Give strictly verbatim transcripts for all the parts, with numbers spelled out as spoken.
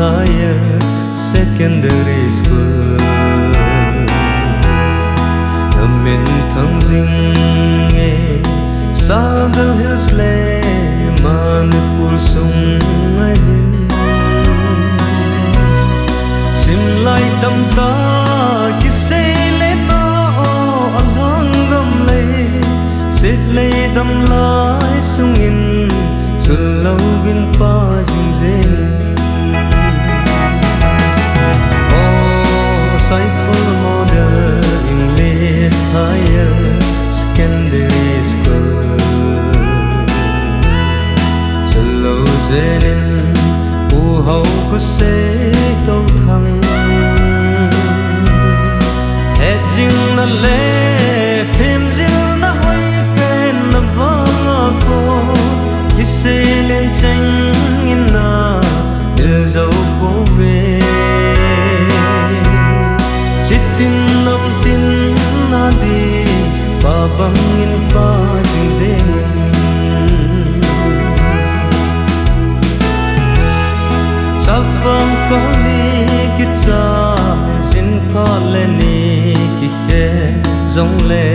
Higher Secondary School. Namin thang jing e, Sabal Hills le Manipur sung a hin. Simlai tamtah kisei le na o, alhang gam lei, sit lei damlai sungin, sulou vin pa jing jing. O Saikul Model English Higher Secondary School. Sulou jenin, Pu Hau Khosei Touthang. Hetjingna le themjilna hoi pen na vanga ko, kisei len cheng in na, Ilzo ko ve. Sitin namtin na di, pa bangin pa jing jing. Savang kha ni kicha, sin kha le ni kikhe, jong le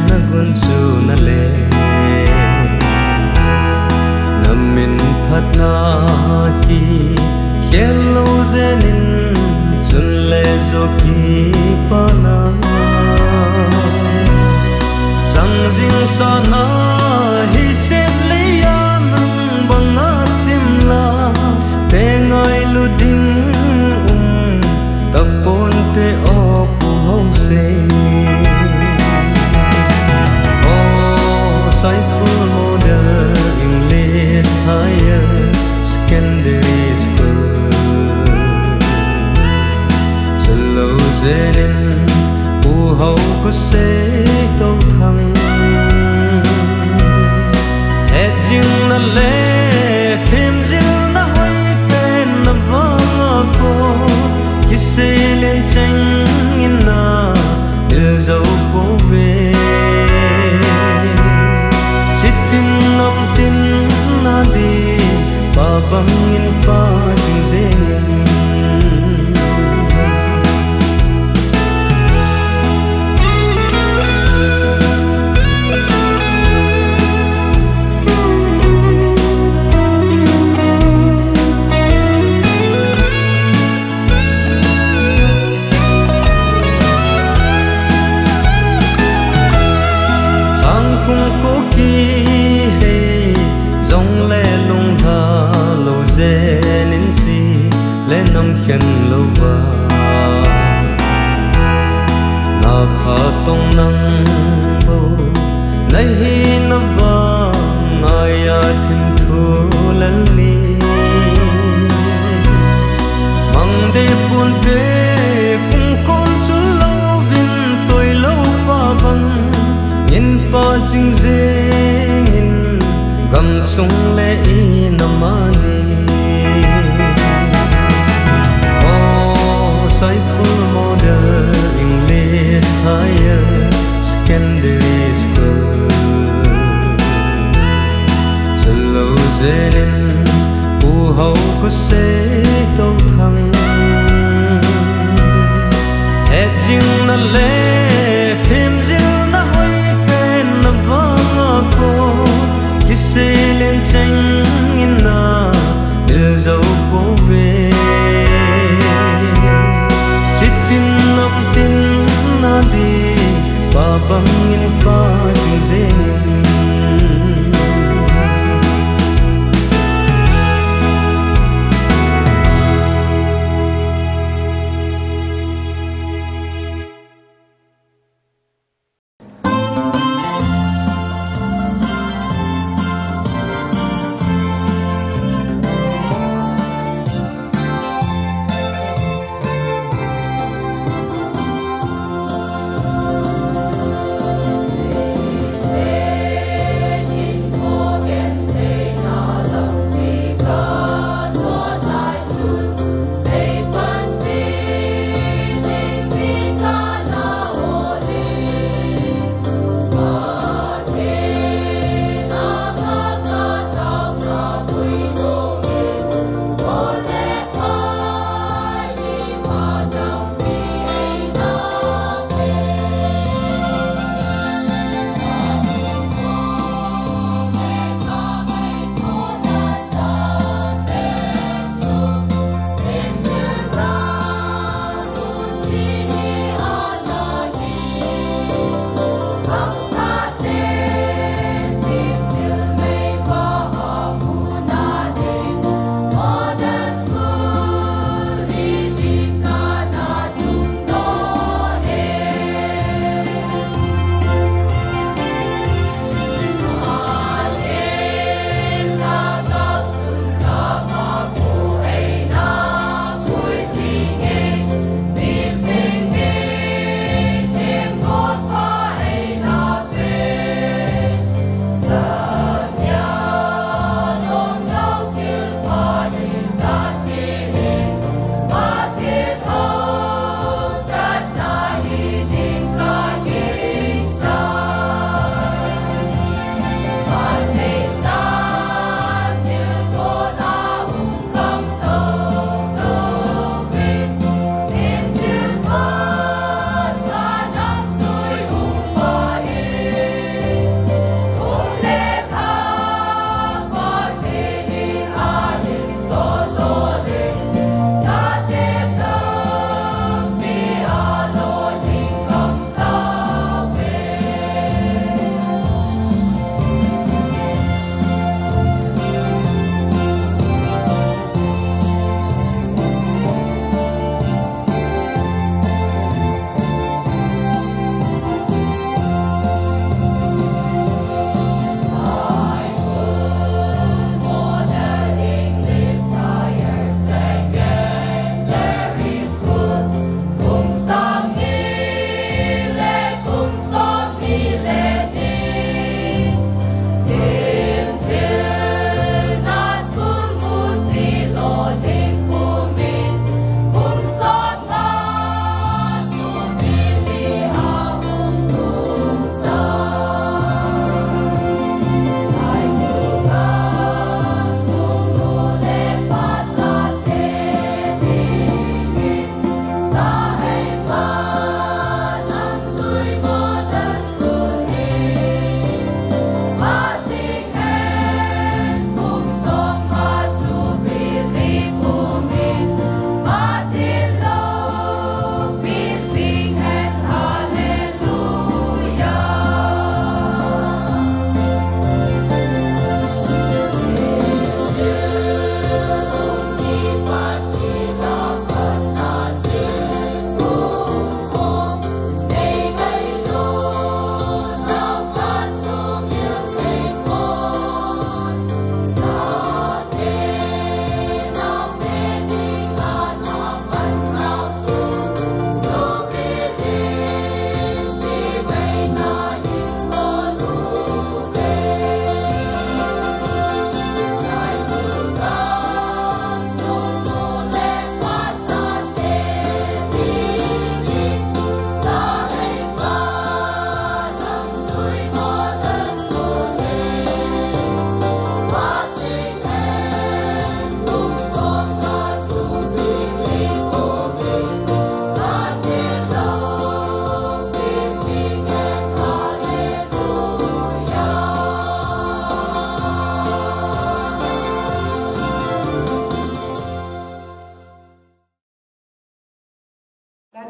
na gun chu na le. Na min phatna kikhel lou jenin, chun le jo kipana. Sang jing sana hi set le a nang banga simla, te ngailu ding um tapon te o Pu Haosei. O Saikul Model English Higher Secondary School. Sulou jenin, Pu Hau Khosei Touthang. Hetjingna le themjilna hoi pen na vanga ko, kisei len cheng in na, Ilzo ko ve. Sitin namtin na di, pa bangin pa jing jing. Khangkung kho kihei jongle lunglha lou jenin, si le nam khen louva, na phatong nang bou na hina vang, ngaiya thim thu lal ni. Mang dei ponte, kum khom chu louvin, toi lou pa bang, in pa jing jingin, gamsung le inam a ni. O Saikul Model English Higher Secondary School. Sulou jenin, Pu Hau Khosei Touthang. Hetjingna le themjilna hoi pen na vanga ko, kisei len cheng in na, Ilzo ko ve. Sitin namtin na di, pa bangin pa jing jing.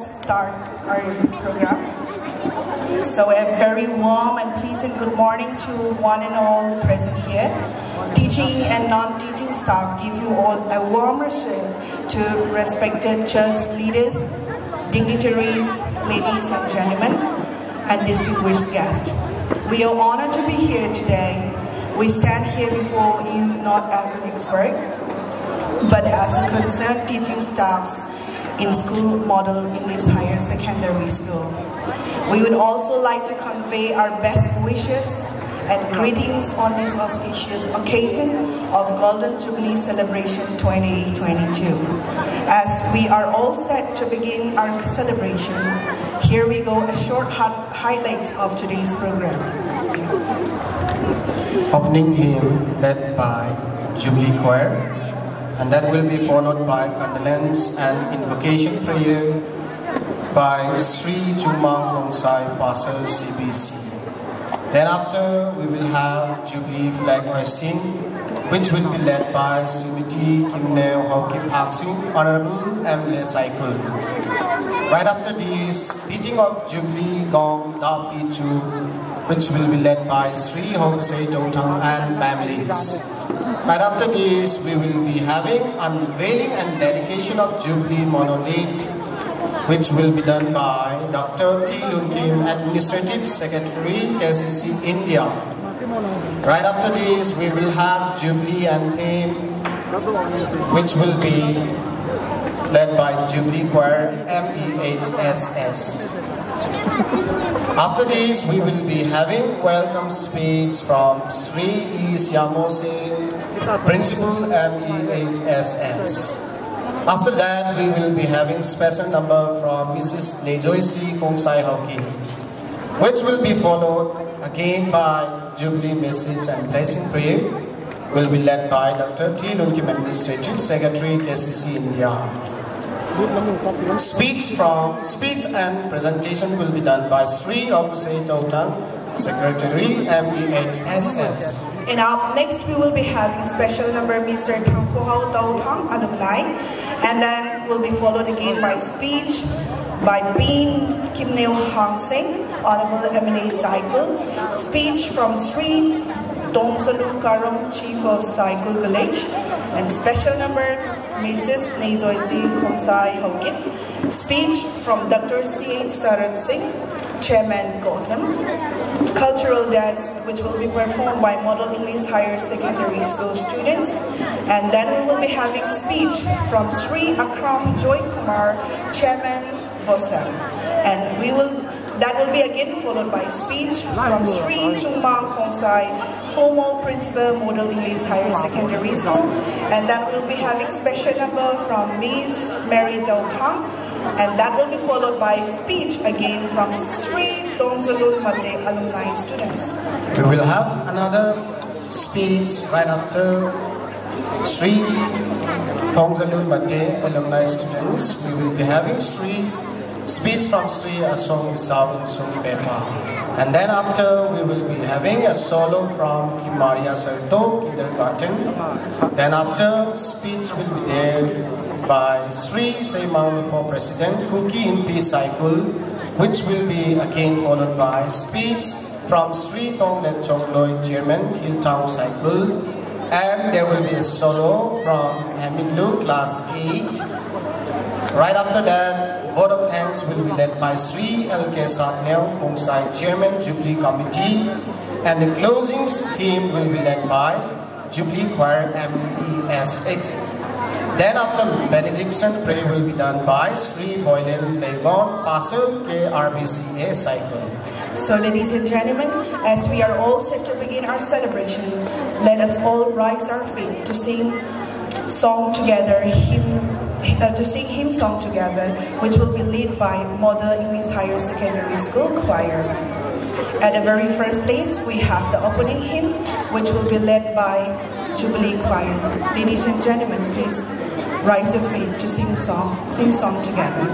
Start our program. So a very warm and pleasant good morning to one and all present here. Teaching and non-teaching staff give you all a warm reception to respected church leaders, dignitaries, ladies and gentlemen, and distinguished guests. We are honored to be here today. We stand here before you not as an expert, but as a concerned teaching staffs in school Model English Higher Secondary School. We would also like to convey our best wishes and greetings on this auspicious occasion of Golden Jubilee Celebration twenty twenty-two. As we are all set to begin our celebration, here we go a short hi- highlights of today's program. Opening hymn led by Jubilee Choir, and that will be followed by condolence and invocation prayer by Sri Chungmang Khongsai, Pastor, C B C. Then after, we will have Jubilee flag hoisting, which will be led by Srimati Kimneo Haokip Hangsing, Honorable M L A Saikul. Right after this, beating of Jubilee gong, Dapi Chu, which will be led by Sri Hokusei Tothang and families. Right after this, we will be having unveiling and dedication of Jubilee monolith, which will be done by Doctor T Lunkim, Administrative Secretary, K C C India. Right after this, we will have Jubilee anthem, which will be led by Jubilee Choir, M E H S S. After this, we will be having welcome speech from Sri E Siamo Singh, Principal, M E H S S. After that, we will be having special number from Missus Nejoisi Khongsai Haokip, which will be followed again by Jubilee message and blessing prayer, will be led by Doctor T Lunkim, Administrative Secretary, K C C India. Speech from speech and presentation will be done by Sri Hokusei Tothang, Secretary, M E H S S. And up next, we will be having special number Mister Thangkhohao Tothang, alumni, and then will be followed again by speech by Pin Kimneo Hangsing, Honorable M L A Saikul, speech from Sri Tongsalu Karong, Chief of Saikul Village, and special number Missus Nejoisi Khongsai Haokip, speech from Doctor C H Sarat Singh, Chairman COSM, cultural dance which will be performed by Model English Higher Secondary School students, and then we will be having speech from Sri Akram Joy Kumar, Chairman COSM, and we will that will be again followed by speech from Sri Chungmang Khongsai, former principal, Model English Higher Secondary School, and then we'll be having special number from Miss Mary Tothang, and that will be followed by speech again from Sri Tongzalun Mate alumni students. We will have another speech right after Sri Tongzalun Mate alumni students. We will be having Sri speech from Sri Asong Bisau Insung Pepa. And then after, we will be having a solo from Kimaria Sarto Kindergarten. Then after, speech will be there by Sri Seimang Lupo President Kuki Inpi Saikul, which will be again followed by speech from Sri Tonglet Chongloi, Chairman, Hilltown Saikul. And there will be a solo from Haminlu, Class eight. Right after that, vote of thanks will be led by Sri L K Satneo Pongsai, Chairman, Jubilee Committee. And the closing hymn will be led by Jubilee Choir, M E S H. Then after benediction, prayer will be done by Sri Boylen Levon, Pastor, K R B C A Saikul. So, ladies and gentlemen, as we are all set to begin our celebration, let us all rise our feet to sing song together, hymn, uh, to sing hymn song together, which will be led by Model English Higher Secondary School Choir. At the very first place, we have the opening hymn, which will be led by Jubilee Choir. Ladies and gentlemen, please rise your feet to sing a song, hymn song together.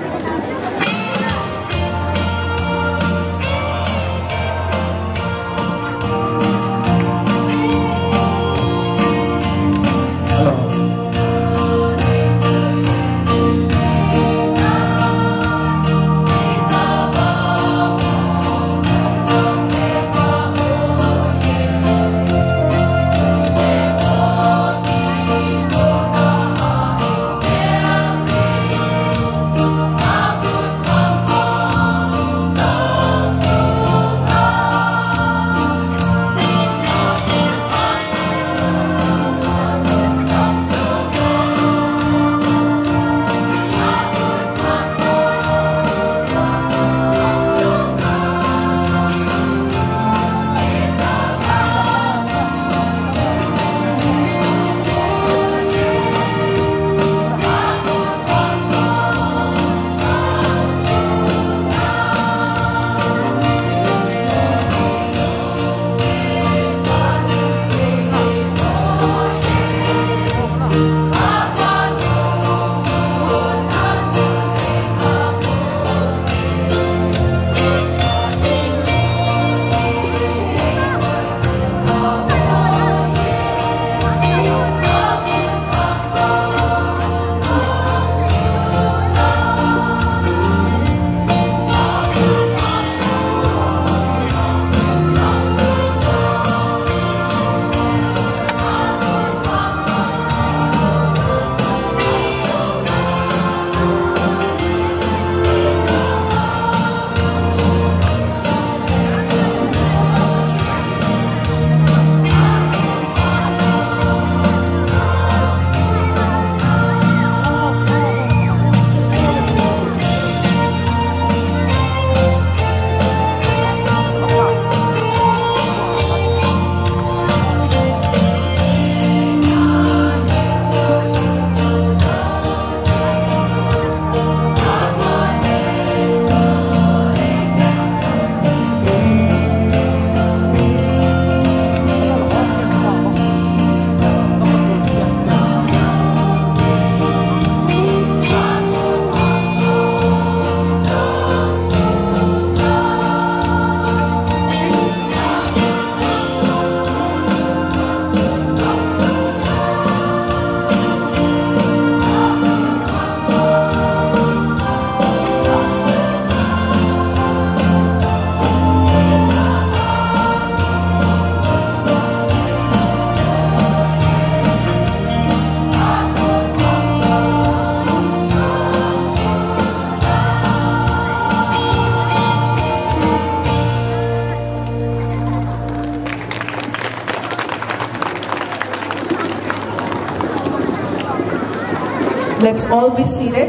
Let's all be seated.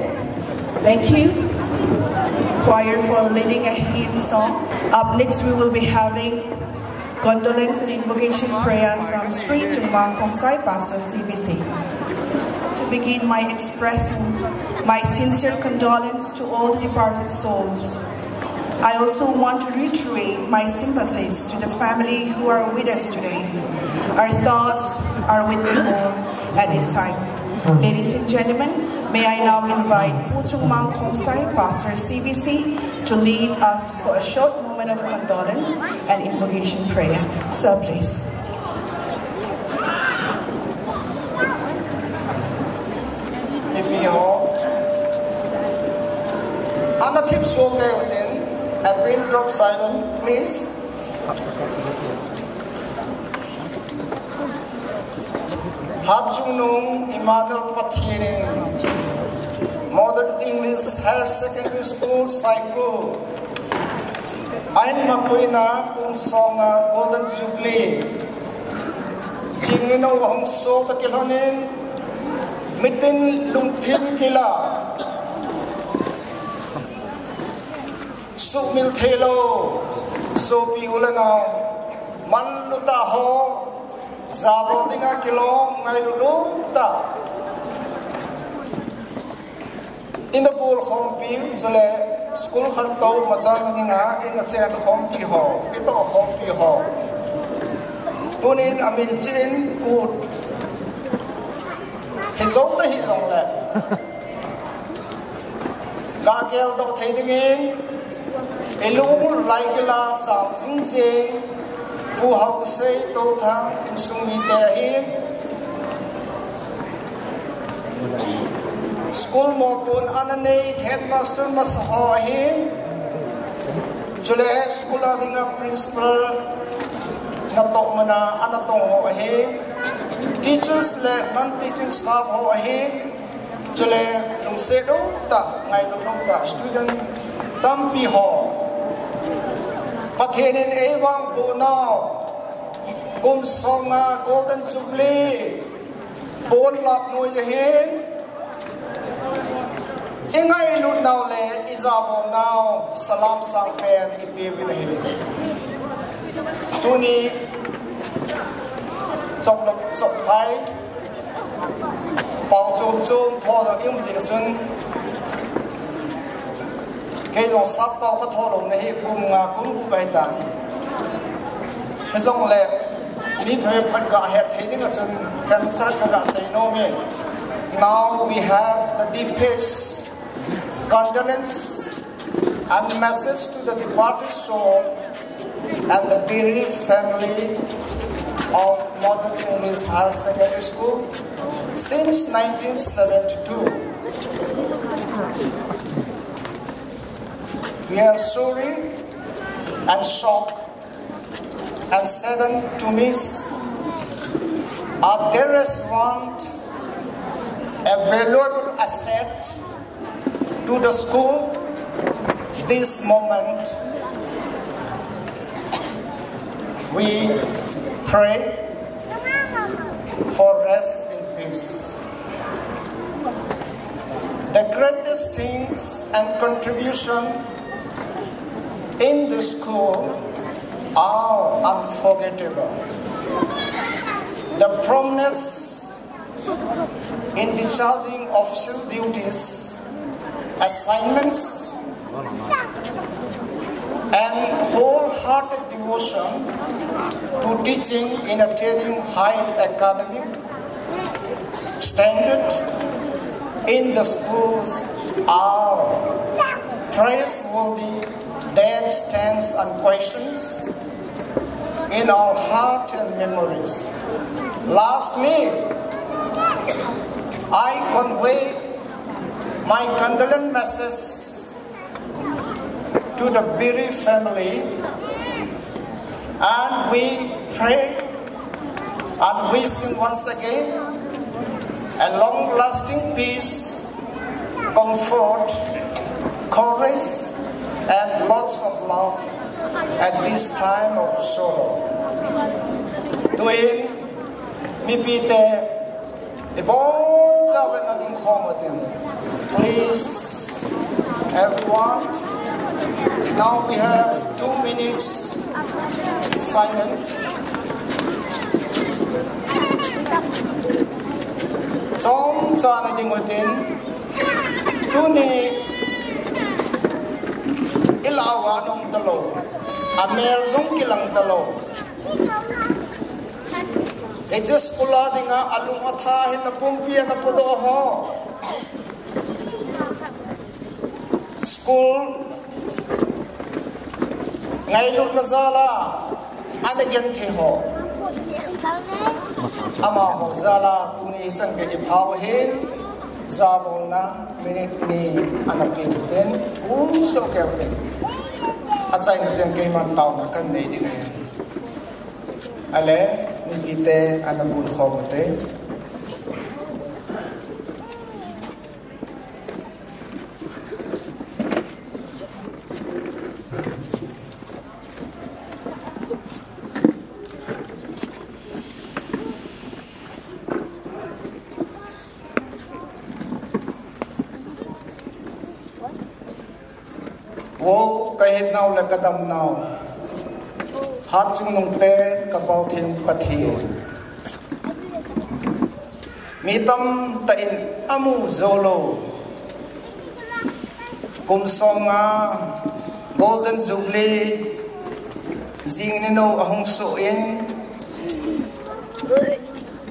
Thank you, choir, for leading a hymn song. Up next, we will be having condolence and invocation prayer from Sri Chungmang Khongsai, Pastor C B C. To begin my expressing my sincere condolence to all the departed souls, I also want to reiterate my sympathies to the family who are with us today. Our thoughts are with them all at this time. Ladies and gentlemen, may I now invite Pu Chungmang Khongsai, Pastor C B C, to lead us for a short moment of condolence and invocation prayer. Sir, please. Mipi ho, ana thip suak kei utin, a pin drop silent, please. Hatchungnung Emmanuel Pathen in Modern English Higher Secondary School Saikul ahin mapuina kum sawmnga Golden Jubilee chingni no hung so ka kilhonin mitin lungthim kila sumil thei lo sopi u le nau manlu ta ho, jabol dinga kilom ngailu lo ta. Ina bol khompi, chule school khat to machal dinga ina chen khompi ho, ito khompi ho. Tunin amin chin kut. Hi zo ta hi zong le. Ka gel doh thei dingin, i lung lai kila chang jing jing, Pu Hau Sei To Thang insung mite ahin, school mopun ana nei headmaster masa ho ahin, chule school a dinga principal na toh mana ana tong ho ahin, teachers le non teaching staff ho ahin, chule lungset lo ta, ngailu lo ta student tampi ho. Pathen in ei vangboh nau kum sawmnga Golden Jubilee pon lap noi ahin, i ngailut nau le i jabol nau salam sang pen i pe uvin ahi. Tuni chok lok chok phai pau chom chom tho lok i um jing chun, kei jong sap pau ka tho lo na hi kum nga kum gup ahi tan. Hi jong le mi phe phat ka het thei ding a chun kan chat ka ga sei nom e. Now we have the deepest condolence and message to the departed soul and the bereaved family of Modern English Higher Secondary School since nineteen seventy-two. We are sorry and shocked and saddened to miss our dearest one, a valuable asset to the school. This moment, we pray for rest in peace. The greatest things and contribution in the school are unforgettable. The promptness in discharging official duties, assignments, and wholehearted devotion to teaching in attaining high academic standard in the schools are praiseworthy that stands unquestioned in our heart and memories. Lastly, I convey my condolence message to the bereaved family, and we pray and wish him once again a long-lasting peace, comfort, courage, and lots of love at this time of sorrow. Tuin, mipite, ibon sa ven na ding Please, everyone. Now we have two minutes silent. Chomcha na ding utin. Tuni i lau a nung talou. A mel jong kilang talou. Hiche school a dinga alung atha hin na pumpi ana podoh ho. School ngailutna jal a ana genthei ho. Amaho jal a tuni chan gei i phau hin jabolna minute ni ana pe uten, u so keu ten. Achaina ten keiman taona kan nei ding ahi. Ale, mipite ana kun khom ute. Vo, ka hetnau le ka damnau, hatchungnung pen ka Pau Theng Pathen. Mi tamtah in amu jou lou. Kum somnga Golden Jubilee jing ni nou ahung soh in,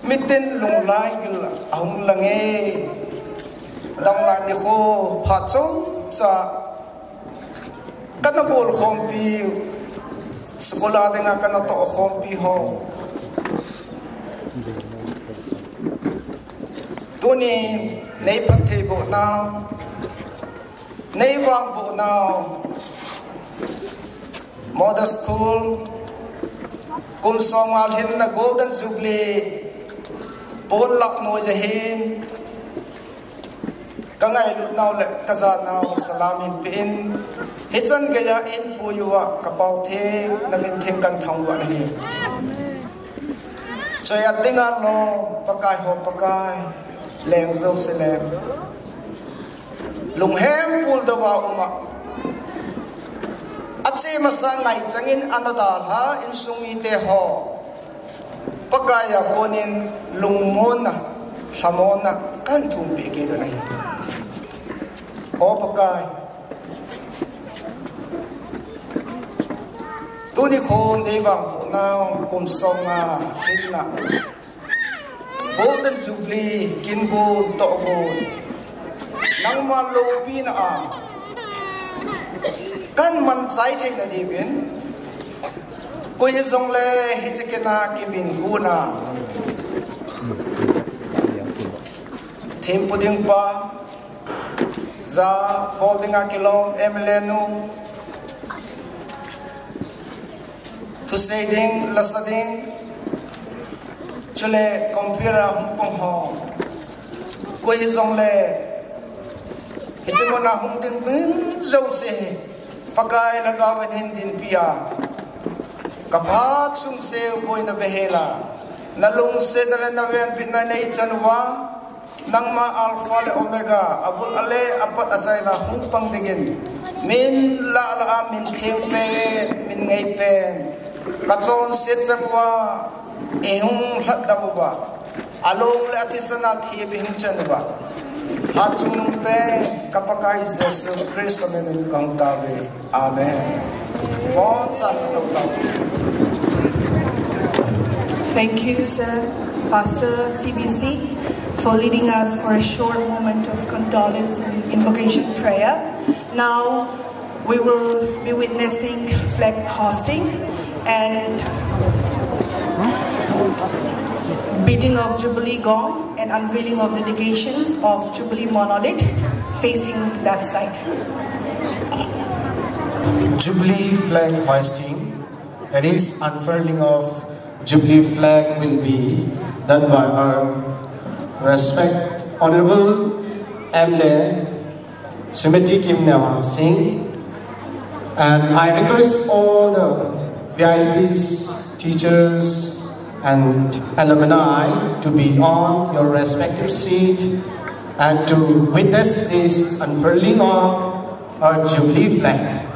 mitin lunglai gil ahung lang e. Damlai nikho phat chomcha kana bol khompi, school a dinga kana toh khompi ho. Tuni nei phattheibohnau, nei vangbohnau, Model School kum somnga lhinna Golden Jubilee ponlap noiya hin, ka ngailutnau le ka jatnau salam hin pe in, hichan geiya in puiyuva ka Pau Theng na min theng kan thangvah ahi. Choi-at dinga lom, Pakai ho Pakai, leng Jerusalem. Lunghem puldouva uma, ache masa ngai changin ana dalha insung mite ho, Pakai a konin lungmonna, lhamonna kan thumpeh kit u ahi. O Pakai, tuni khon nei vangbohnau kum somnga lhinna Golden Jubilee kin gon toh gon, nangma loupina a kan manchai theina diuvin, koi hijongle hiche kin a kimin gon a, thempu ding pa, ja bol dinga kilom M L A nu, thusei ding, lasa ding, chule compere a hung pang ho, koi hijongle hiche mun a hung ding ding jouse hi Pakai Lhagaovin hin dinpi a, ka phat sung seu boina behela, na lungsetna le na venbitna nei chan uva, nangma Alpha le Omega, abul ale apat achaina hung pang dingin, min lah lah a min theng pen, min ngei pen, ka chonset chang uva, eihung lhatdoh uva, along le athisan a thip eihung chan uva, hatchungnung pen ka Pakai Jesu Christa min in kahung tao uve. Amen. Bon chan tou tou. Thank you, sir, Pastor C B C, for leading us for a short moment of condolence and invocation prayer. Now, we will be witnessing flag hoisting and beating of Jubilee gong and unveiling of dedications of Jubilee monolith facing that side. Jubilee flag hoisting, that is unfurling of Jubilee flag, will be done by our respect Honorable M L A Srimati Kimneo Hangsing. And I request all the V I Ps, teachers, and alumni to be on your respective seat. And to witness this unfurling of our Jubilee flag,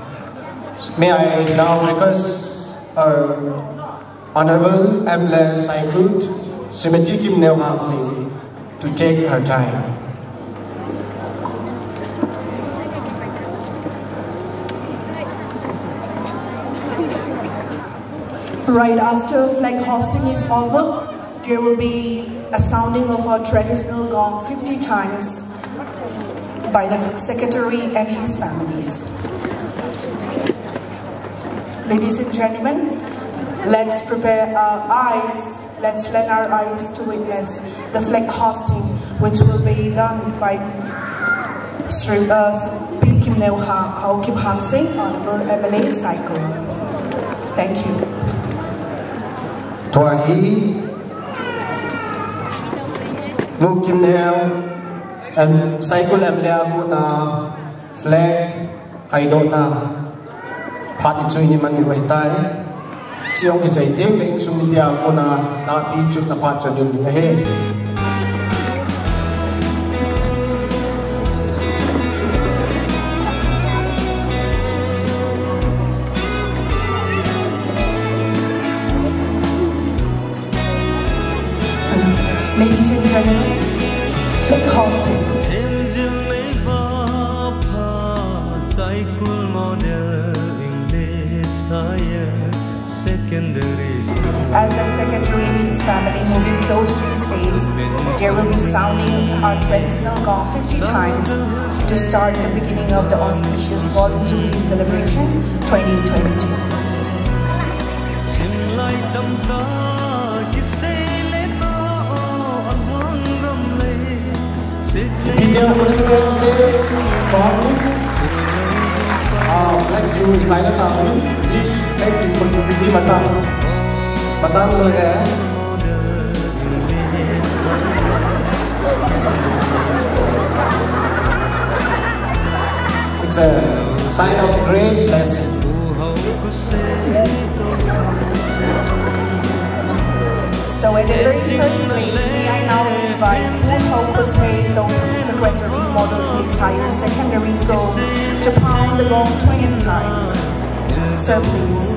may I now request our Honorable M L A Saikul, Srimati Kimneo Hangsing, to take her time. Right after flag hoisting is over, there will be a sounding of our traditional gong fifty times by the secretary and his families. Ladies and gentlemen, let's prepare our eyes, let's lend our eyes to witness the flag hoisting, which will be done by Sri, uh, Pi Kimneo Ha, Haokip Hangsing, Honorable M L A Saikul. Thank you. Tua hi, Nu Kimneo, em, Saikul M L A a kona flag haidohna phat ichu iman diu ahitai. Chujong kichai teng le insung mite a kona tahpi chutna phat chu ahin ding ahi. Ladies and gentlemen, flag hoisting. Saikul Model English Higher Secondary School. As our secretary and his family move in close to the stage, there will be sounding our traditional gong fifty times to start the beginning of the auspicious Golden Jubilee celebration twenty twenty-two. Video recording, ah, flag chu ikai la tauvin, ji flag chu kon pi mata, mata mo re. It's a sign of great blessing. So at the very first place, may I now invite Pu Hokose Dokhang, Secretary, Model English Higher Secondary School, to pound the gong twenty times. Sir, please.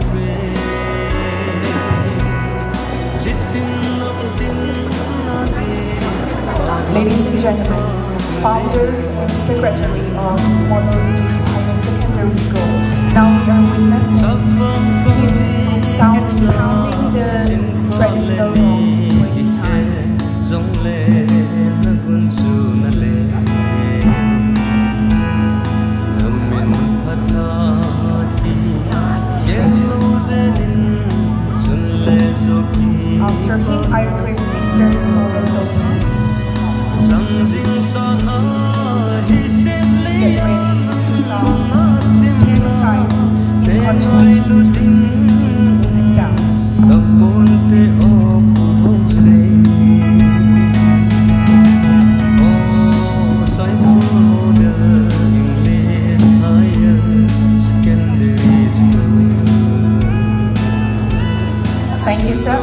Ladies and gentlemen, founder and secretary of Model English Higher Secondary School. Now we are witnessing him sounding, pounding the traditional gong twenty times. After him, I request Mister Solo Dokhang to get ready to sound ten times in continuation to his fifty sounds. Thank you, sir.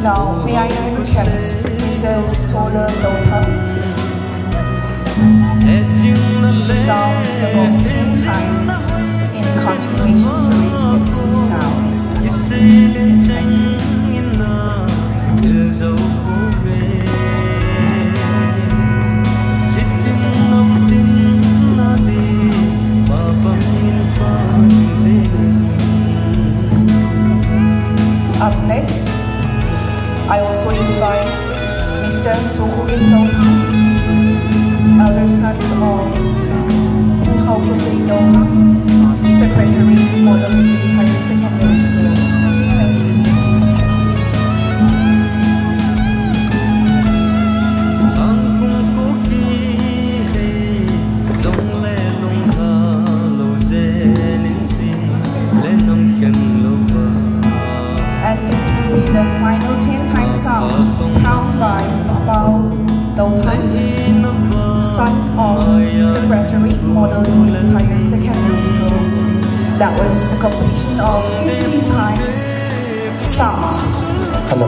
Now, may I request Mister Solo Dokhang to sound the gong ten times in continuation to his fifty sounds. Thank you. Up next, I also invite Mister Sokhogin Dokhang, elder son of Pu Haokose Dokhang, Secretary, Model English Higher Secondary School. Thank you. And this will be the final ten-time sound, pound by Pao Dokhang, son of Secretary, Model English Higher Secondary School. That was a completion of fifty times. Sound. Hello.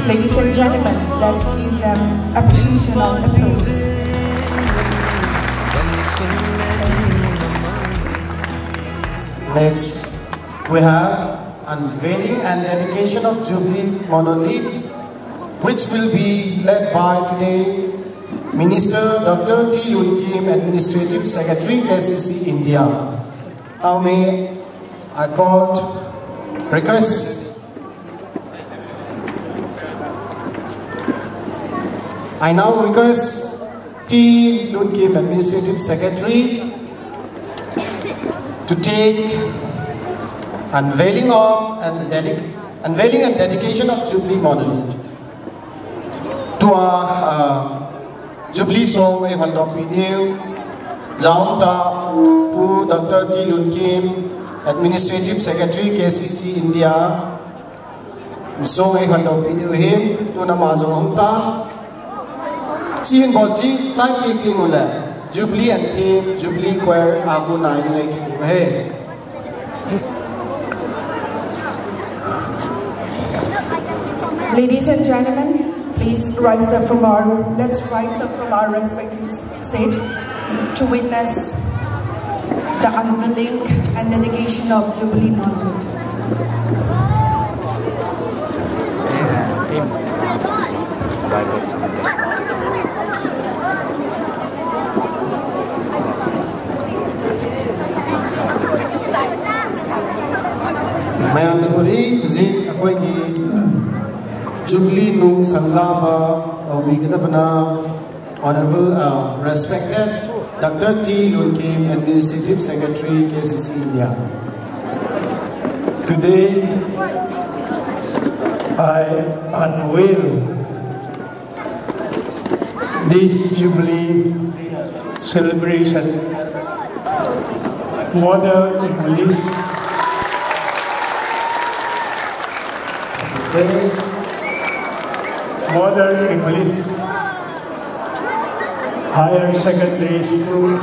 Ladies and gentlemen, let's give them appreciation of applause. Next, we have unveiling and dedication of Jubilee monolith, which will be led by today Minister Doctor T Lun Kim, Administrative Secretary, K C C India. Now may I call, request, I now request T Lun Kim, Administrative Secretary, to take unveiling of and dedic-, unveiling and dedication of Jubilee monolith. Tua, uh, Jubilee song eihondoh pi diu, jaum ta Pu Doctor T Lun Kim, Administrative Secretary, K C C India, song eihondoh pi diu ahin, tuna ama jong hung ta. Chi hin bol chi, chai pi pi nu le, Jubilee and team, Jubilee choir, agu nai ngai ki he. Ladies and gentlemen, please rise up from our, let's rise up from our respective seat to witness the unveiling and dedication of Jubilee Monument. ꯃꯌꯥꯝꯅ ꯎꯔꯤ, ꯍꯧꯖꯤꯛ ꯑꯩꯈꯣꯏꯒꯤ ꯖꯨꯕꯤꯂꯤ ꯅꯨꯡ ꯁꯪꯒꯥꯕ ꯇꯧꯕꯤꯒꯗꯕꯅ Honorable, uh, respected Doctor T Lun Kim, Administrative Secretary, K C C India. Today, I unveil this Jubilee celebration, Model English, Model English Higher Secondary School,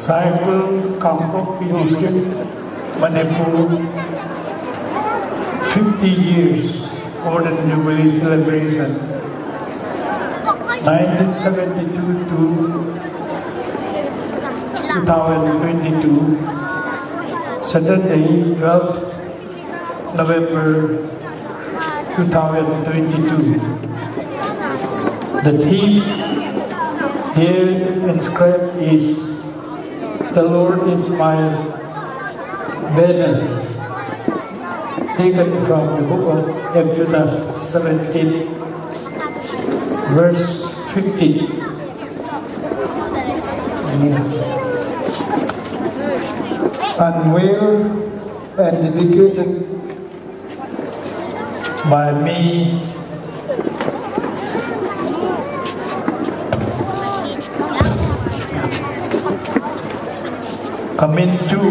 Saikul, Kangpokpi District, Manipur, fifty years Golden Jubilee celebration, nineteen seventy-two to two thousand twenty-two, Saturday, twelfth November two thousand twenty-two. The theme here inscribed is, "The Lord is my banner," taken from the book of Exodus seventeen, verse fifteen. Unveiled and dedicated by me. Kamin chu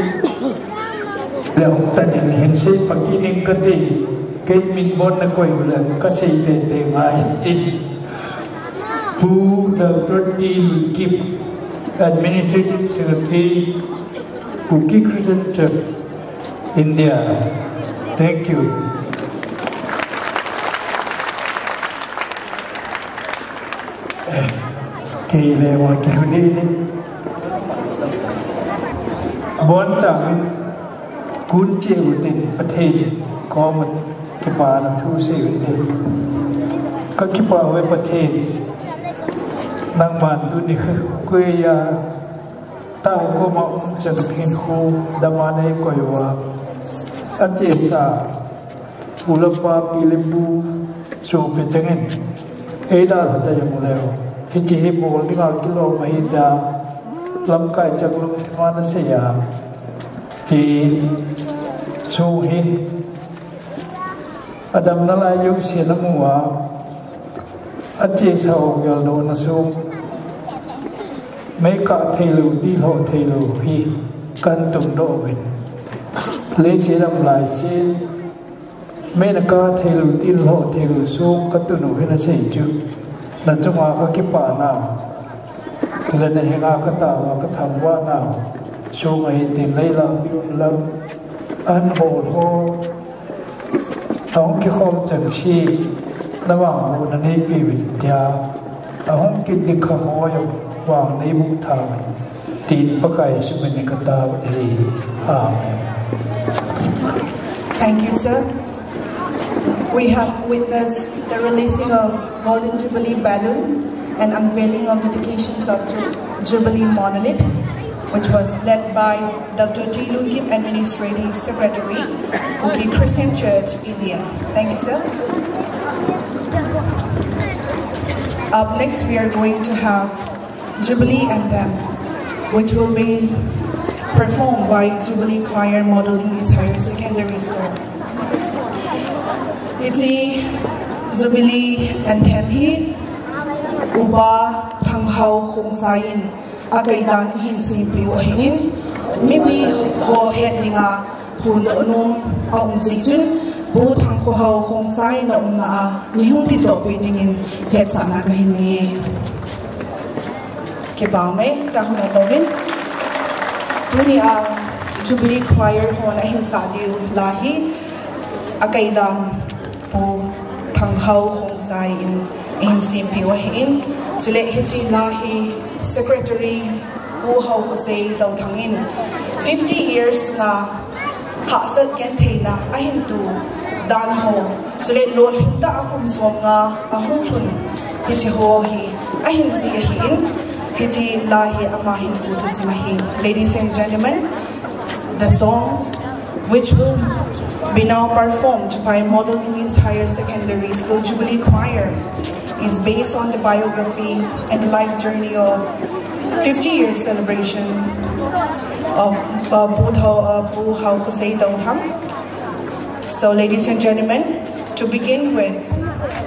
le huktan in hinsei paki ning kati, kei min bon na koi ule kasei tete ngai. Pu Doctor T Lun Kim, Administrative Secretary, Kuki Christian Church, India. Thank you. Kei le wa ki hu ni ni. Bon chang kun che u tin Pathen koma kipana thu sei u tin. Ka kipa ve Pathen, nangman tuni khu ya Tao koma um chan hinkho dama nei koi uva, achesa u le pa, pi le pu sopi chengin eidalha ta jong leu, hiche hi bol dinga kilom ahi tia lamkai chang lungthima nasei a, hiche song hi adam nalai jouse namu a, achesa u geldohna song, mei kah theilou, dilhoh theilou hi kahin tungdoh uvin. Leiset lam laise, mei nakah theilou, dilhoh theilou song katun u hi nasei chu, nachunga kakipah nau le nahenga katao a kathangvah nau song ahi tin, leilampi un lam ahin bol ho, Ahung kikhom chan hi, navangbohna neipeuvin tia, ahung kit ding kha ho jong vang neiboh thauvin, tin Pakai Jesu minin kataovin ahi. Amen. Thank you, sir. We have witnessed the releasing of Golden Jubilee balloon and unveiling of dedications of Ju- Jubilee monolith, which was led by Doctor T. Lungkim, Administrative Secretary, Kuki Christian Church, India. Thank you, sir. Up next, we are going to have Jubilee Anthem, which will be performed by Jubilee Choir, Model English Higher Secondary School. Hiche Jubilee Anthem hi Upa Thanghao Khongsai in akaidan ahin sempeh u ahin, mipi ho het dinga phondoh nom aum jeh chun, Pu Thangkhohao Khongsai na umna a nei hung tindoh peh dingin hetsahna kahin nei e. Kipah e, chang hung natoh uvin. Tunia Jubilee Choir hon ahin sah diu la hi, akaidan Pu Thanghao Khongsai in ahin sempeh u ahin, chule hiche la hi Secretary Pu Haokhosei Touthang in fifty years na hahsat gentheina ahin tu dan ho, chule lolhing tah a kum somnga ahung lhun hiche ho hi ahin jih ahin, hiche la hi ama hinkho thusim ahi. Ladies and gentlemen, the song which will be now performed by Model English Higher Secondary School Jubilee Choir is based on the biography and the life journey of fifty years celebration of uh, Pu Thao, uh, Pu Haokhosei Touthang. So, ladies and gentlemen, to begin with,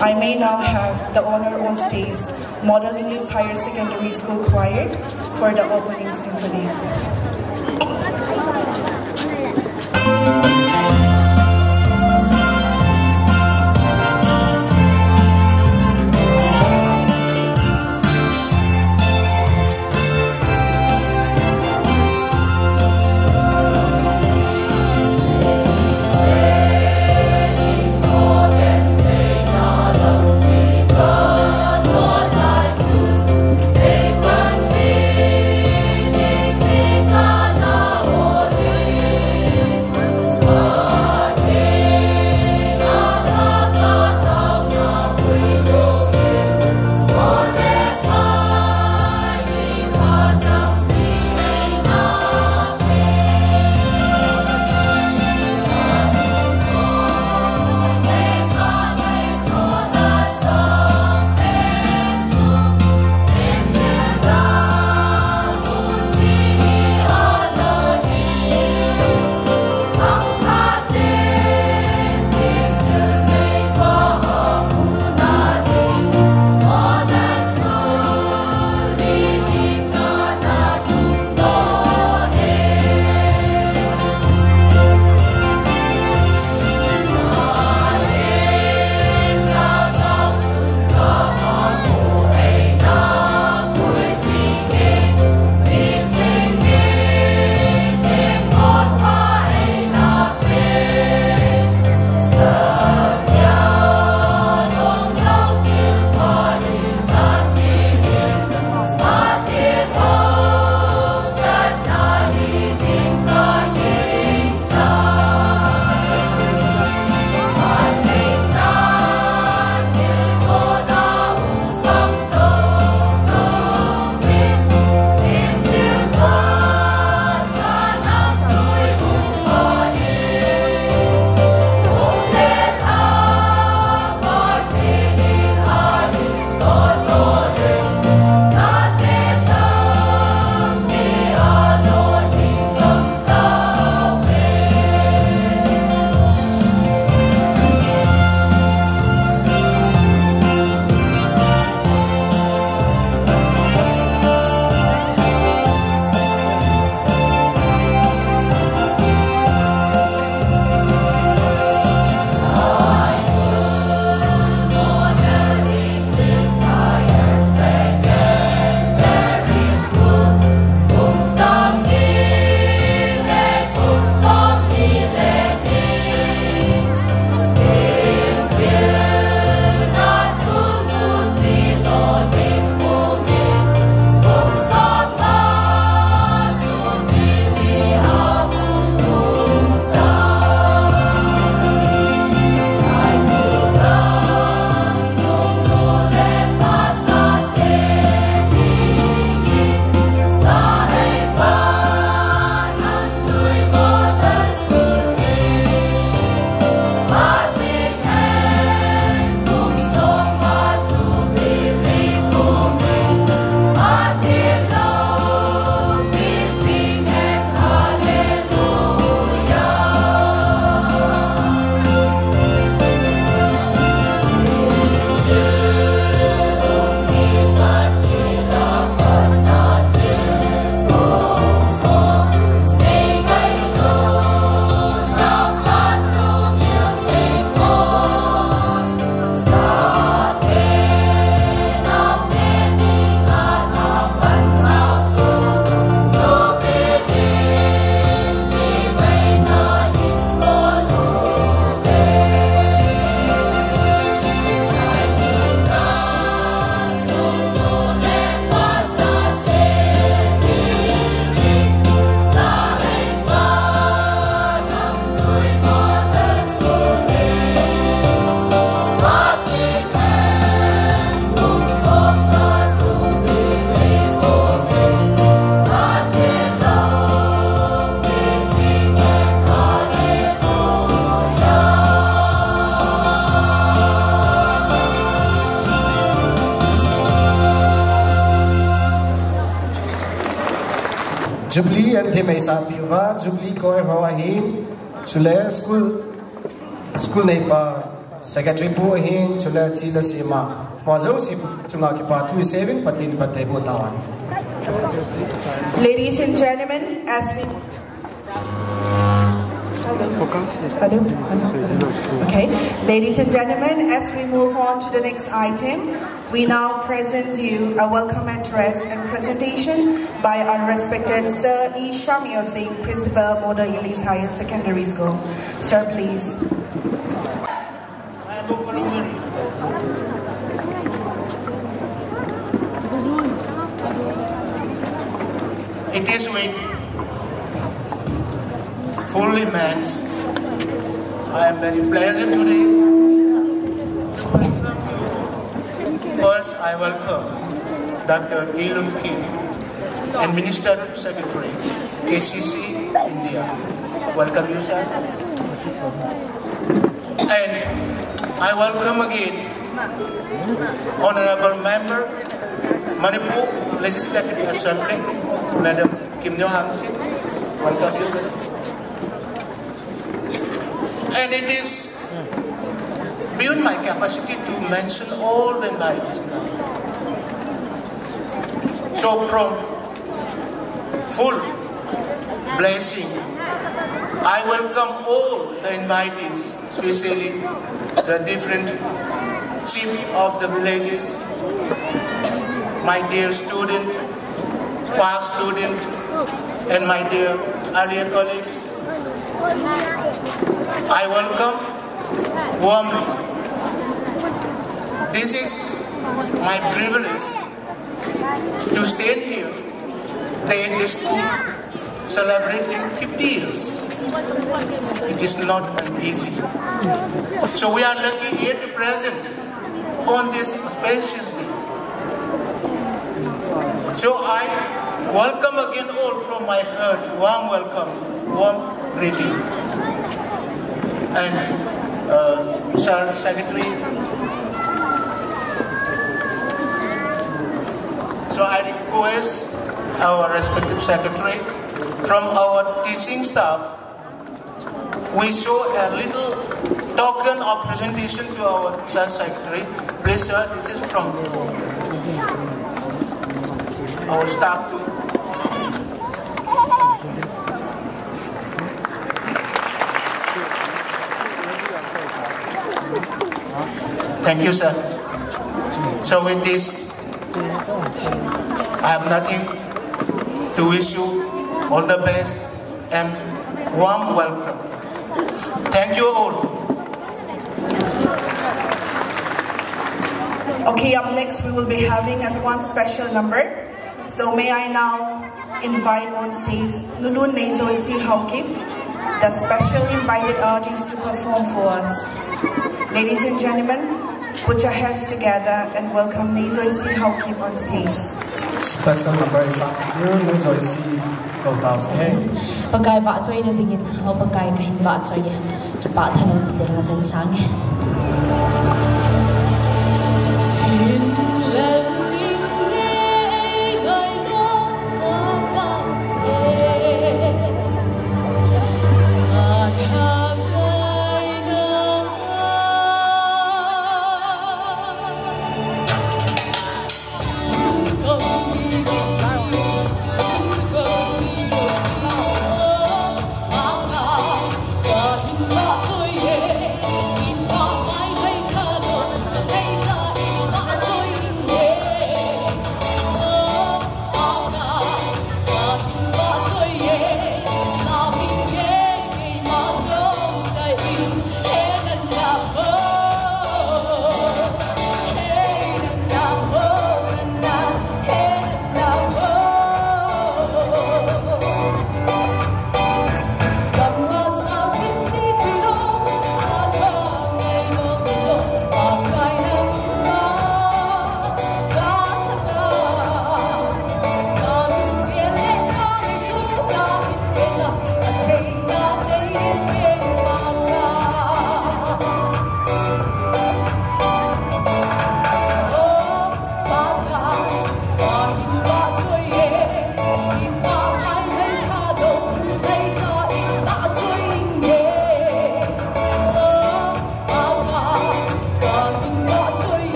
I may now have the honor on stage, Model English Higher Secondary School Choir, for the opening symphony. Jubilee an themai sahpi uva, Jubilee Choir ho ahin, chule school, school neipa secretary pu ahin, chule chila sema. Mo jouse chunga kipa thu seven Pathen phatthei boh tahen. Ladies and gentlemen, as we Hello. Hello. Hello. Okay. Ladies and gentlemen, as we move on to the next item, we now present you a welcome address and presentation by our respected Sir E. Shamio Singh, Principal, Model English Higher Secondary School. Sir, please. It is with full immense. I am very pleasant today. First, I welcome Doctor T. Lum Khim, Administrative Secretary, K C C India. Welcome you, sir. And I welcome again Honorable Member, Manipur Legislative Assembly, Madam Kimnyo Hangsing. Welcome you, madam. And it is beyond my capacity to mention all the invitees now. So from full blessing, I welcome all the invitees, especially the different chief of the villages, my dear student, past student, and my dear earlier colleagues. I welcome warmly. This is my privilege to stand here at the school celebrating fifty years. It is not an easy. So we are lucky here to present on this spacious day. So I welcome again all from my heart, warm welcome, warm greeting. And, uh, Sir Secretary, so I request our respective secretary from our teaching staff, we show a little token of presentation to our Sir Secretary. Please, sir, this is from our staff too. Thank you, sir. So with this, I have nothing to wish you all the best and warm welcome. Thank you all. Okay, up next we will be having a one special number. So may I now invite on stage Nulun Neijoisi Haokip, the special invited artist, to perform for us. Ladies and gentlemen, put your hands together and welcome Neijoisi Haokip on stage. Special number is up here, Neijoisi Haokip. Pakai vahchoina dingin, O Pakai kahin vahchoi e. Kipah thanom ding la jan sange.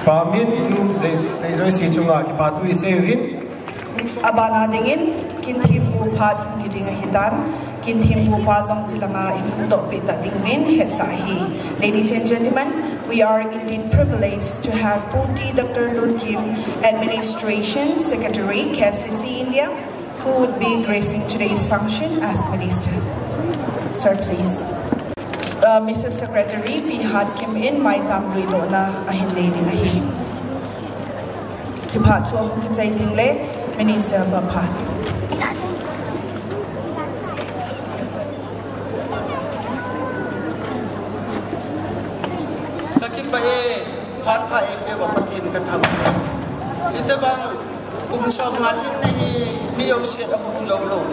Permit nu Tei Joyce chunga kipathu isei uvin. Abana dingin, kin thempu phat hung hi ding ahitan, kin thempu pa jong chulanga ihung tohpeh ta ding uvin hetsah ahi. Ladies and gentlemen, we are indeed privileged to have Pu T Doctor Lun Kim, Administration Secretary, K C C India, who would be gracing today's function as Minister. Sir, please. Uh, Mister Secretary, Pi Hat Kim in maicham luidohna ahin nei ding ahi. Chuphat chu ahung kichai ding le, Minister va phat. Ka kipah e, phat pha eipeuva Pathen ka thangvah e. Hitobang kum somnga lhin nahi, mi jousen amu lou lou.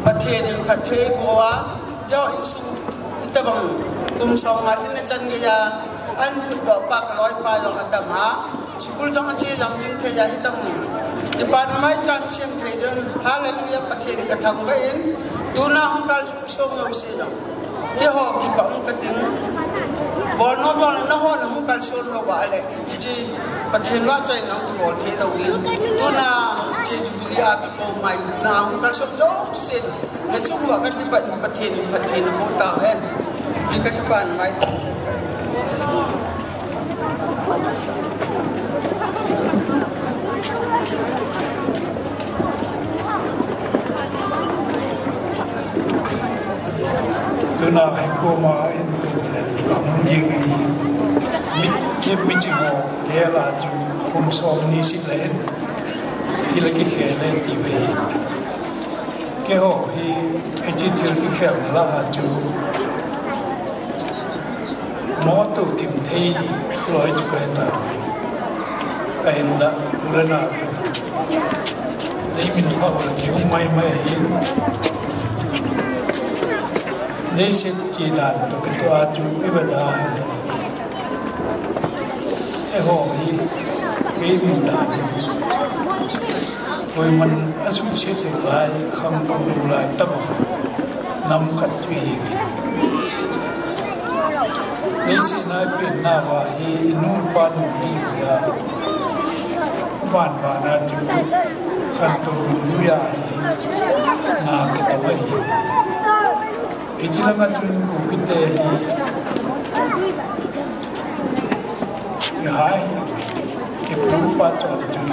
Pathen in phatthei eiboh a, jo insung hitobang kum somnga lhin na chan geiya, ahin phutdoh pa ka loipa jong adam'a, school jong ache jong ding thei a, hitobang kipana maicham sem thei jong, hallelujah, Pathen ka thangvah in, tuna hung kalsong jouse jong keiho kipah um kating. Bol nom jong le nangho nahung kalson lou uva le, hiche Pathen vahchoina hung kibol thei lou ding. Tuna hiche Jubilee a kikou mai, tuna hung kalson jousen nachung uva kakipah in Pathen in phatthei naboh tahen. Hiche kakipana maicham. Tuna hikoma in tu le kahung jing hi. Mi, mi, miching ho gel a chu kum somni seh le in. Thil kikhel le ti ve. Keiho hi hiche thil kikhel lah a chu motor thim thei loi chu kahi tai. Ahinla, u le nao, nei min pha u le kium mai mai ahin. Leiset che dan toh kitoh a chu i ve dan. Eiho hi, kei min dan. Koiman asuhset lou lai, khangdong lou lai tobang. Nam khat chu ihiuvin. Leiset a ipen nauva hi, inu ipa nunli a. Van vana chu, khantou nunli a hi, na kitoh ahi. Hiche langa chun Kukite hi, ihai hi, ipu ipa chon chun,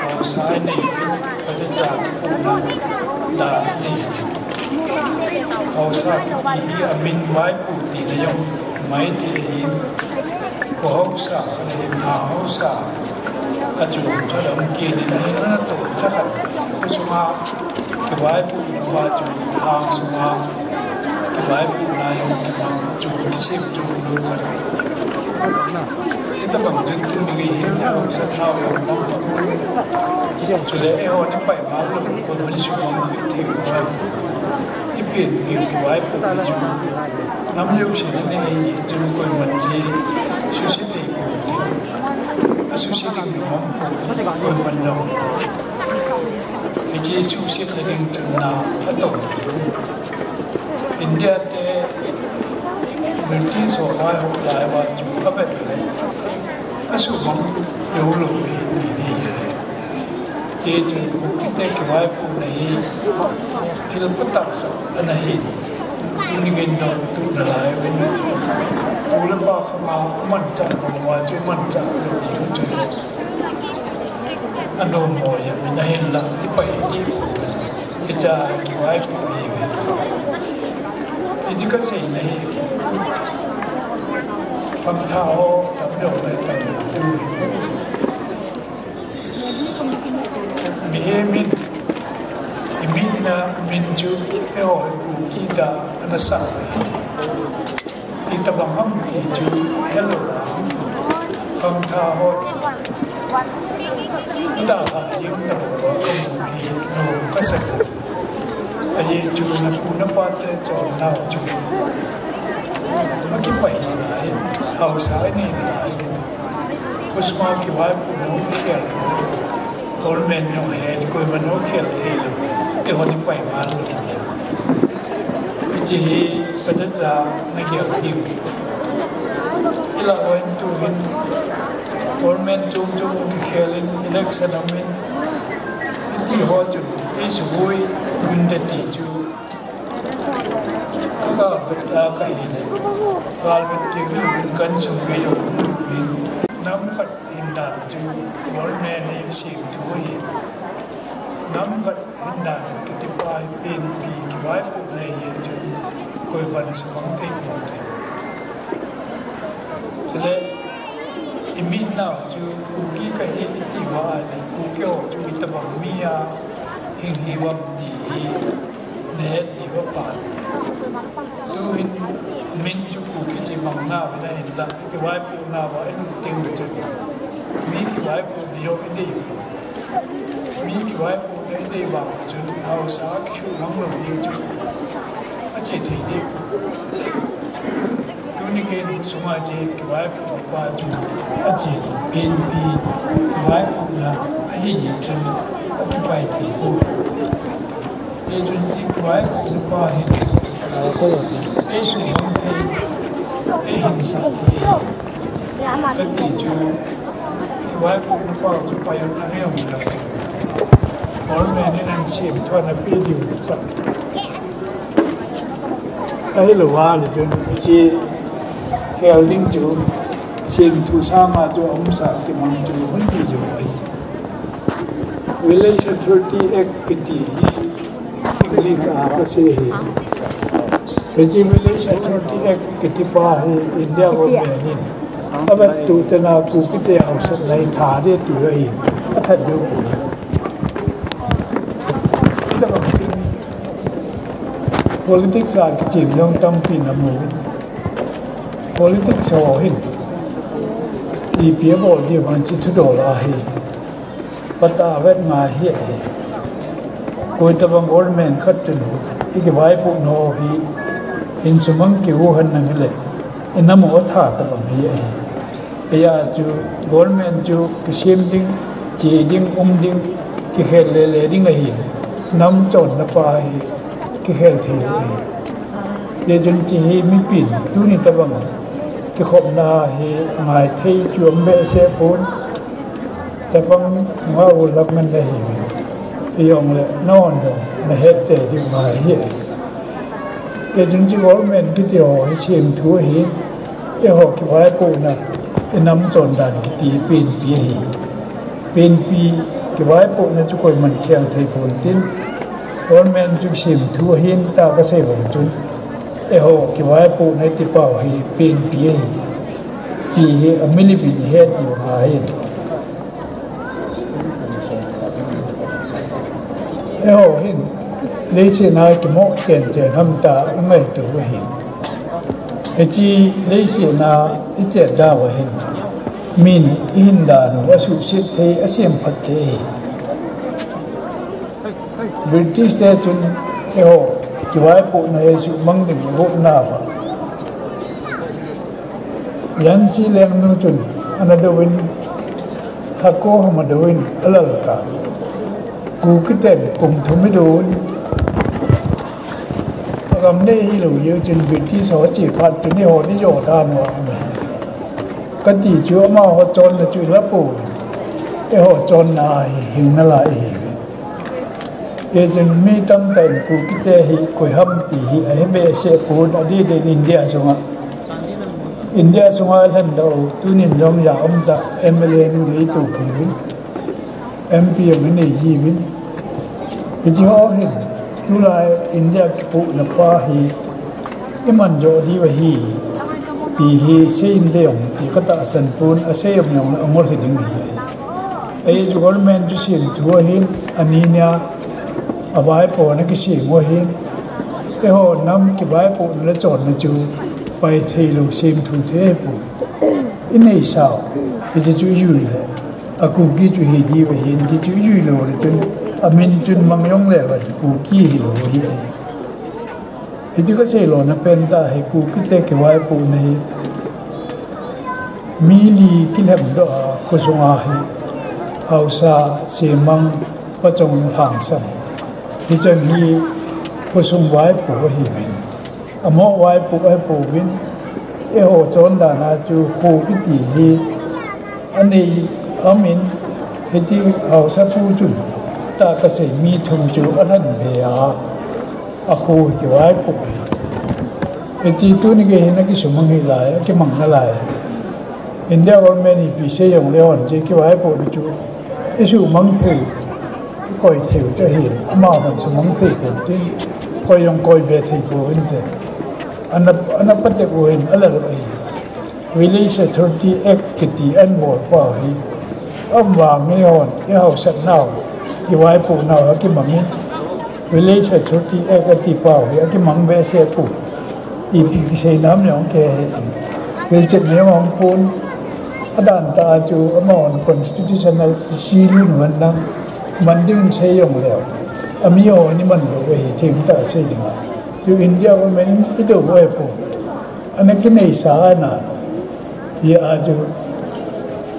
haosa inei, kajacha kipohna, dan inei. Haosa kiti hi amin vaipo tina jong maithei ahin, kho haosa khat ahin, na haosa, achom khat ahung kit in ahin, anatoh cha khat, khosunga, kivaipohna pa chu, hang sunga, kivaipohna jong kimang, chom kisem chom lou khat. Hitobang chun tuni gei hin, haosa nau jong mang. Chule eiho ni pai ma lou, koiman sumang pi thei uva. Ipen pi kivaipohna chu. Nam leu sin anei, chun koiman che, suse thei pon tin. Asuse ding ni mong pon, koiman jong. Hiche suhsetna ding chun na atong. India te British ho vaihop lai uva chu avet le. Asumang jou lou hi mi ni. Hichun Kukite kivaipohna hi thil phatah khat ana hi. Tuni geiyin jong tu nalai uvin. Pu le pa khanga amanchah lou uva chu amanchah lou jeh chun. Anom mo jeh in ahinla, ipai ti. Hiche a kivaipoh ahiuve. Hiche kaseina hi. Khangthah ho tamjo le tamjo tu. Mihem in, imin na min chu, eiho hi Kuki tia ana sah uve. Itobang ham ti chu, helou. Khangthah ho. Tua ha jing tobang kamu hi, nom kasa. Ajeh chu napu napa te chonnau chu. Akipai nalai, haosa inei nalai. Khosunga kivaipohna hung khel. Government jong he, koiman hung khel thei lou. Eiho ni pai ngal lou. Hiche hi, kajacha na gel diu. Ilah uva hin tu hin. Government chung chung kikhel in election amin, iti ho chun, ei sugui, win de ti chu. Ka vet a ka hi le. Ka vet ti win kan sung ke yo. Nam khat in dan chu, government in sim thu hi. Nam khat hin dan kiti pa hi pen pi kivaipoh le hi chu. Koi ban sa bang te ko te. Le, i min nau chu Kuki ka hi i ti uva le, Kuki ho chu i tabang mi a hing hi uvam ti hi, ne ti uva pa. Tu hin min chu Kuki chi mang nau na hin la, kivaipoh nau va i lut ding chu. Mi kivaipoh ni ho i dei. Mi kivaipoh na i dei vang chun, haosa kishu mang lou hi chu. A che thei ding. Tuni gei in sunga che kivaipoh pa chu a che pen pi kivaipoh na a hi ye chun a kipai thei ko. Ye chun che kivaipoh pa hi. Ei sung bang thei, ei hing sa thei. Ka ti chu kivaipoh pa chu pai na he um la. Government in an sim thu na pe diu khat. Ahilou va le chun, hiche khel ding chu, sim thu sanga chu a um sa kimang chu, hung ti jo ahi. Village Authority Act kiti hi, English a ka sei hi. Hiche Village Authority Act kiti pa hi, India government in. A vet tu tena Kuki te haosa lai tha de ti ahi. A that diu. Politics a kichim jong tampi na mu. Politics ho hin ipi abol diu ham chi thudol ahi. Pata vet ngai hi ahi. Koi tabang government khat chun i kivaipoh nau hi insung mang kiu han nang le. I nam u tha tabang hi ahi. Hiya chu government chu kisem ding, che ding, um ding, kikhel le le ding ahi. Nam chonna pa hi kikhel thei lou ahi. Ye chun chi hi mipin, tuni tabang kikhopna hi ngai thei chu um behseh pon. Chapang nga u lap ngan le hi. Ijong le non dong, na het te ding ngai hi. Ye chun chi government kiti ho hi sim thu hi, eiho kivaipohna, i nam chondan kiti penpi ahi. Penpi kivaipohna chu koiman khel thei pon tin, government chu sim thu ahin ta ka sei vang chun, eiho kivaipohna ti pau hi penpi ahi. Ti hi a milim in i het diu ahi. Eiho hin, leiset a kimoh chen chen ham ta i ngaito u ahi. Hiche leiset a i chet dau ahin, min i hin dan u a suhset thei, a semphat thei ahi. British te chun eiho kivaipohna hi suhmang ding u hotna uva. Jhansi Lengnu chun ana douvin, Thakohama douvin a lal ta. Kuki ten kum thum i douvin. Agam nei hilou jeh chun British ho che phat chun eiho ni jo dan uva. Kati chu amaho chonna chu i la pouvin. Eiho chonna hi hing nalai ahi. Ye chun mi tamtah in Kuki te hi koi ham ti hi a he behseh pon a diden India sunga. India sunga lhen doh tunin jong ja um ta M L A nu lei to pi vin. M P jong i nei ji vin. Hiche ho hin tulai India kipuhna pa hi i man jo diu ahi. Ti hi sei in de jong ti ka tahsan pon a sei jong jong a ngol hi ding ahi. Ei chu government chu sim thu ahin, ani nia, a vaipohna kisem u ahin. Eiho nam kivaipohna le chonna chu pai thei lou sim thu thei pon. I nei sau, hiche chu i jui le, a Kuki chu hi diu ahin, hiche chu i jui lou le chun, a min chun mang jong le van Kuki hilou hi ahi. Hiche ka sei lona pen tah hi Kuki te kivaipohna hi mi li kilhem doh a khosunga hi Haosa, Semang, Pachong, Lhangsam. Hichan hi khosung vaipo ahiuvin. Amaho vaipo ahipouvin. Eiho chondan a chu kho kiti hi Anei amin, hiche haosapu chun, tah kasei mi thum chu alhan be a, akho kivaipoh ahi. Hiche tuni gei hin akisumang hih lai, akimang nalai. India government ipi sei jongle hon hiche kivaipohna chu isuhmang thei, ikoi thei u chu ahin, amahon sumang thei pon tin, koi jong koi be thei pon te. Ana, ana patep u hin alal u ahi. Village Authority Act kiti anbol pau hi, aum vangin hon, ihaosatnau, kivaipohnau akimangin, Village Authority Act ati pau hi akimang behseh poi. Ipi kisei nam jong kihe in, hilchetna jong aum pon, adan tah a chu amahon constitutional seal in hon lang, man ding sei jongleu, amihon iman lou ahi, thengtah sei dinga. Chu India government in idou u ahipoi. Ana kineisa ana, hia chu,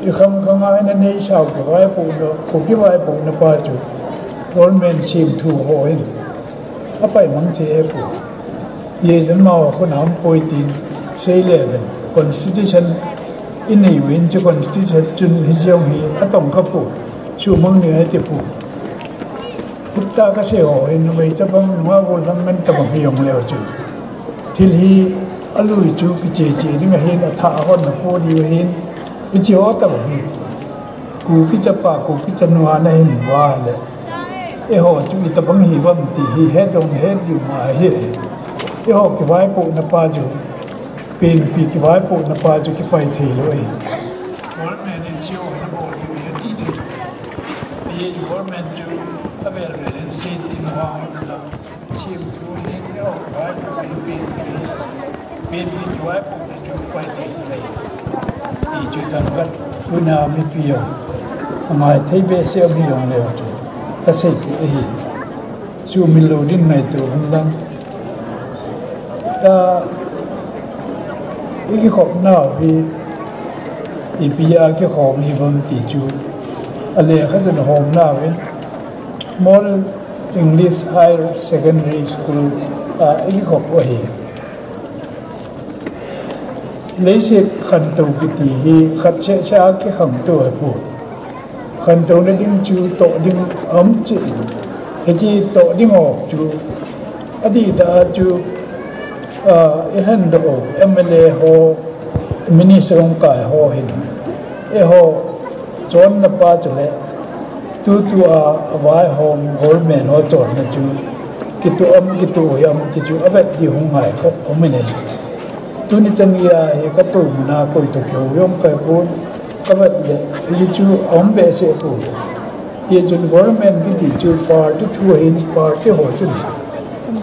ikhang khang a ana neisau kivaipohna, kho kivaipohna pa chu, government semthu hon apaimang thei ahipoi. Hijeh chun amaho khut a aumpoi tin seile uvin, constitution inei uvin, chu constitution chun hiche jong hi atongkha poi, suhmang ding ati poi. Hitia kasei ho hin, numei chapang nungah gollhang ngen tabang hijongleu chun, thil hi alui chu kiche che ding ahin, athah a honna po diu ahin, hiche ho tabang hi. Kuki chapa, Kuki chanu a nahin uva le, eiho chu itobang hiuvem ti hi het jong het diu ma ahi. Eiho kivaipohna pa chu, penpi kivaipohna pa chu kipai theilou ahi. Government in hiche ho hi nabol diu ahi ati theilou ahi. Hiche government chu avel vel in sei tin vang la, semthu hi eiho kivaipoh ahi, penpi hi, penpi kivaipohna chu kipai theilou ahi. Hichu themkhat tuna mipi jong angai thei behseh um hijongleu chu kaseipeh ahi. Sumil lou din ngaito un lang. Ta, ikikhopnau hi ipi a kikhom hiuvem ti chu, alekha chun homnauvin, Model English Higher Secondary School a ikikhop u ahi. Leiset khantou kiti hi khat seh seh a kikhangtou ahipoi. Khantouna ding chu toh ding aum cheh in, hiche toh ding ho chu, adihtah a chu, ah, ilhendoh u MLA ho, minister hung kai ho hin, eiho chonna pa chule, tutua avaihom government ho chonna chu kitoh am, kitoh hi am ti chu avet diu hung ngai khat um in ahi. Tuni chan geiya hi katoh muna koi toh kihou jong kahepon, kavet le hichu aum behseh poi. Hichun government kiti chu party thu ahin, party ho chun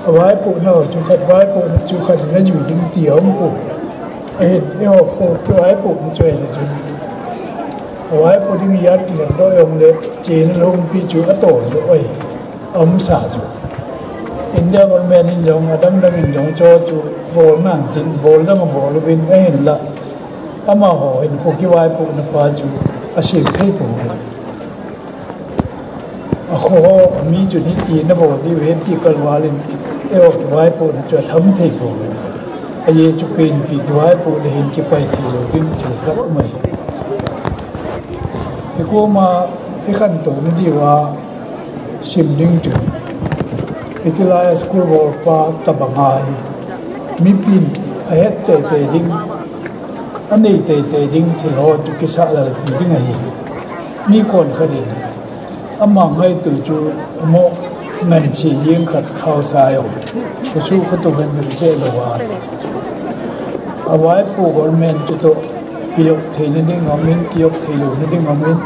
avaipohna ho chu khat, vaipohna chu khat in ajui ding ti aumpoi. Ahin, eiho kho kivaipohna chu ahile chun, avaipoh ding ijat kilhengdoh jongle, chena lhompi chu atoldoh ahi, aumsa chu. India government in jong, adangdang in jong hicheho chu bol nante tin, bol dang abol uvin ahinla, amaho hin kho kivaipohna pa chu asem thei pouvin. Akho ho, ami chun hiti nabol diu ahi ti kalval in, eiho kivaipohna chu atham thei pouvin. Ajeh chu penpi kivaipohna hin kipai theilou ding thil khat um ahi. Ikoma ikhantouna diuva sim ding chun, hitilai a school bolpa tobang ahi, mipin ahet teitei ding, anei teitei ding thil ho chu kisahlalpi ding ahi. Mi konkhat in ama ngaito chu amo ngansi jeng khat haosa jong, khosuh khoto hin vetsah louva, avaipo government chutoh kijop theina ding aumin, kijop theilouna ding aumin,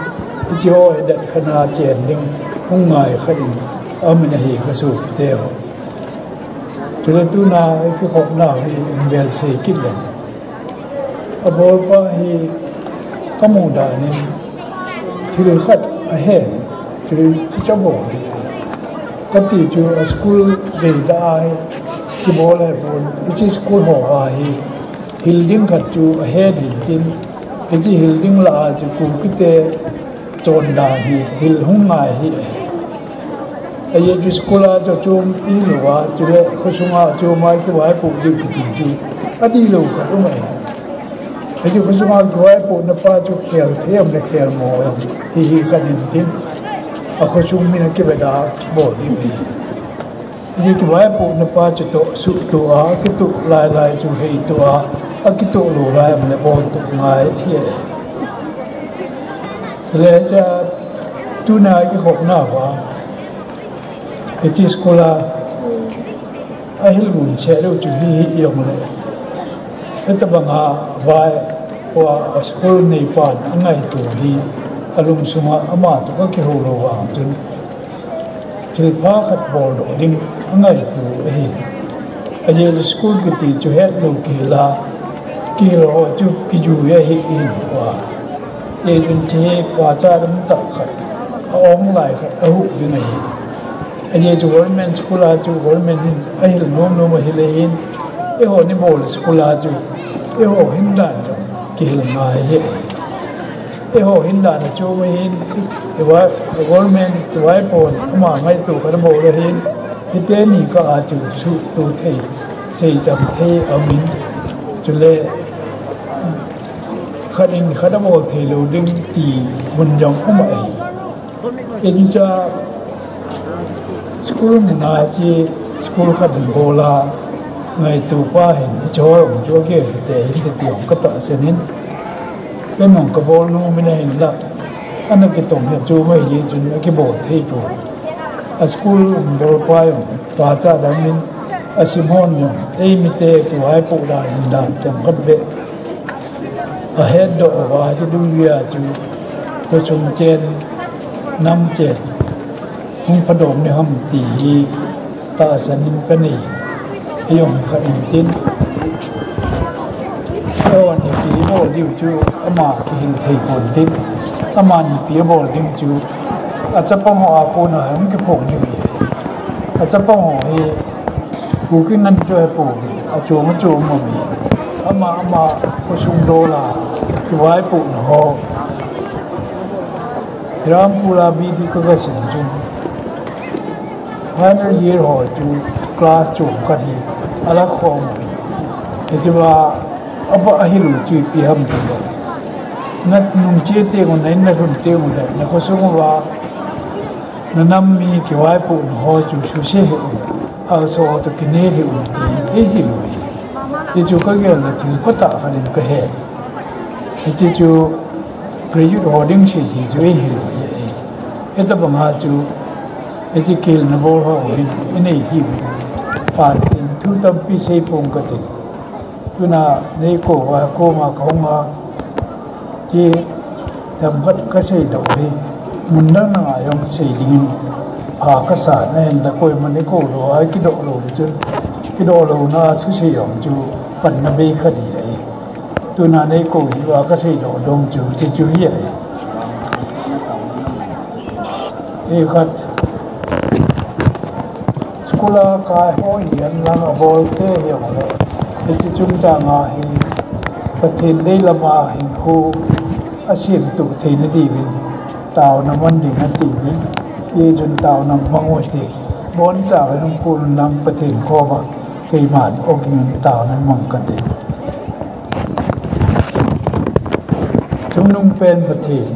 hicheho hi detkhen a chen ding hung ngai khat in aumin ahi kasopiteho. Chule tuna ikikhopnau hi ivel sei kit leng, abolpa hi kamu dan in thil khat ahen, thil chicha bol hi, kati chu a school deidah a hi kibol ahipon, hiche school ho a hi hil ding khat chu ahet in tin, hiche hil ding lah a chu Kukite chondan hi hil hung ngai ahi. Ajeh chu school a chu achom ihilouva, chule khosunga achom a kivaipoh diu kiti chu adihlou khat um ahi. Hiche khosunga kivaipohna pa chu khel thei ham le khel mo ham, hihi khat in tin, akhosung min akibe da bol ding ahi. Hiche kivaipohna pa chu toh suhtoh a, akitoh lailai chu heitoh a, akitoh lou lai ham le boltoh ngai ahi. Le cha tuna kikhopna uva, hiche school a ahil gun cheh lou chu hi, hijongle, hitabanga vai, school neipan angaito hi, alungsunga ama toh kakihou lou vang chun, thilpha khat boldoh ding angaito ahi. Ajeh chu school kiti chu hetlou kihil a, kihil ho chu kijui ahi in ua. Hijeh chun hiche pachat umtah khat, a-ong lai khat ahuh ding ahi. Ajeh chu government school a chu government in ahil nomnom ahile hin, eiho neibol school a chu eiho hindan jong kihil ngai ahi. Eiho hindan a chu ahin, government kivaipon ama ngaito khat abol ahin, hiteni kah a chu suhto thei, seicham thei aumin, chule khat in khat abol theilou ding ti mun jong um ahi. Hiche school mun a hiche school khat in bol a, ngaito pa hin hiche ho jong chu agel hite hinte ti jong katahsan in, ken jong kabol nom in ahinla, ana kitong hi chu mai hi chun akibol thei poi. A school bol pa jong pachat dang in, asim hon jong eimite kivaipoh dan hindan themkhat beh ahetdoh uva, hiche dungjui a chu khosung chen, nam chen hung phadom ding ham ti hi tahsan in kanei. Hijong hi khat in tin, eiho in ipi bol diu chu ama kihil thei pon tin, aman ipi abol ding chu achapang ho a kona hung kiphong diu ahi. Achapang ho hi Kuki ngan chu hepouvin, achom achom um ahi. Ama ama khosung dol a kivaipohna ho, Rampur a B D kaga sim chun, final year ho chu class chom khat hi ala khom uvin. Hichea aba ahil u chu ipi ham tile, nanung che teng u, na in nalhun teng u le nakhosung uva nanam mi kivaipohna ho chu suse hih un, aso toh kine hih un ti eihil u ahi. Hichu kagel le thil phatah khat in kahe. Hiche chu graduate ho ding sese chu eihil u ahi. Hitabanga chu hiche kihilna bol ho hin inei hih uvin, phat in thu tampi seipong kate. Tuna neikou uva koma kahunga, hiche themkhat kaseidoh hi mun dang dang a jong sei dingin pha kasa, ahinla koiman eikou lou a kidoh lou le chun, kidoh louna thusei jong chu panna bei khat ahi. Tuna neikou uva kaseidoh ding chu hiche chu ahi. Hikhat, school a kai ho hi henlang abolte hijongle, hiche chungchanga hi Pathen deilam a hinkho asemtoh theina diuvin taona man ding atiuvin, hijeh chun taona mang u hite. Boncha hin hung kon lang Pathen koma keiman ogin taona mang kate. Chungnungpen Pathen,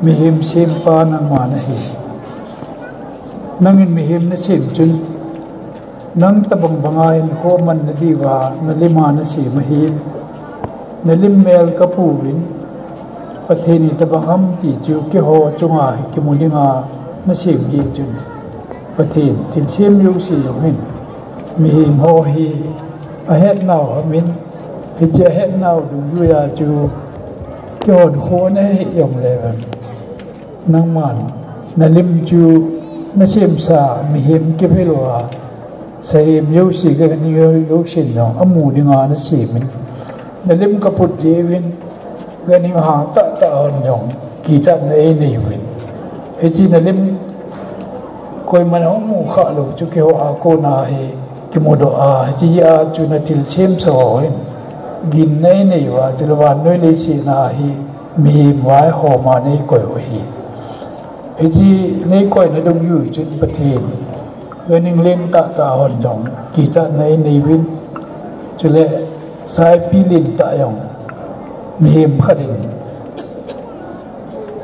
mihem sempa nangma nahi. Nangin mihem nasem chun, nang tobang banga hinkho amanna diuva nalim a nasem ahin. Nalim mel kapuuvin, Pathen itobang ham ti chu keiho chunga hi kimu dinga nasem jeh chun, Pathen, thilsem jouse jong hin mihem ho hi ahetnau ham in, hiche ahetnau dungjuia chu kihon khon ahi jongleu hen, nangman nalim chu nasemsa mihem kiphel uva, sahem jouse, ganhing jousen jong amu dinga nasemin, nalim kaput jeh uvin, ganhing hang tahtah hon jong kichatna einei uvin. Hiche nalim koiman ahung mu khah lou chu keiho a kona hi kimudoh a, hiche jeh a chu nathilsemsa ho hin ginna einei uva, chule vannoi leiset a hi mihem vaihoma neikoi u ahi. Hiche neikoina dungjui chun Pathen, ganhing lentah tah hon jong kichatna einei uvin, chule saipi lentah jong Mihem khat in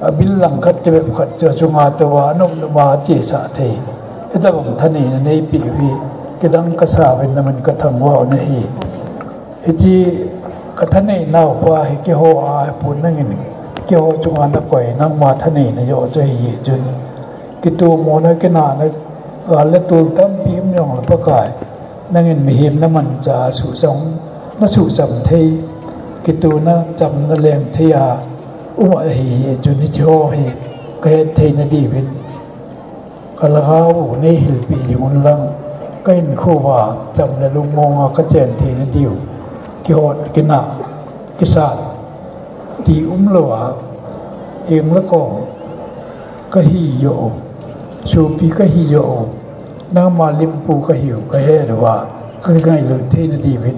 abil langkhat tibep khat chu achunga touva anom noma achesah thei, hitabang thaneina neipeh u hi kidang kasauvin namin kathangvah u ahi. Hiche kathaneinau pa hi keiho a ahipon nangin keiho chunga nakoi nangma thaneina joh chu ahi chun, kitomona kinahna gal le tol tampi um jongle Pakai, nangin mihem namanchah a suhchang, nasuhcham thei, kitona chamna leng thei a um ahi chun hicheho hi kahet theina diuvin kalhagao u neihilpeh jing unlang, kahinkhoa cham le lungmonga kachen theina diu, kihot, kinah, kisat ti umlouva, heng le kom kahi joh u, sopi kahi joh u, nangma limpu kahiu kahet uva, kangailut theina diuvin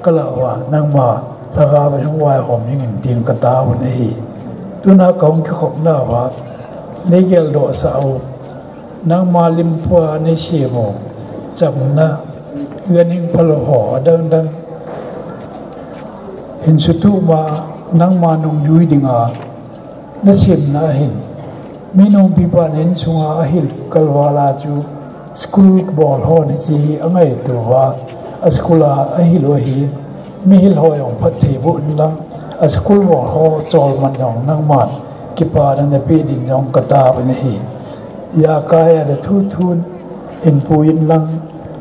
kalah uva, nangma lhagaovin hung vaihom jingin tin katao u ahi. Tuna kahung kikhopnauva neigeldohsah u, nangma limpua neisem u chamna, ganhing phalou ho adangdang hin sutuhma, nangma nungjui dinga nasemna ahin, mi nungpipan insunga ahil kalvala chu school bol hon hiche hi angaitouva, a school a ahil u ahin, mihil ho jong phatthei boh inlang, a school bol ho cholman jong nangman kipana napeh din jong katao u ahi. Ijakai a le thuthu in pui inlang,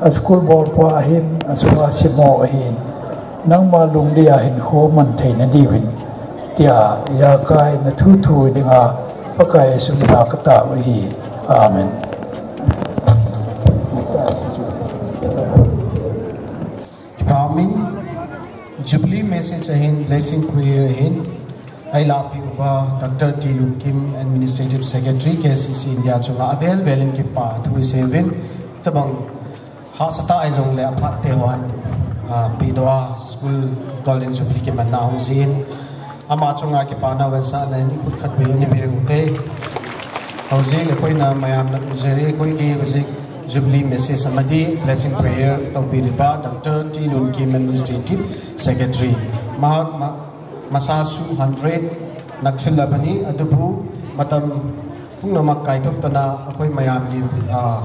a school bolpa ahin, asunga simho ahin, nangma lungdei a hinkho man theina diuvin, tia ijakai na thuthu dinga Pakai Jesu mina katao u ahi. Amen. Kipah umin, Jubilee message ahin, blessing prayer ahin, eilahpeh uva Doctor T Lunkim, Administrative Secretary, K C C India chunga avel velin kipathu iseiuvin, hitabang hahsatah ahijongle aphat teho ahin, ah, pehdoh a school Golden Jubilee kimanna ahung jin, ama chunga kipana vetsahnan ikhut khatvei nipeh ute. Hojeh le koina mayamna ujeh le koi ki hojeh Jubilee message amadi blessing prayer tongpi ripa Doctor T Lunkim, Administrative Secretary. Mahak ma-, masa su hundred naksil labani adubu matam pung namak kaitop tana akoi mayam ki, ah,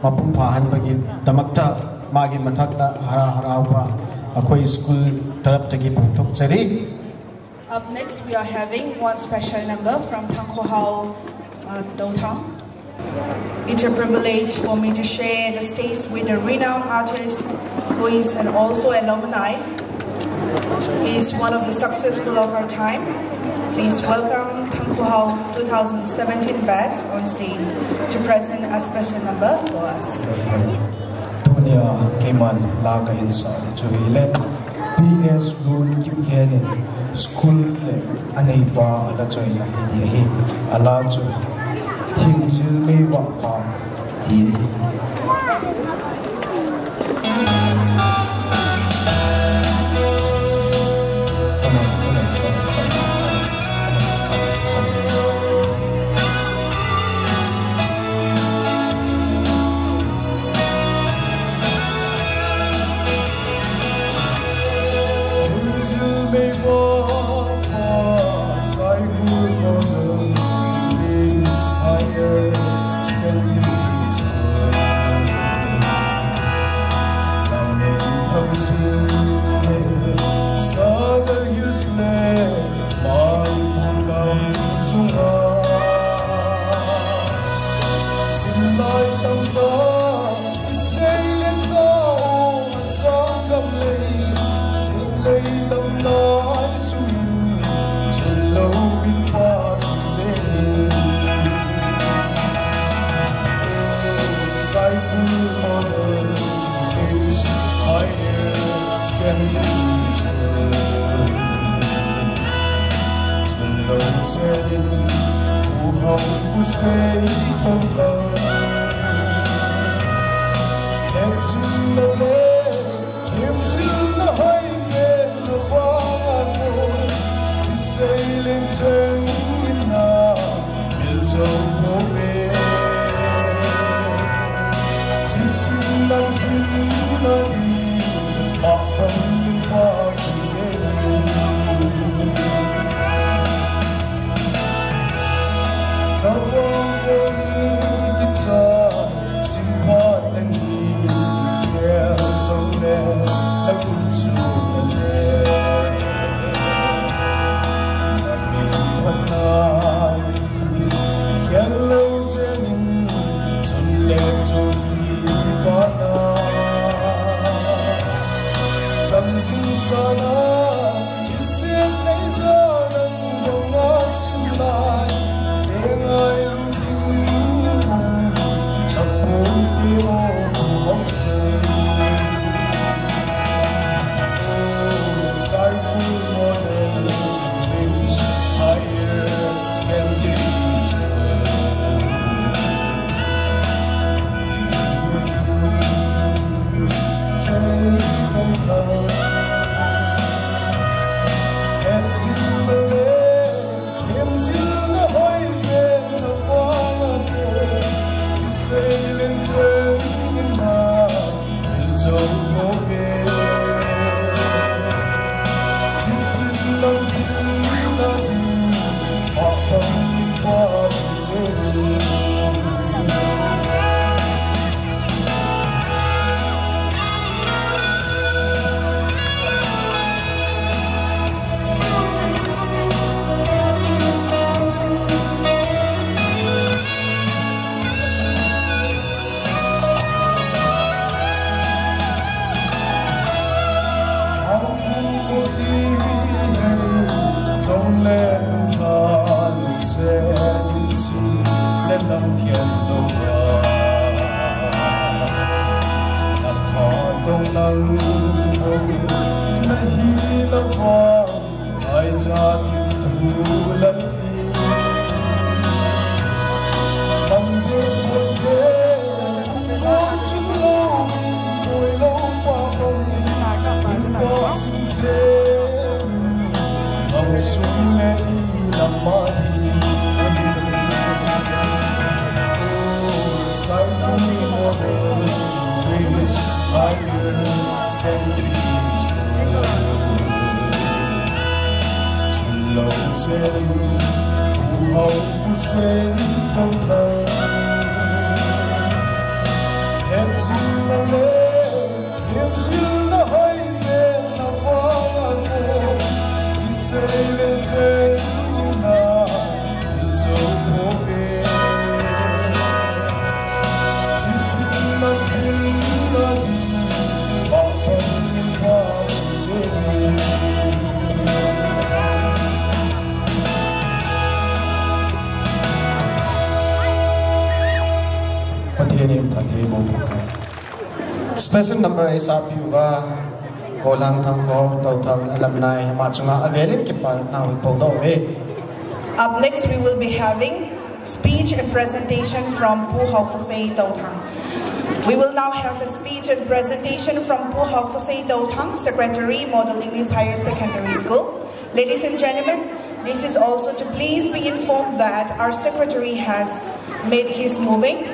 mapung pha han bagi damakta magi mathakta hara hara upa akoi school tarap tagi pung tok chari. Up next, we are having one special number from Thangkhohao, uh, Dothang. It's a privilege for me to share the stage with a renowned artist who is an also alumni. He is one of the successful of our time. Please welcome Thangkhohao two thousand seventeen batch on stage to present a special number for us. Tunia keiman la kahin sa di chu hile, P S Lunkim Khen in school le aneipa ala choina hi di ahi. Ala chu Thimjil Meivah Pa hi ahi. Pathen in phatthei boh. Special number eisah piuva, Golhang Thangkhol, Touthang alumni, ama chunga avelin kipana hung pohdoh uve. Up next, we will be having speech and presentation from Pu Haokhosei Touthang. We will now have a speech and presentation from Pu Haokhosei Touthang, Secretary, Model English Higher Secondary School. Ladies and gentlemen, this is also to please be informed that our secretary has made his moving.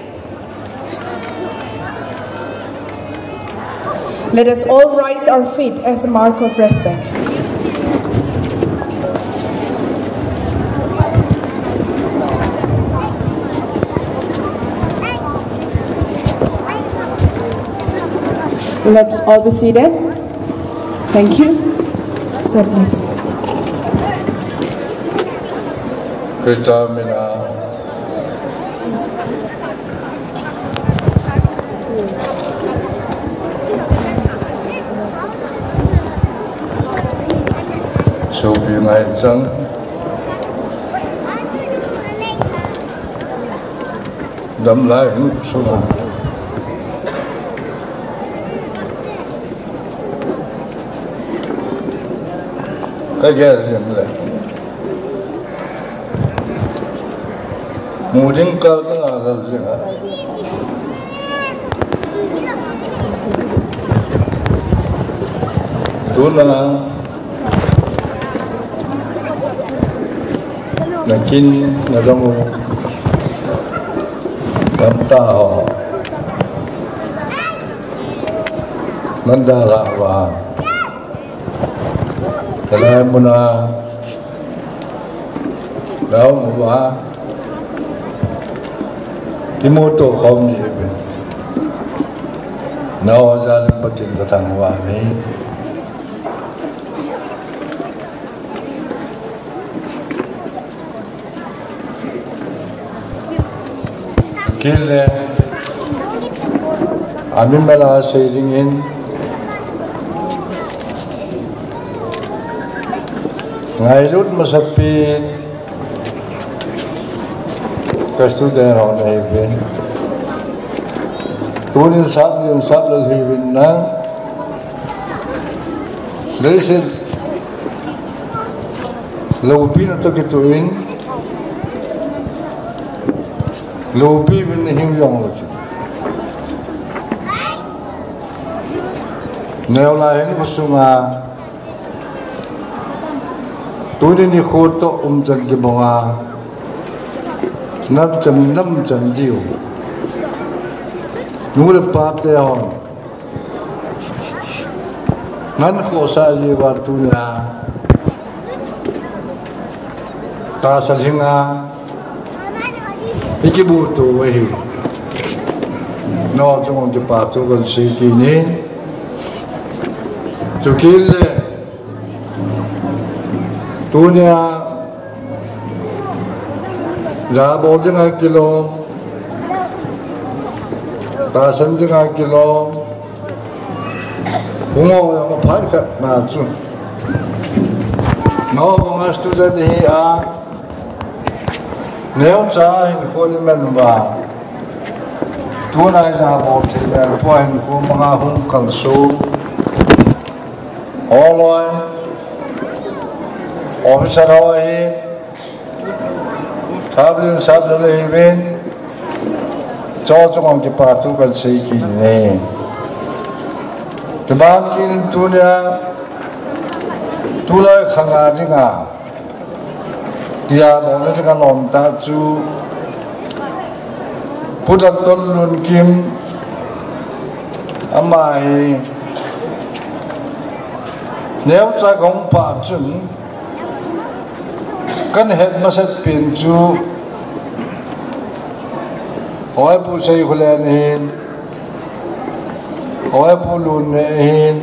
Let us all rise our feet as a mark of respect. Let's all be seated. Thank you. Sir, please. Christa mina. Sopi ngai chang. Damlai hung sung. Ka gel jing le. Mu ding kal ka nga lal jing a. Tuna. Na kin, na dong u. Dam ta ho. Nan da la wa. Ka lai muna. Dau mu wa. Ki mu to khom ni be. Na wa ja lim patin ka thang wa ni. Kile, ami mela sei dingin, ngailut masapi, ka student ho nahi uvin. Tunin sap lim sap lal hi uvin na. Leiset loupina toh kitoh in, loupi uvin na hing jong lou chu. Neo lai hin khosung a, tuni nikho toh umchan kibang a, namchan namchan diu. Nu le pa te hon. Ngan khohsah jiuva tunia. Tahsa lhinga. I kibuhtu ahi. Nangho chunga kipa thu kan sei kit in. Chukit le. Tunia, jabol dinga kilom, tahsan dinga kilom, hung ho jong aphat khat na chu. Nangho banga student hi a, neocha hinkho ni men uva. Tunai jabol thei mel poi hinkho manga hung kalson. Oloi, officer ho ahi, saplin saplin ahiuvin, chua chunga kipa thu kahin sei kit e. Kiman kit in tunia, tulai khanga dinga tia bol ni ka nom ta chu, Pu Doctor Lunkim, ama hi neocha kahung pah chun, kahin het masat pen chu, Hoipu Seikholen ahin, Hoipu Lunne ahin,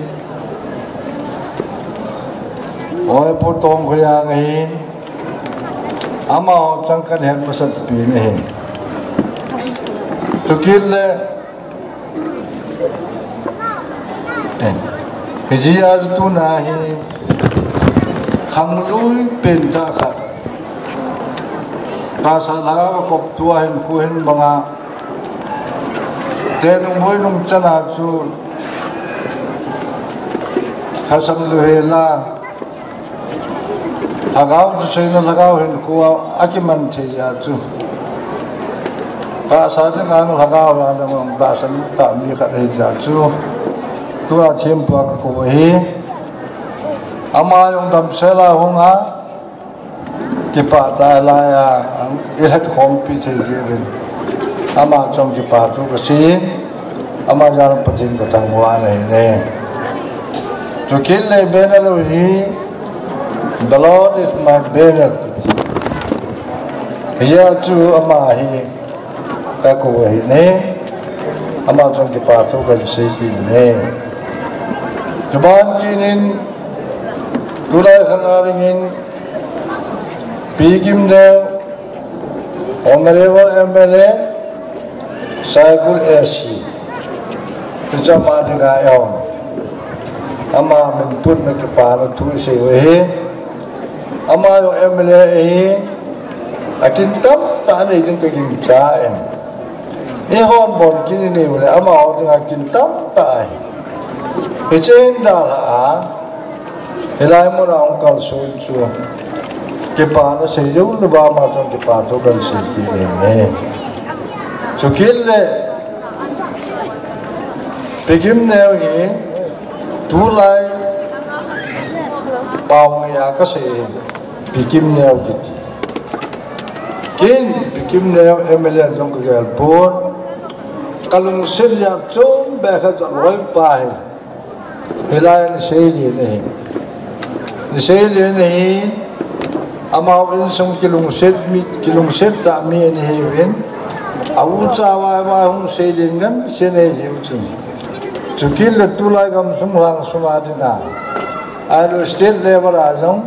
Hoipu Tongkhoyang ahin, amaho chang kahin het masat pen ahin. Chukit le, eh, hijeh a chu tuna hi khanglui pen tah khat. Tahsa lhagao a kop tua hin khu hin banga, te nung boi nung chana chu, khasam lu hela, lhagao chu seina lhagao hin khua akiman thei a chu, tahsa dinga lhagao a nang tahsan ta mi khat ahi a chu, tua thempu a kakou ahi. Ama jong damsel a hung a, kipah tah a lai a, i het khompi thei jeh uvin, ama chunga kipa thu kasei, ama jal Pathen kathangvah in ahi. Chukit le banner lou hi, "The Lord is my banner," kiti. Hijeh a chu ama hi kakou ahi, ama chunga kipa thu kahin sei kit e. Kiman kit in, tulai khanga dingin, Pi Kimneo, Honorable M L A, Saikul A C, tichu ama dinga eihon, ama min putna kipana thu isei u ahi. Ama jong M L A ahi, akin tamtah anei ding kagingchan, eihon bon kin inei u le amaho dinga kin tamtah ahi. Hiche hin dalha a, hilai muna hung kalson chu, kipana sei jou louva ama chunga kipa thu kahin sei kit e. Chukit le, Pi Kimneo hi, tulai pao ngei a kasei, Pi Kimneo kiti. Ken Pi Kimneo M L A jong kagel pon, kalungset jat chom beh khat jong loi pa hi, hilai a Niseilen ahi. Niseilen ahi, amau insung kilungset mi, kilungset tah mi ana hiuvin, a ucha vai vai hung seilen ngen seilen jeh u chun, chukit le tulai gamsung lhang sunga dinga, ahilou state level a jong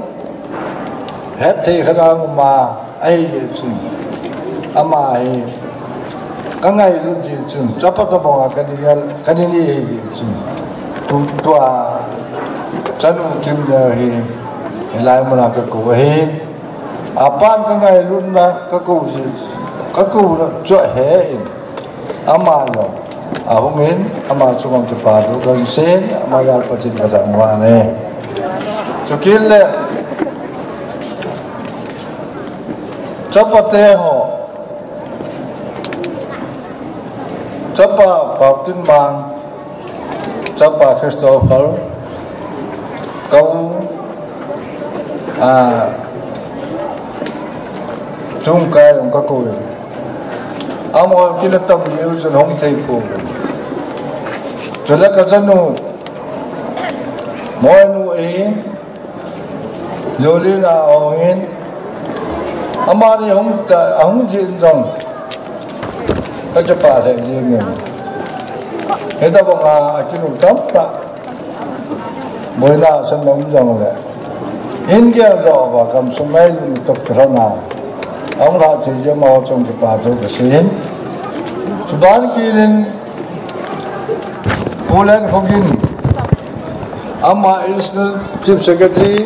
hetthei khat a um a, ahijeh chun, ama hi kangailut jeh chun, chapa tobang a kani gel, kani nei ahijeh chun, tu, tua chanu Kimneo hi hilai muna kakou ahi. Apan kangailutna kakou jeh, kakouna chu ahe in, ama jong ahung in, ama chunga kipa thu kahin sei in, ama jal Pathen kathangvah e. Chukit le, chapate ho, chapa Paotinmang, chapa Christopher, ka u, a, Chungkai jong kakou e. Amaho kina tam jeh u chun hung thei pouvin, chule kachanu Moinu ahi, Jolina ahung in, amani hung ta, ahung jeh in jong kakipah lheh jeng in, hitobanga akinu tamtah, boina asan um jongle, in geldoh uva gamsung ngailutna toh kilhona ahung lhah thei jeh u amaho chunga kipa thu kasei in, chuban kit in, Pu Lenkhokin, ama Additional Chief Secretary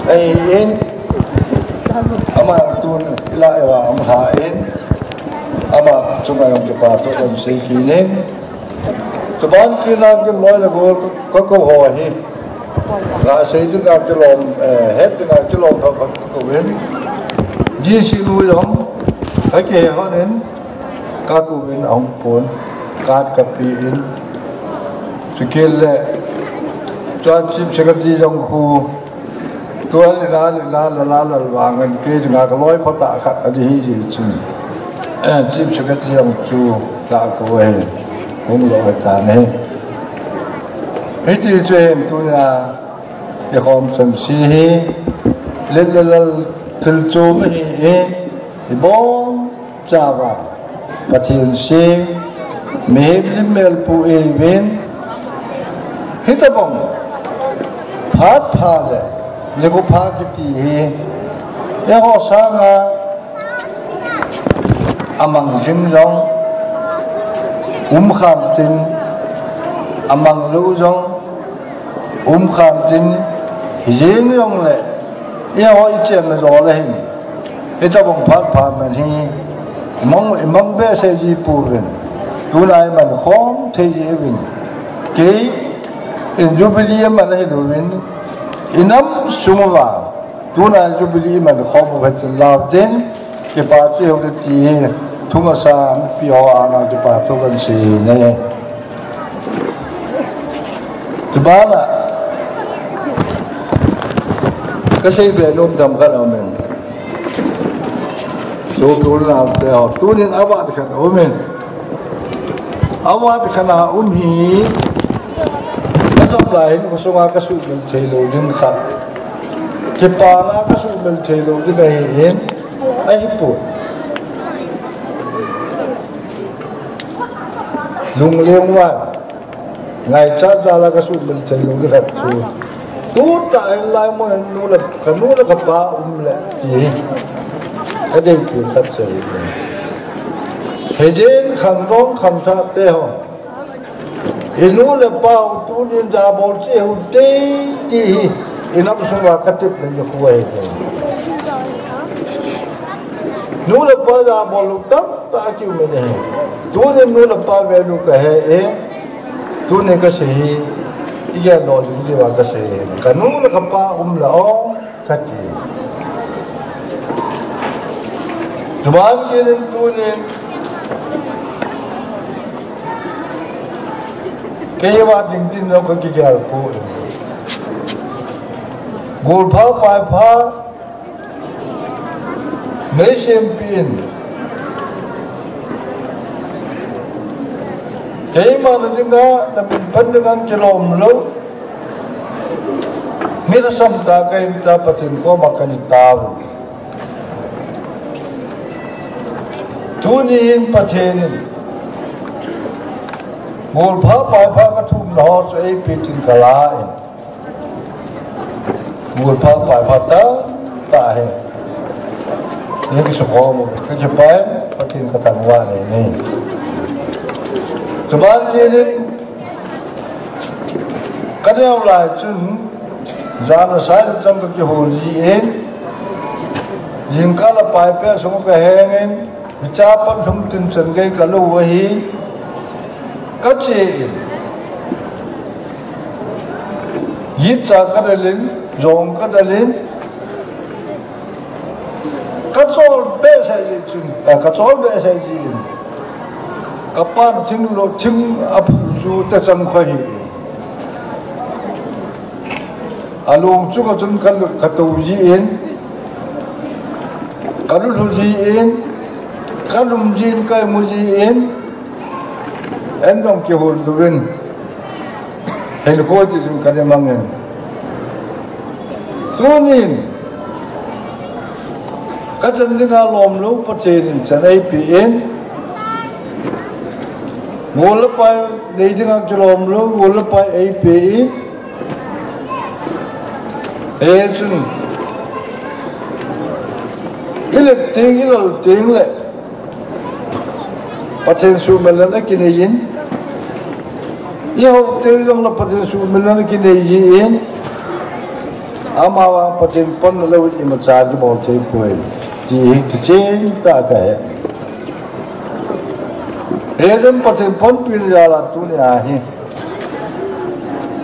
ahin, ama tun ilah uva ahung lhah in, ama chunga jong kipa thu kahin sei kit in, chuban kit in Kimloi le Gol kakou ho hi, Ka sei dinga kilom, eh, het dinga kilom pha pha ka kou in. Di si nu jong ka ke hon in ka kou in ahung pon ka ka pi in. Chukil le chuan chip se ka ti jong khu. Tua le la le la la la la vang in ke dinga ka loi pha ta khat a di hi ji chun. Eh, chip se ka ti jong chu ka kou he. Hung lo ta ne. Hiti chu hen tuna i khom chan si hi, lel le lal thil chu ma hi hi, i bom chava, Pathen si, mi him lim mel pu e vin, hi ta bom, phat pha le, ni ko pha kiti hi, e ho sanga, a mang jing jong, um kham tin, a mang lo jong, um kham tin, hi jing jong le, i ho i chen na jo le hin, i ta bong phat phat man hi, i mang, i mang be se ji pu vin, tuna i man khom thei ji vin, kei, in Jubilee man hi lo vin, i nam sung va, tuna Jubilee man khom u vet lau tin, kipa chu heu le ti hi, thu masa pi ho anga kipa thu kan si ne. Tubana, ka sei be nom dam kan amen. So tu la te ho, tunin awa de kan amen. Awa de kan a um hi, ka dam lai hin, ka sunga ka su min thei lo ding khat. Kipana ka su min thei lo ding ahi hin, ahi pu. Lung leng wa, ngai cha da la ka su min thei lo ding khat chu. Tu ta hin lai mo hin nu le, ka nu le ka pa um le ti. Ka dei pu khat sei. He jin khang dong khang tha te ho. I nu le pa u tunin ja bol che u te ti hi, i nam sunga ka tep le ni khu ahi te. Nu le pa ja bol u tam ta ki u me ne. Tunin nu le pa ve nu ka he e. Tunin ka sei hi, i ga lo jing di wa ka sei hi. Ka nu le ka pa um la o. Ka ti. Tuman kinin tunin. Kei va ding din lo ka kigel ko. Gol pha pai pha. Mei sem pin. Keima na dinga, na min pan dinga kilom lo. Mi lhasam tah ka hita Pathen koma ka ni tau. Tunin Pathen in gol pha pai pha ka thumna ho chu eipe tin ka la in. Gol pha pai pha ta, ta he. Ni ki su khom, ka kipa e, Pathen ka thangvah nei nei. Tuman kinin, ka neo lai chun, jan a sai chang ka kihol ji in, jingkah a pai pe sung ka heng in, hiche a pat lhum tin chan gei ka lo ahi, ka che in. Gitcha ka del in, jong ka del in, ka chol behseh ji chun, eh, ka chol behseh ji in. Ka pan thing lo, thing a phu chu te chang kho hi. A lung chu ka chun ka lut ka to ji in, ka lut lut ji in, ka lum ji in, ka mu ji in, en jong kihol lou in, hin kho ti chun ka ne mang in. Tunin, ka chan dinga lom lou Pathen in chan eipe in, gol le pai nei dinga kilom lou, gol le pai eipe in, Hichun, i let teng, i lal teng le Pathen suhmilna kinei in, i hou teng jong le Pathen suhmilna kinei in, amavang Pathen panna lou in imacha kibol thei poi, ti hi kichen tah a ka he. Hichun Pathen panpina jal a tuni a hi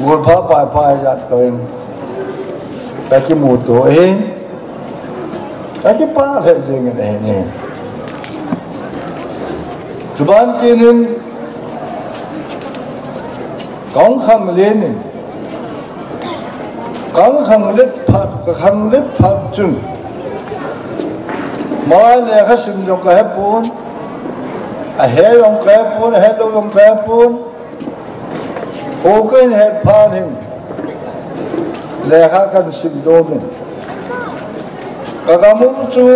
Gol pha pai pai jat toh in. Ka kimuto in. Ka kipah lheh jeng in ahi. Chuban kinin ka hung khanglen in. Ka hung khanglet phat, ka khanglet phat chun. Malai lekha sim jong ka hepon. Ahe jong ka hepon, ahe lou jong ka hepon. Kho kahin het phat hin, lekha kahin sim nom in. Ka gam u chu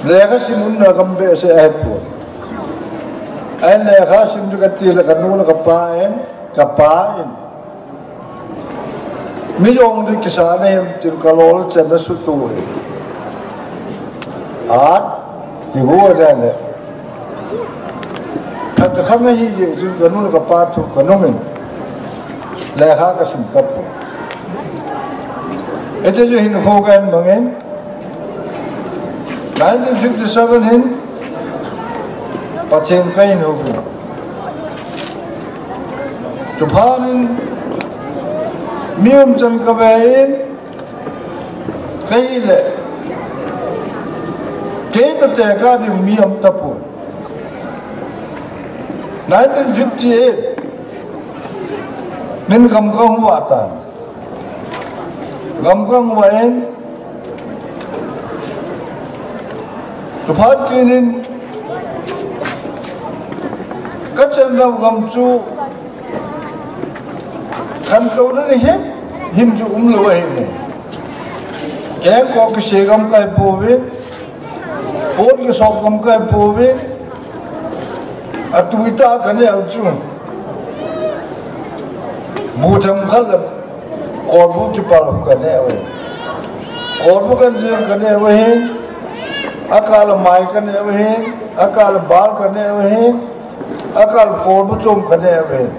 lekha sim umna gam behseh ahipoi. Ahin lekha sim ding kati le ka nu le ka pa in, ka pa in. Mi jong ding kisa nahi em tin ka lol chan na sutu e. At, ti hu a dan le. Phat khang ahi jeh chun ka nu le ka pa thu ka nung in. Lekha ka sim tapoi. Hiche chu hinkho kahin mang in. Nineteen fifty-seven hin Pathen kahin hou in. Chuphat in mi umchan ka ve in, ka hile, kei toh tekah ding mi um tapoi. Nineteen fifty-eight nin gam ka hung vah tan. Gam ka hung vah in, chuphat kinin ka chennau gam chu khantouna ding himhim chu umlou ahi ne. Kengkoh kise gam kahi pouve, pot kisop gam kahi pouve, atui tah ka neh u chu bu themkhat le kolbu kipal ka neh uve. Kolbu kan jeng ka neh uve hin, akah le mai ka neh uve hin, akah le bal ka neh uve hin, akah le kolbu chom ka neh uve hin.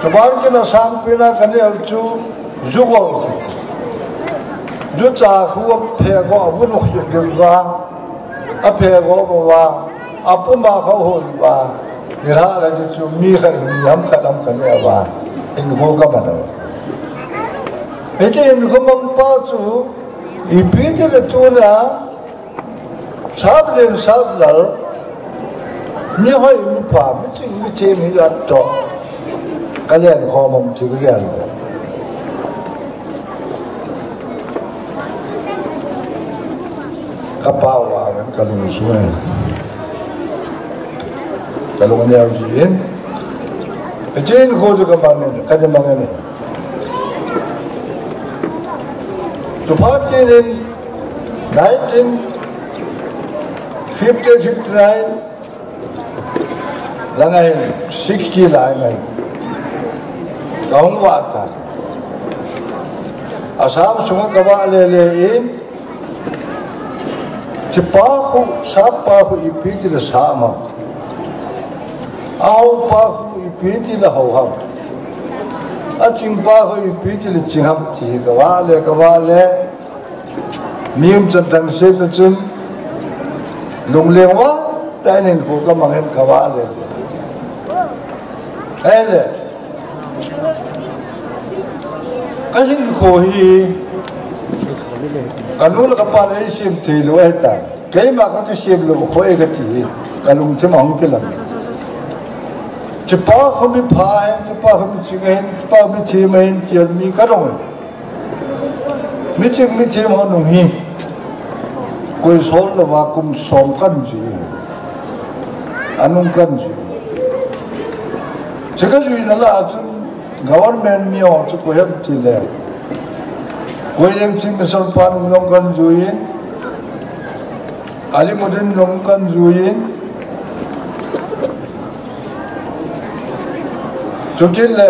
Chuban kina sangpena ka neh u chu jugol kiti. Jucha khu aphe go, abu nok hi gel va, aphe go ba va, apuma kho hon va. Ni ha la chu chu mi khat, mi ham khat ham ka neh uva. Hinkho ka man uva. Hiche hinkho mang pa chu ipi ti le tuna Sap len sap lal, mi hoi mi pha, mi ching mi them hi jat toh ka len khom am ti ka gel le. Ka pao a ka lung sung e. Ka lung neo ji in. Hiche hinkho chu ka mang in, ka ding mang in. Chuphat kinin nineteen fifty, fifty-nine, lang ahin sixty lang ahin. Ka hung vah tan. Assam sunga ka vah lele in, chipa khu, sap pa khu ipi ti le sap ham. Ahao pa khu ipi ti le hao ham. Aching pa khu ipi ti le ching ham ti ka vah le, ka vah le. Mi umchan thangsetna chun lungleng uva tah in hinkho ka mang in ka vah le. Ahile, ka hinkho hi ka nu le ka pan eisem thei lou ahitai. Keima ka kisem lou khu e kati hi ka lungthim a hung kilang. Chipa khu mi pha ahin, chipa khu mi ching ahin, chipa khu mi them ahin, tia mi ka dong e. Mi ching mi them ho nung hi koi sol louva kum som kan jui. Anung kan jui. Chu ka juina lah a chun government mi ho chu koi ham ti le, Koilem Ching Misol pa nung jong kan jui in, Alimudin nung kan jui in, chukit le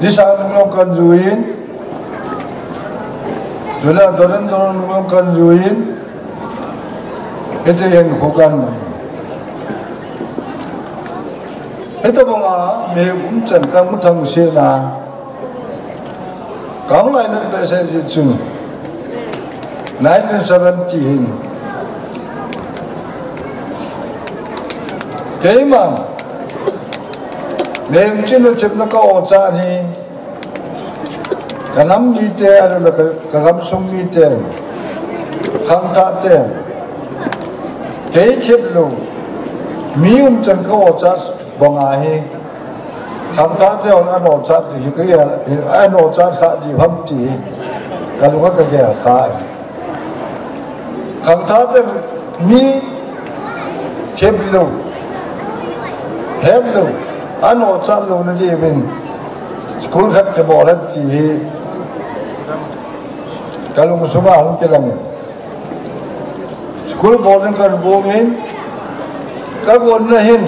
Nisa nung jong kan jui in, chule Doren Doren nung jong kan jui in, hiche hinkho kan mang. Hitobang a mi umchan ka mu thangsetna ka hung lainat behseh jeh chun nineteen seventy hin, Keima, Neimchin a thepna ka-o chat hi, ka nam mite, ahilouleh ka, ka gamsung mite, khangthahte, kei thep lou, mi umchan ka-o chat banga hi, khangthahte hon a-o chat ti hi ka gel, a-o chat kha di ham ti hi, ka lunga ka gel kha. Khangthahte mi thep lou, het lou, a-o chat louna diuvin, school khat kibol hen ti hi, ka lungsunga hung kilang. School bol ding ka lungin, ka gonna hin,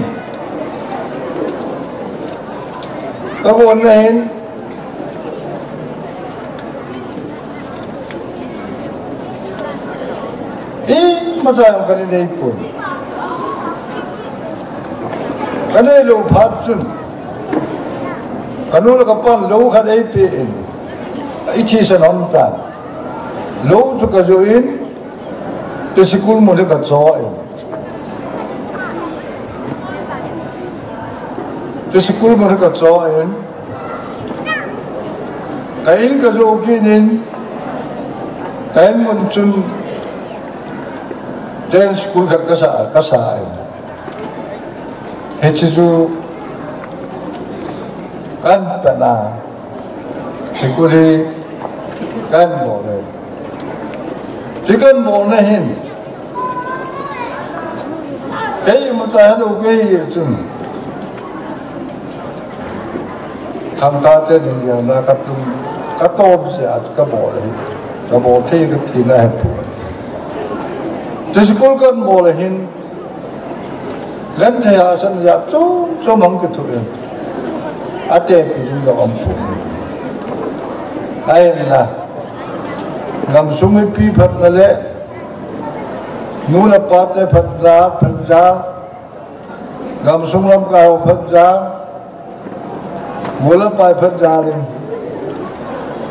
ka gonna hin, imacha jong ka nei pon. Ka nei lou phat chun, ka nu le ka pan lou khat eipen, ithisan um tan. Lou chu ka joh in, te school mun hi ka choh in. Te school mun hi ka choh in. Ka in ka joh kit in, ka in mun chun, ten school khat ka sa, ka sa in. Hiche chu kan pan a, school hi kan bol e. Ti kan bolna hin, kei imacha helou kei chun, khangthahte ding gelna ka tum, ka tom jeh a ka bol ahi, ka bol thei ka tina ahipoi. Ti school kan bol ahin, genthei hahsatna jat chom chom hung kithoh in, atepi ding jong aumpoi. Ahinla, gamsung mipi phatna le, nu le pate phatna, phatna, gamsung lamkai ho phatna, nu le pai phatna in,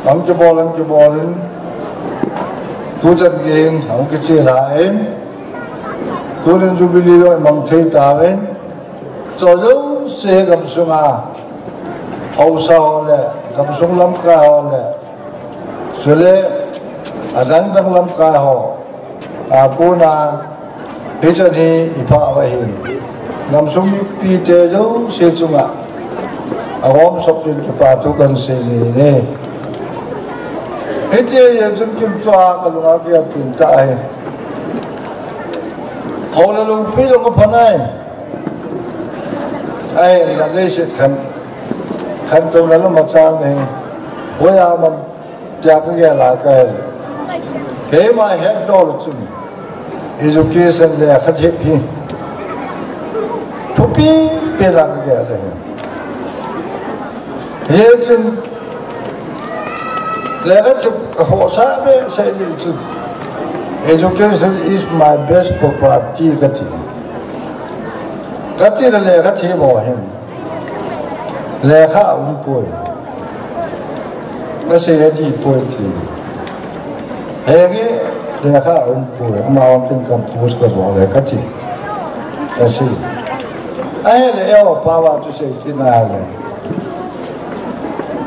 hung kibol, hung kibol in, tuchan geiyin hung kiche lhah in, tunin Jubilee jong imang thei tauvin, chu jouse gamsunga haosa ho le, gamsung lamkai ho le, chule adang dang lamkai ho a kona hichan hi iphah uva ahin, gamsung mipite jouse chunga agom sopin kipa thu kan sei in ahi. Hiche jeh chun kin tua ka lunga kiapin tah ahi. Hou le loupi jong apha nai. Ahinla leiset khan, khantouna lam a chang ahi. Hoiya ham tia ka gel a ka hile, keima hetdoh chun education, lekha thep hi thupi pen a ka gel ahi. Hichun lekha thep ka khohsah behseh jeh chun, education is my best property kati. Kati le lekha thep ho hin lekha aumpoi, kasei adih poi ti. Henge, lekha aumpoi, amavang kin compose kabol e kati, kasei. Ahile eiho pao a chu sei kit nale,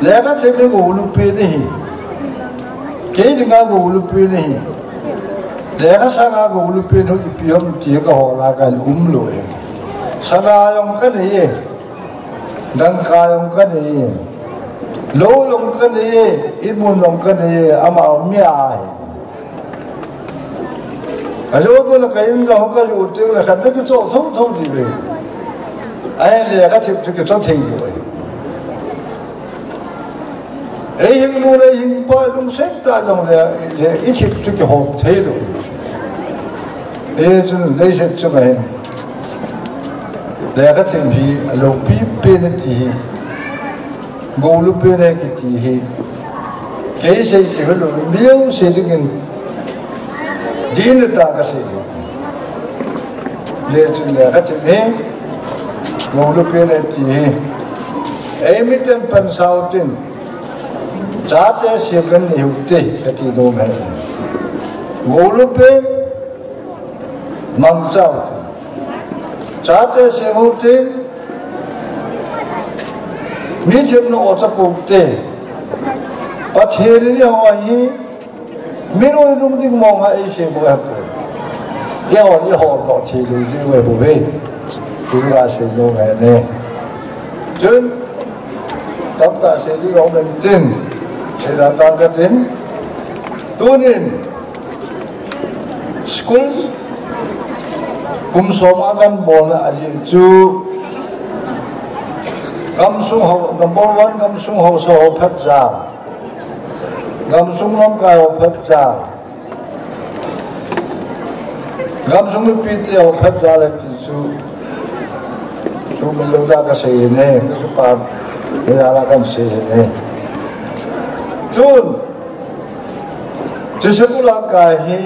lekha thep hi golupen ahi. Kei dinga golupen ahi. Lekha sanga golupen hi ipi ham ti kahol a ka umlou e. Sana jong kanei e, dangka jong kanei e, lou jong kanei e, inmun jong kanei e, ama mi ahi. Kajo teng le ka in jong kajo teng le khat le kicho thotho diu ve. Ahile lekha thep chu kicho thei lou e. Eihing nu le eihing pa lungset tah jongle, le ithep chu kihom thei lou. Hichun leiset chunga hin lekha thep hi aloupi pen e ti hi, golupen e kiti hi, kei sei kihilou, mi jouse dingin dihna tah kasei. Hichun lekha thep hi golupen e ti hi, eimiten pansau tin, chate siam kan nei u te kati nom e. Golupen mangchau te. Chate seng u tin, mi themna o cha pu te. Pathen in eiho hi, min u lungding mong a eisem u ahi poi. Eiho, eiho lo thei lou jeh u ahi poi. Ti ka sei nom e. Chun, tamtah sei ding um in tin, sei dan tang ka tin. Tunin, School kum som a kan bolna a jeh chu gamsung ho, number one, gamsung haosa ho phatjal, gamsung lamkai ho phatjal, gamsung mipite ho phatjal e ti chu, chu min lou da ka sei ne, ka pa, ka ya la kan sei ne. Tun, Chi school a kai hi,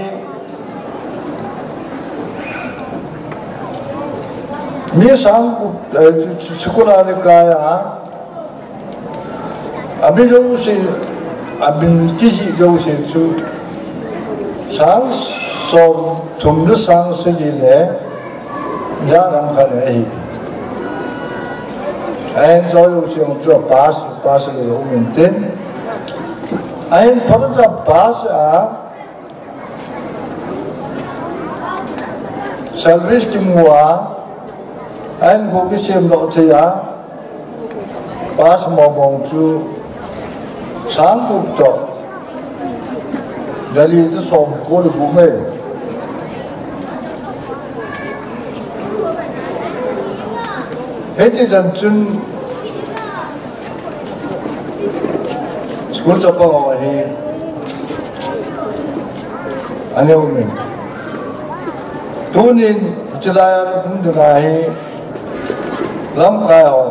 mi sang gup, eh, chi, chi school a ni kai a, a min jouse, a min kijih jouse chu, sang som thum le sang sagi le, ja lam khat ahi. A enjoy jouse chu a pass, pass le um in tin. A hin phat a pass a, Service kimu a, a inko kisem doh thei a, pass mong mong chu sang gup toh, Delhi te som ko le gup e. Hiche chan chun School chapang ho hi, ani um in. Tunin, chulai a um ding ahi, lamkai ho.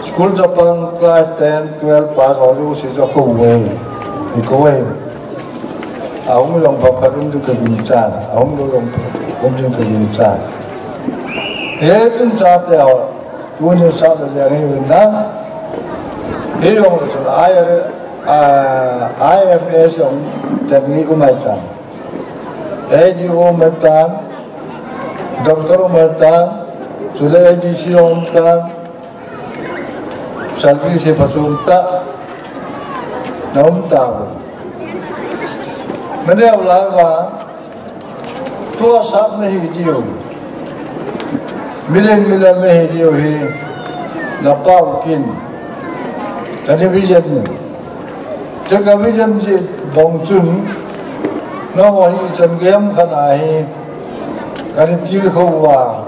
School chapang class ten, twelve pass ho jouse chu akou uve. Akou uve. Ahung lou phat phat um ding ka ginchat. Ahung lou lou phat um ding ka ginchat. Hichun chate ho. Tunin sap le leng hi uvin na. Hi jong le chun I R, ah, I F S jong ten ngi um ahitan. A D O um ahitan. Doctor um ahitan. Chule A D C jong um tan. Service hi phachom tah na um tauve. Na neo lai uva, tua sap na hi diu. Milen milen na hi diu hi, na pau kin. Ka ni vision. Che ka vision ji bong chun, na ho hi chan gei ham khat ahi, ka ni til kho uva,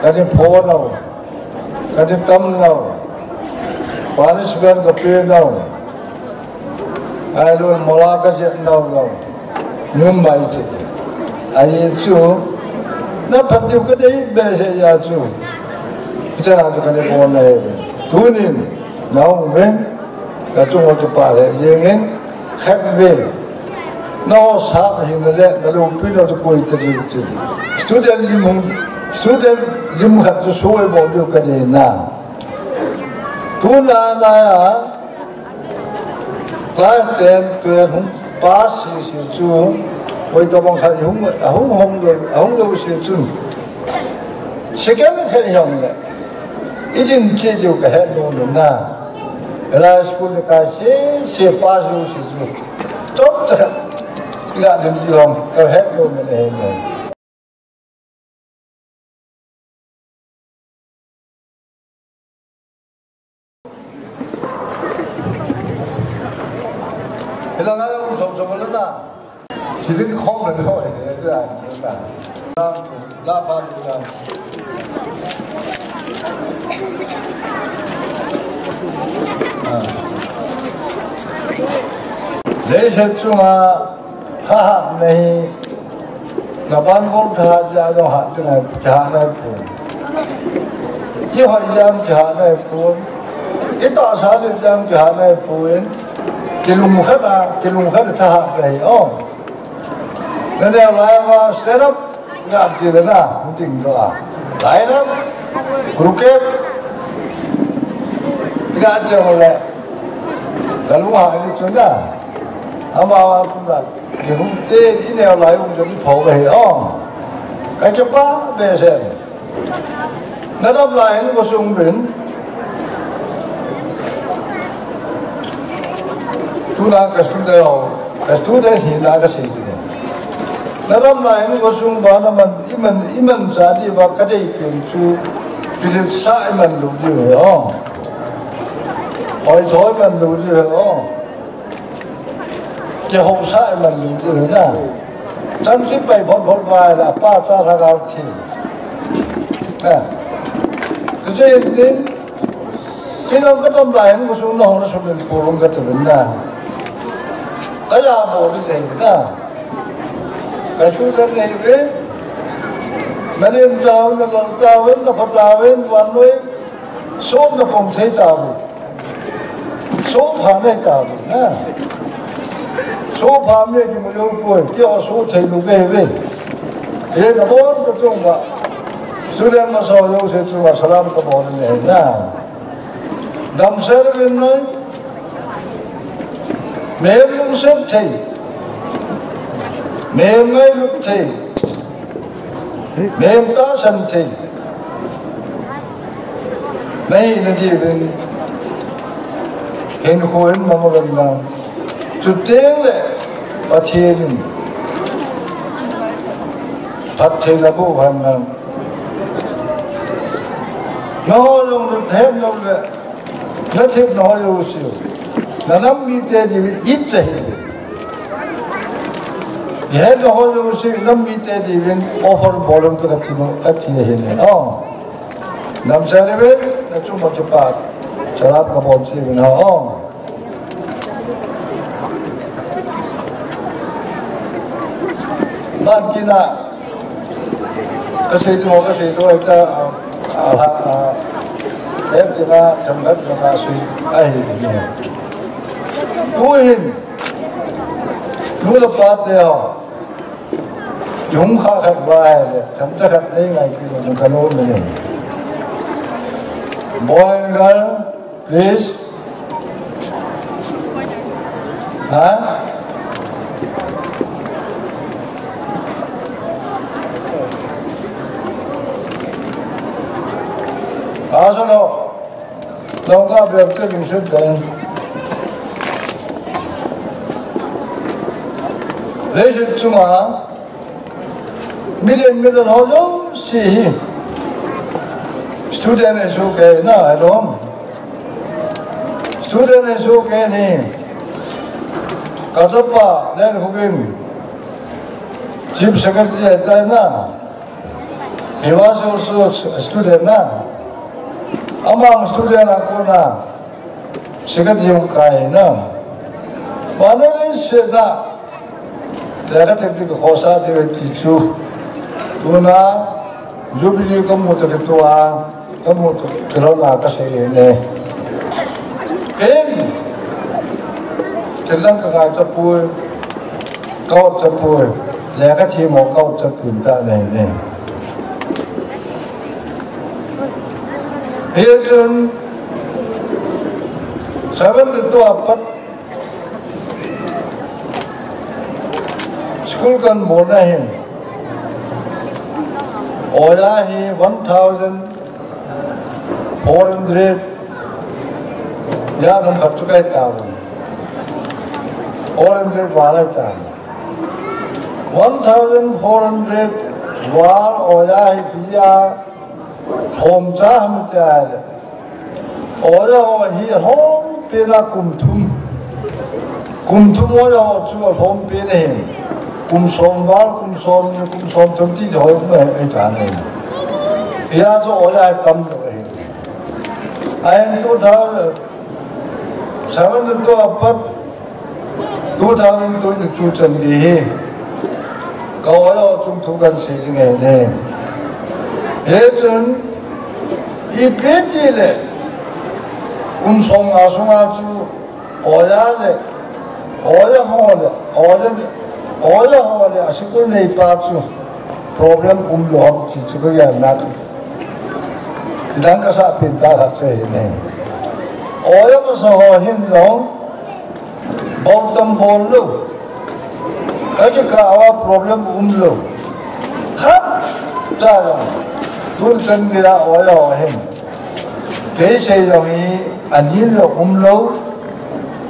ka ni pho nau, ka ni tam nau, punishment ka pe nau. Ahilou le mola ka jet nau lou. Numei che. Ahi chu. Na phat diu ka dei behseh jeh a chu. Hichea chu ka dei bon ahi. Tunin. Na um uve. Na chung uva chu pa le jeng in. Khat ve. Na ho sap hi na le. Na loupi nau chu koi ta jing chu. Student lim hung. Student lim khat chu soi bol diu ka dei na. Tuna na a. Class ten, twelve hung pass sese chu, koi tabang khat hung, ahung hung lou, ahung lou se chun. Second khat hi hung le. I din che diu ka het lou lou na. High school ka sese pass lou se chu. Top ta. I ga din diu hung ka het lou me le he me. Hilai a um som som le na. Chidin khom le no, eh, tu a, chidin na. La, la pa tu na. Ah. Leiset chunga, ha ha, nei. Na ban gol tha ja jong ha te ngai, kiha nai pu. I hoi jam kiha nai pu. I tahsa le jam kiha nai pu in. Kilung khat a, kilung khat a tha ha nai, oh. Na neo lai uva stand up, nga ti le na, hung ting ko a. Line up, cricket, nga ti le. Ka lung ha ni chun na. Ama wa pu na. Ki hung te, i neo lai hung te ni tho ka he, oh. Ka kipah behseh. Na dam lai hin khosung uvin. Tuna ka student ho, ka student hina ka sei chu. Na dam lai hin khosung uva na man, i man, i man cha diuva ka deipen chu, kiletsah i man lou diu ahi. Hoitho i man lou diu ahi. Kihousah i man lou diu ahi na. Chang chu pai phot phot uva ahile, apa cha lhagao thi. Na. Tujeh in tin, kei jong ka dam lai hin khosung na hung na sumil purung ka ti uvin na. Ka ja bol ding ahi na. Ka student nei uve. Na len tauvin, na lal tauvin, na pha tauvin, vannoi. Soh na pom thei tauvin. Soh pha nei tauvin na. Soh pha mi kimu jou poi, keiho soh thei lou ve ve. Hi na bol ka chunga. Student masa ho jouse chunga salam ka bol nei na. Damsel uvin nei. Mihem lungset thei. Mihem ngailut thei. Mihem tahsan thei. Nahi na diuvin. Hinkho in mang uvin lang. Chuteng le Pathen in phattheina boh hen lang. Nangho jong na thep lou le, na thep nangho jouse. Na nam mite diuvin it cha hi. He nangho jouse, nam mite diuvin offer bol un ka ti mo, ka ti ahi ne. Oh. Damsel uvin, na chunga kipa. Salam ka bol cheh uvin. Oh. Ban kina, ka sei tu, ka sei tu, ai ta, a, a, a, a, em kina, themkhat ka ka sei, ahi, ni. Tu hin, nu le pa te ho, hung kha khat uva ahile, themcha khat nei ngai kit lou, ka nom e. Boy and girl, please. Ha? Aso lo. Longkah bep te lungset tah in. Leiset chunga Million, million ho jouse hi. Student ahi soh kei na, hello. Student ahi soh kei ni. Ka chapa, Lenkhohvin. Chief Secretary ahi tai na. He was also a student na. Among student a kona. Secretary jong kai na. Vannoi leiset a. Lekha thep ding ka khohsah diu ahi ti chu. Tuna, Jubilee ka mu toh kitua, ka mu toh kilou na ka sei e. Ken, thil dang ka ngai tapoi, ka ot tapoi, lekha them ho ka ot tapoi ta nei nei. Hichun, seventy-two a pat, School kan bolna hin. Oja hi one thousand four hundred. Ya nam khat chu kai ta. Four hundred val ai ta. One thousand four hundred val oja hi pia. Lhomcha ham tia le. Oja ho hi lhompi na kum thum. Kum thum oja ho chu lhompi na hin. Kum som val, kum som ni, kum som thum ti ho kum e, e ta ni. Hia chu oja tam lo e. Ahin two thousand seven to apat Two thousand twenty-two chan gei hi. Ka oja ho chung thu kan sei ding ahi ne. Hichun, ipi ti le, kum som nga sunga chu, oja le, oja ho le, oja le, oja ho le, a school neipa chu, problem um lou ham ti chu ka gel na. Idang ka sah pen ta khat chu ahi ne. Oja masa ho hin jong, Bol tam bol lou. Ka kikah uva problem um lou. Khat Cha jong, tun chan geiya oja ho hin, kei sei jong hi, anil jong umlou,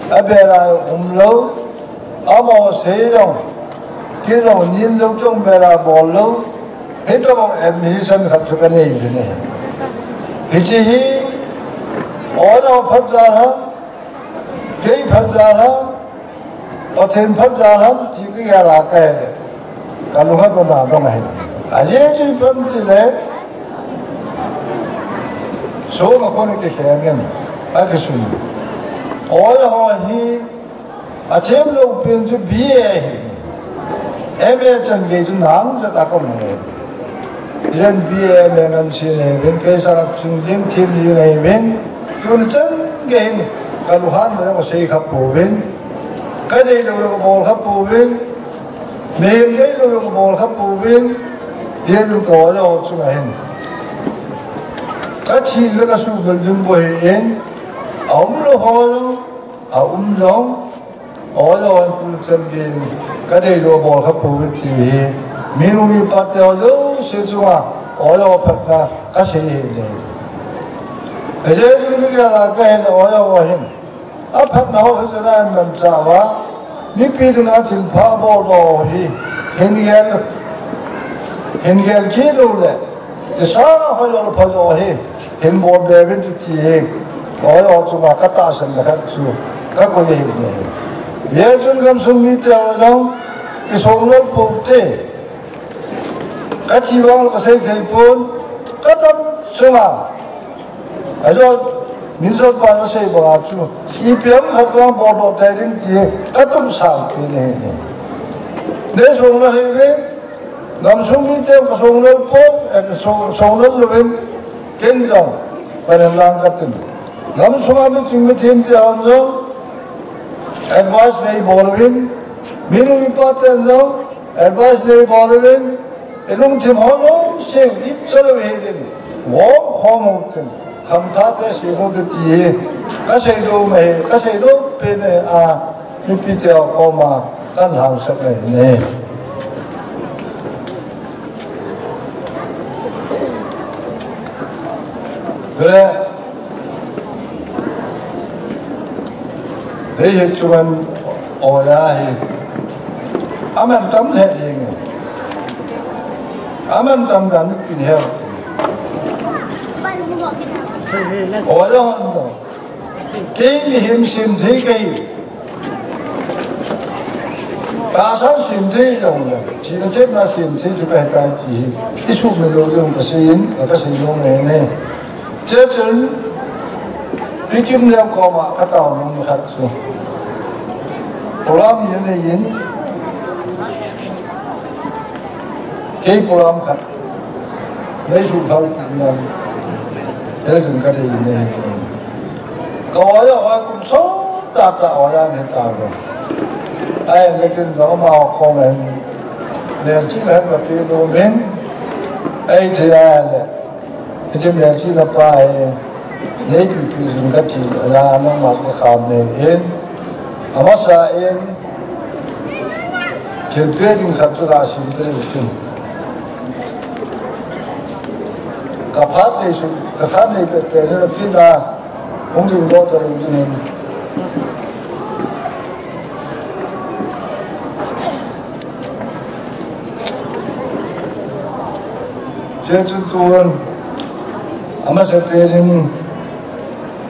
abela jong umlou, amaho sei jong, kei jong nil lou jong bela bol lou, hitobang admission khat chu kanei uvin ahi. Hiche hi, oja ho phat jal ham, kei phat jal ham, Pathen phat jal ham ti kagel a kahile, kalung a dong a dong ahi. Ajeh chu ipi ham itile, soma kona kikheng in, akisun. Oja ho hi, athem lou pen chu B A ahi. M A chan gei chu nang chat a kamu. Len B A M A ngan sin ahiuvin, kei sanga chun ding thim ding ahiuvin. Tuni chan gei hin, kalunghanna jong kasei kha pouvin. Kadeilou jong kabol kha pouvin. Mihem deilou jong kabol kha pouvin. Hiche jong ka oja ho chunga hin, kathi le kasuhmil ding bou ahin. Aumlou ho jong, aum jong. Oja hon tun chan geiyin kadeilou bol kha pouvin ti hi, minu mipa te ho jouse chunga oja ho phatna kasei ahi. Ajeh chu kagel a kahile oja ho hin, aphatna ho hi chan a amanchah uva, mipi dinga thilpha boldoh ho hi, hin gel, hin gel kit uleh, kisang a hoijo phajo hi hin bol be uvin ti, ti hi, oja ho chunga katahsan na khat chu kakoi ahi. Hijeh chun gamsung mite ho jong kisonglel pou te, kathi vang kasei thei pon, kadam sunga, ajo minister pan asei banga chu, ipi ham khat vang boldoh tei ding ti hi katumsang pen ahi. Nei songlel hih uvin, gamsung mite jong kasonglel pou, eh, song, songlel louvin, ken jong, panen lang katin. Gamsunga miching mithem te hon jong, advice nei bol uvin, minu mipa ten jong, advice nei bol uvin, ilungthim ho jouse, ichalou hel in, gom khom uvin, khangthah tah a sem uvin ti hi, kasei nom ahi, kasei nom pen ahi a, mipi te ho koma, kalhangsan ahi. Vele, leiset chunga oja hi, aman tam lheh jenge. Aman tam dan kin he. Oja hon jong, kei mihem semthei kahi. Tahsa semthei jong le, chihna chepna semthei chu kahitai ti hi, isuhmil lou ding kasei in, kasei nom ahi. Chuchun, Pi Kimneo koma katao nom khat chu, program hi neiyin, kei program khat, nei suhthal tin lang, hijeh chun kadei in ahi. Ka oja ho kum sot tah tah oja nei tao lou. Ahin, lekin amaho koma hin, melchihna hin kape nom in, ahithei a le, hiche melchihna pa hi, neipipi jing kati, ala nangma kakham nei in, amasa in, thilpeh ding khat chu kasim peh in. Kaphat nei su, kaphat nei peh peh in, atina, hung dingdoh talou dingin. Chuchun tun, amasapen in,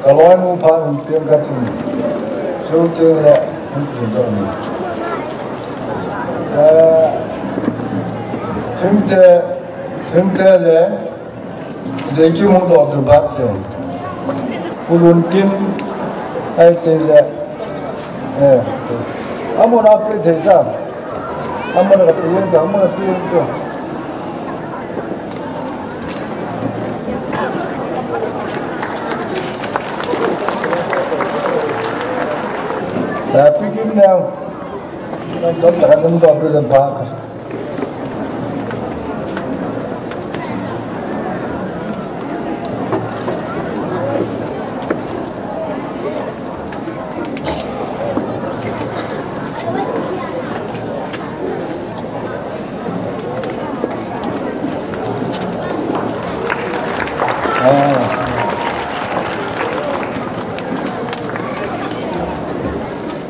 kaloinu phat in peng katin. Chuteng le, hung dingdoh in. Eh, Himte, Himte le, Deikim hung doh chu bat le. Pu Lunkim, ahitei le. Eh. Amuna pe thei ta. Amuna pe ta, amuna pe ta. Eh, Pi Kimneo. Dom ta kan dom doh pe le ba ka.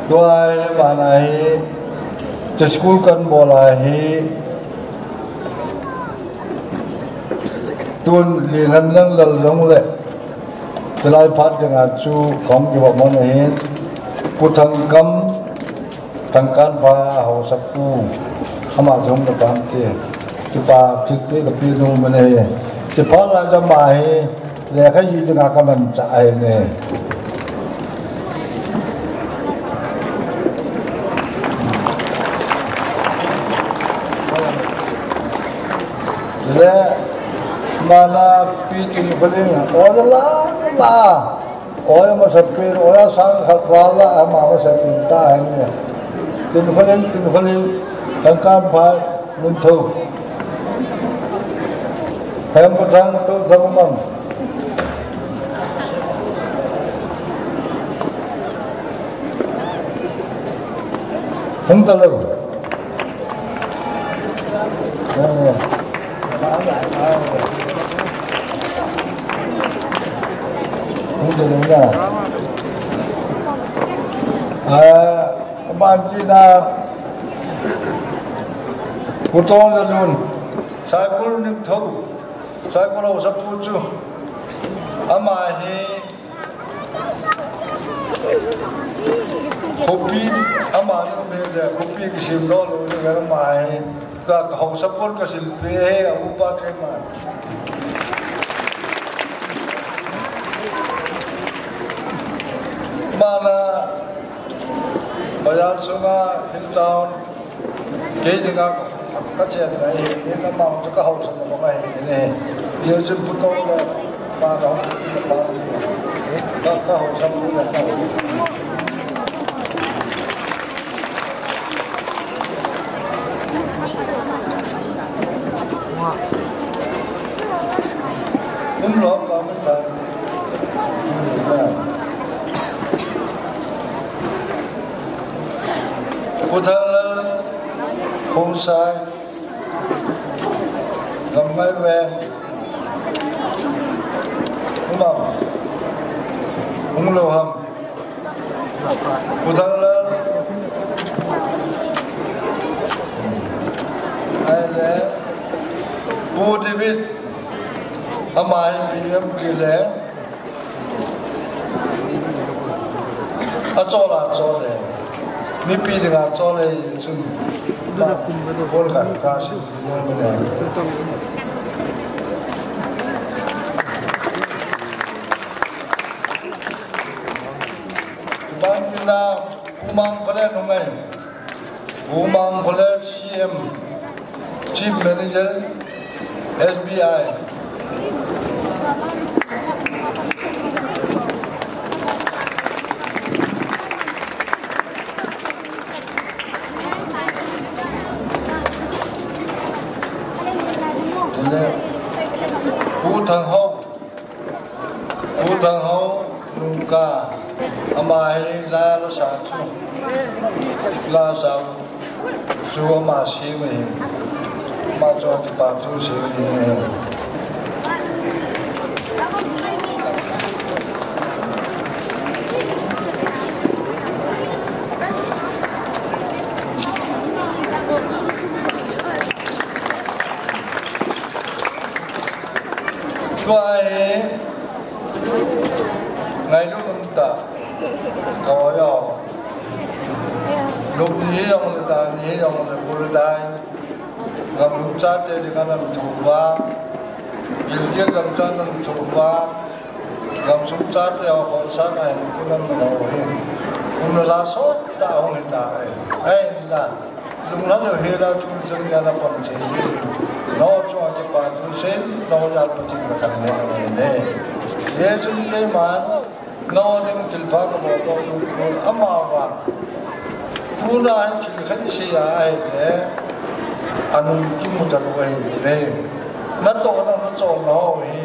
Tua hi, bana hi, chu school kan bol a hi, tun Lianlal jong le, chulai phat dinga chu kong kiva mon ahi, Pu Thangkam, Thangkanpha haosapu, ama jong na pam te. Kipa thik te ka pi nung mane. Kipa la jama he, le ka yi dinga ka man cha ai ne. Le, mana pi tin ko le, o la la. Oi, masa pen, oi, sang khat vala, ama masa pen ta, hai ni. Tin kholin, tin kholin, Thangkanpha, mun tho. Hem ko chang, to chang mang. Hung ta lo. Ban kina Pu Tongzalun, Saikul Ningthou, Saikul haosapu chu, ama hi Khopi, ama ni um hile, khopi kisem lou lou ni, ama hi, ka, ka haosa pon ka sim pe he, a upa keiman. Mana, bazar sunga, Hill Town, Kei dinga ka chen na hi, hi na mang chu ka haosa na bang ahi ne. Hi chu Pu Tong le, pa ka hong, pa ka, ka haosa na ka. Um lo ka mi ta. Pu Thanglal Khongsai, Gamngai Veng, Umang, Hungloham, Pu Thanglal, ahile, Pu David, ama hi P M ti le, A chol a chol e. Mipi dinga chol e chun. Bol kan ka si. Ban kina Umang Khole nungai. Umang College C M, Chief Manager, S B I. Pu Thang Hau. Pu Thang Hau nungka, ama hi la la sa chu. La sa chu ama si mai. Ama chu kipa thu si mai. Tua hi, ngailut um ta, ka oi o. Lum ni hi jong le, dan ni hi jong le, bul dai. Gam lum chate ding a nam thu va. Gilgil gam chan nam thu va. Gam sung chate ho khon sa na hin, kun nam na ho hin. Kun la sot ta hong hi ta ai. Ai la. Lunglhai lou hela tu chang ya na pang che ye. No chu a kipa thu sen, no ya Pathen ka thangvah ne. Ye chun keiman, no ding thilpha ka bol bol pon ama va. Tuna hin thil khat i sei a ahile, anung kimu talou ahile. Na tohna, na cholna ho hi,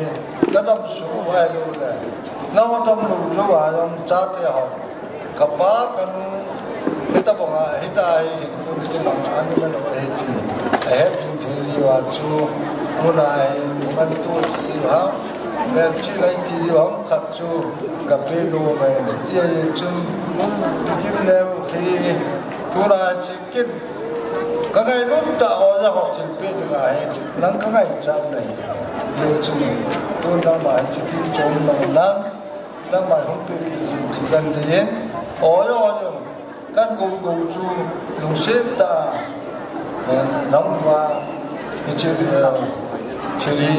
na dam suh vai lou le. Na dam lou lou a jong chate ho. Ka pa ka nu, hitabang a, hita hi, hinkho hitabang a, an na lo hi ti. A het ding thil li va chu, tuna hi, man tu ti va. Melchih nai ti diu ham khat chu ka pe nom e. Hiche chun Pu Kimneo hi tuna hiche kin ka ngailut tah a oja ho thilpeh ding ahi. Nang ka ngaichat nahi. Hijeh chun tun nangma hiche kin chom nang nang, nangma hung pehpeh jing ti kan dei in. Oja, oja. Kan kou kou chu lungset tah a, eh, nangma, hiche, eh, thil hi,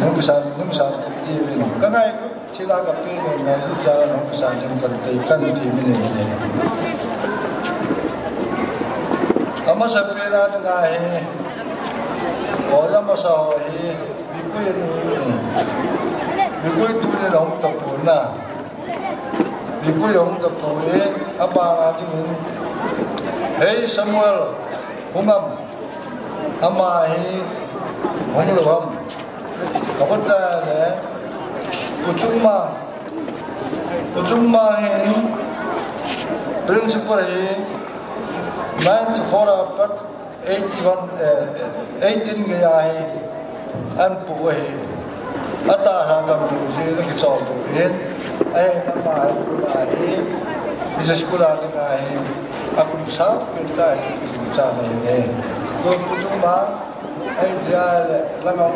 nungsan, nungsan pui diuvin. Ka ngailut, thil a ka pe nom, ngailut jal a nungsan ding kan pe, kan ti mi nei nei. Amasa pen a ding ahi, oja masa ho hi, Mikui ni, Mikui tuni na hung tapon na. Mikui hung tapon, abana dingin. Hei Samuel, hung am. Ama hi, hung lou ham. Akot le, Pu Chungma. Pu Chungma hin, principal hi, ninety-four a pat, eighty-one, eh, eighteen gei ahi, an pu ahi. Atahsa gam lou jeh in akichol lou ahin. Ahinla ama hi, ama hi, hiche school a ding ahi. Akum sang pen cha hi, kum cha nei nei. So, pu chu ma, ahi jeh a le, lang a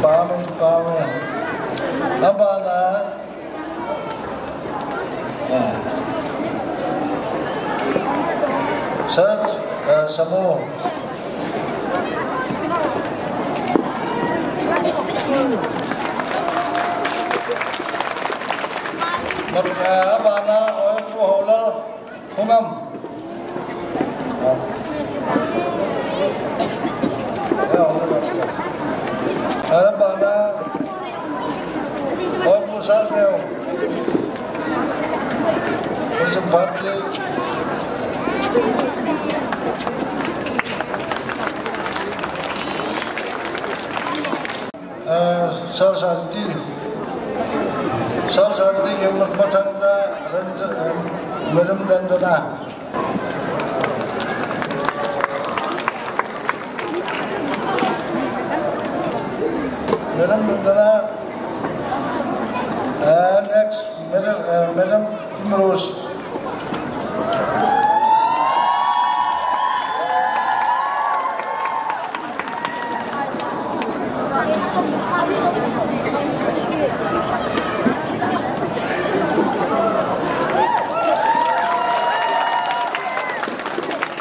Pame, pame. Abana. Ah. Sir, eh, Samo. Mat, eh, abana, oi, pu Holal. Hung am. Abana. Oi, pu Sar Neo. Oi, pu Sar Neo. Eh, Sar Santi. Sar Santi ke ma-, mathang da, Ranja-, eh, Madam Dandana. Madam Dandana. Eh, next, Madam, eh, Madam Imrose.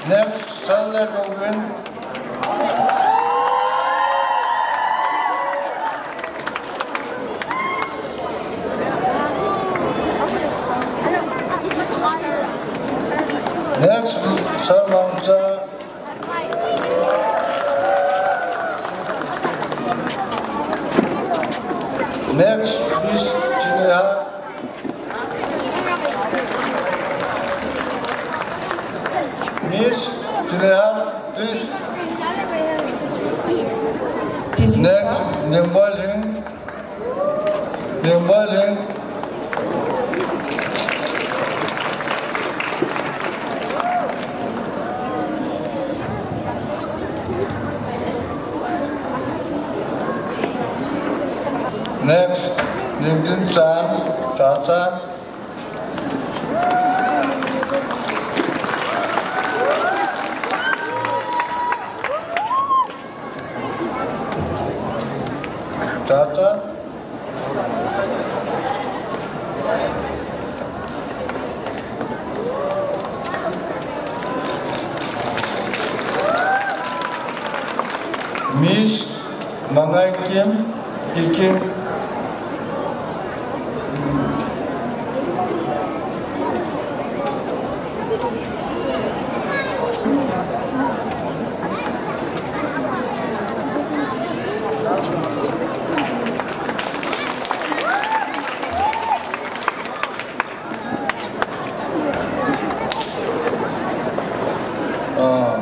Next, Sir Lekoven. Next, Sir Mangcha. Next, Miss Chineha. Miss Chineha, please. Next, Ningboy Ling. Ningboy Ling. Next, Ningtin Chan, Cha Chan. Cha Chan. Miss Mangai Kim, Kikim. Ah,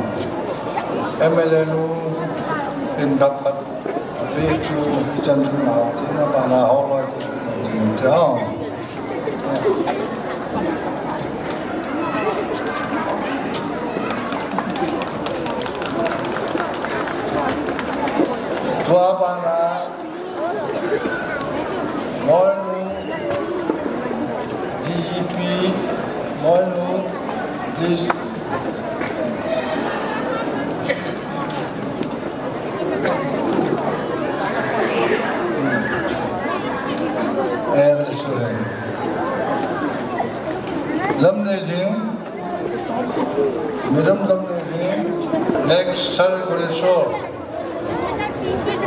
M L A nu in dak khat, ape chu chan chu nau, tina bana ho loi, tina. Lamneilhing, Madam Lamneilhing, next, Sir Goreswar.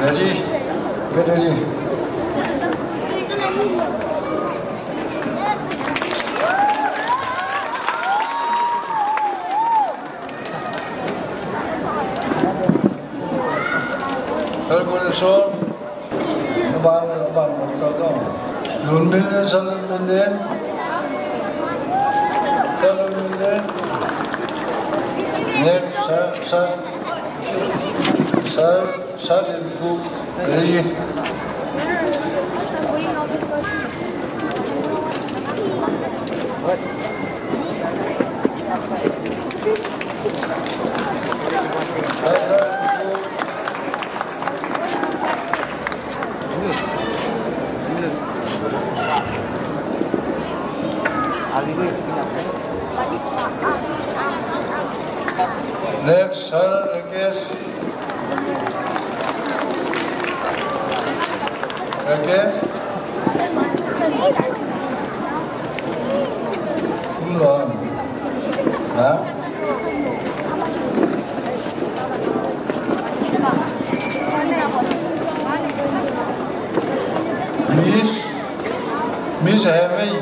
Ready? Get ready. Sir Goreswar. Aban, aban, aban, aban. Lunminlen, Sir Lunminlen. Sir Lunminlen. Next, Sir, Sir, Sir, Sir Linkhup. Ready? Next, Sir Rakesh. Rakesh. Kum lo. Ha? Miss, Miss Hemei.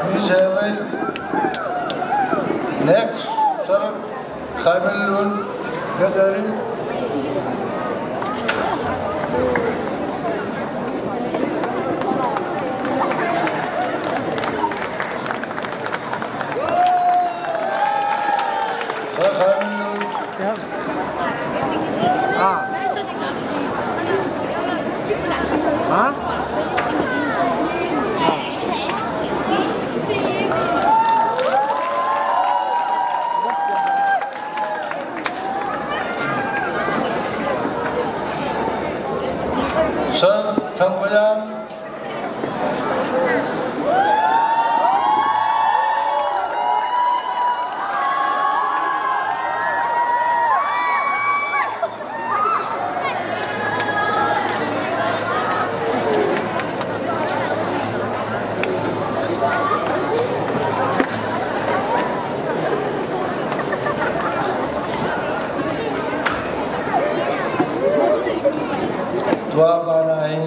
Miss Hemei. Next, Sir Khaimellun. Get ready. Sir Khaimellun. Sir Thangpaijam. Tua bana hi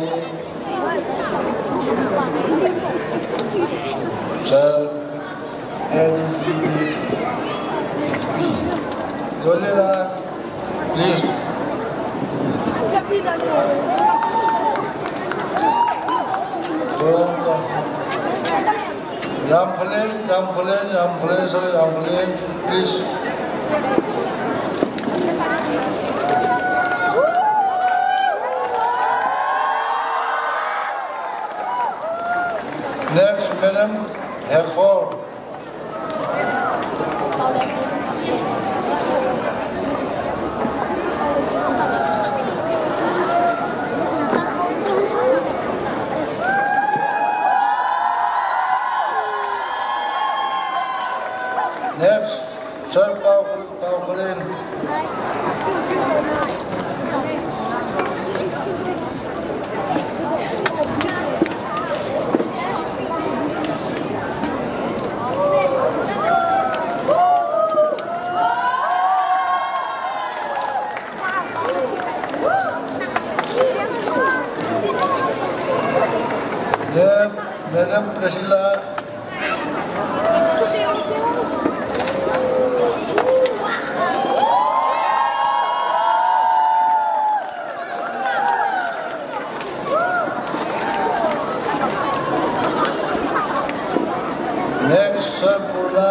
Sir, A D C P. Yolila, please. Yamphalen, Yamphalen, Yamphalen, sir, Yamphalen, please. Next, Madam Hekhor. Next, Sir Pau, Pau Khalen. Madam Priscilla. Next, Sir Purna.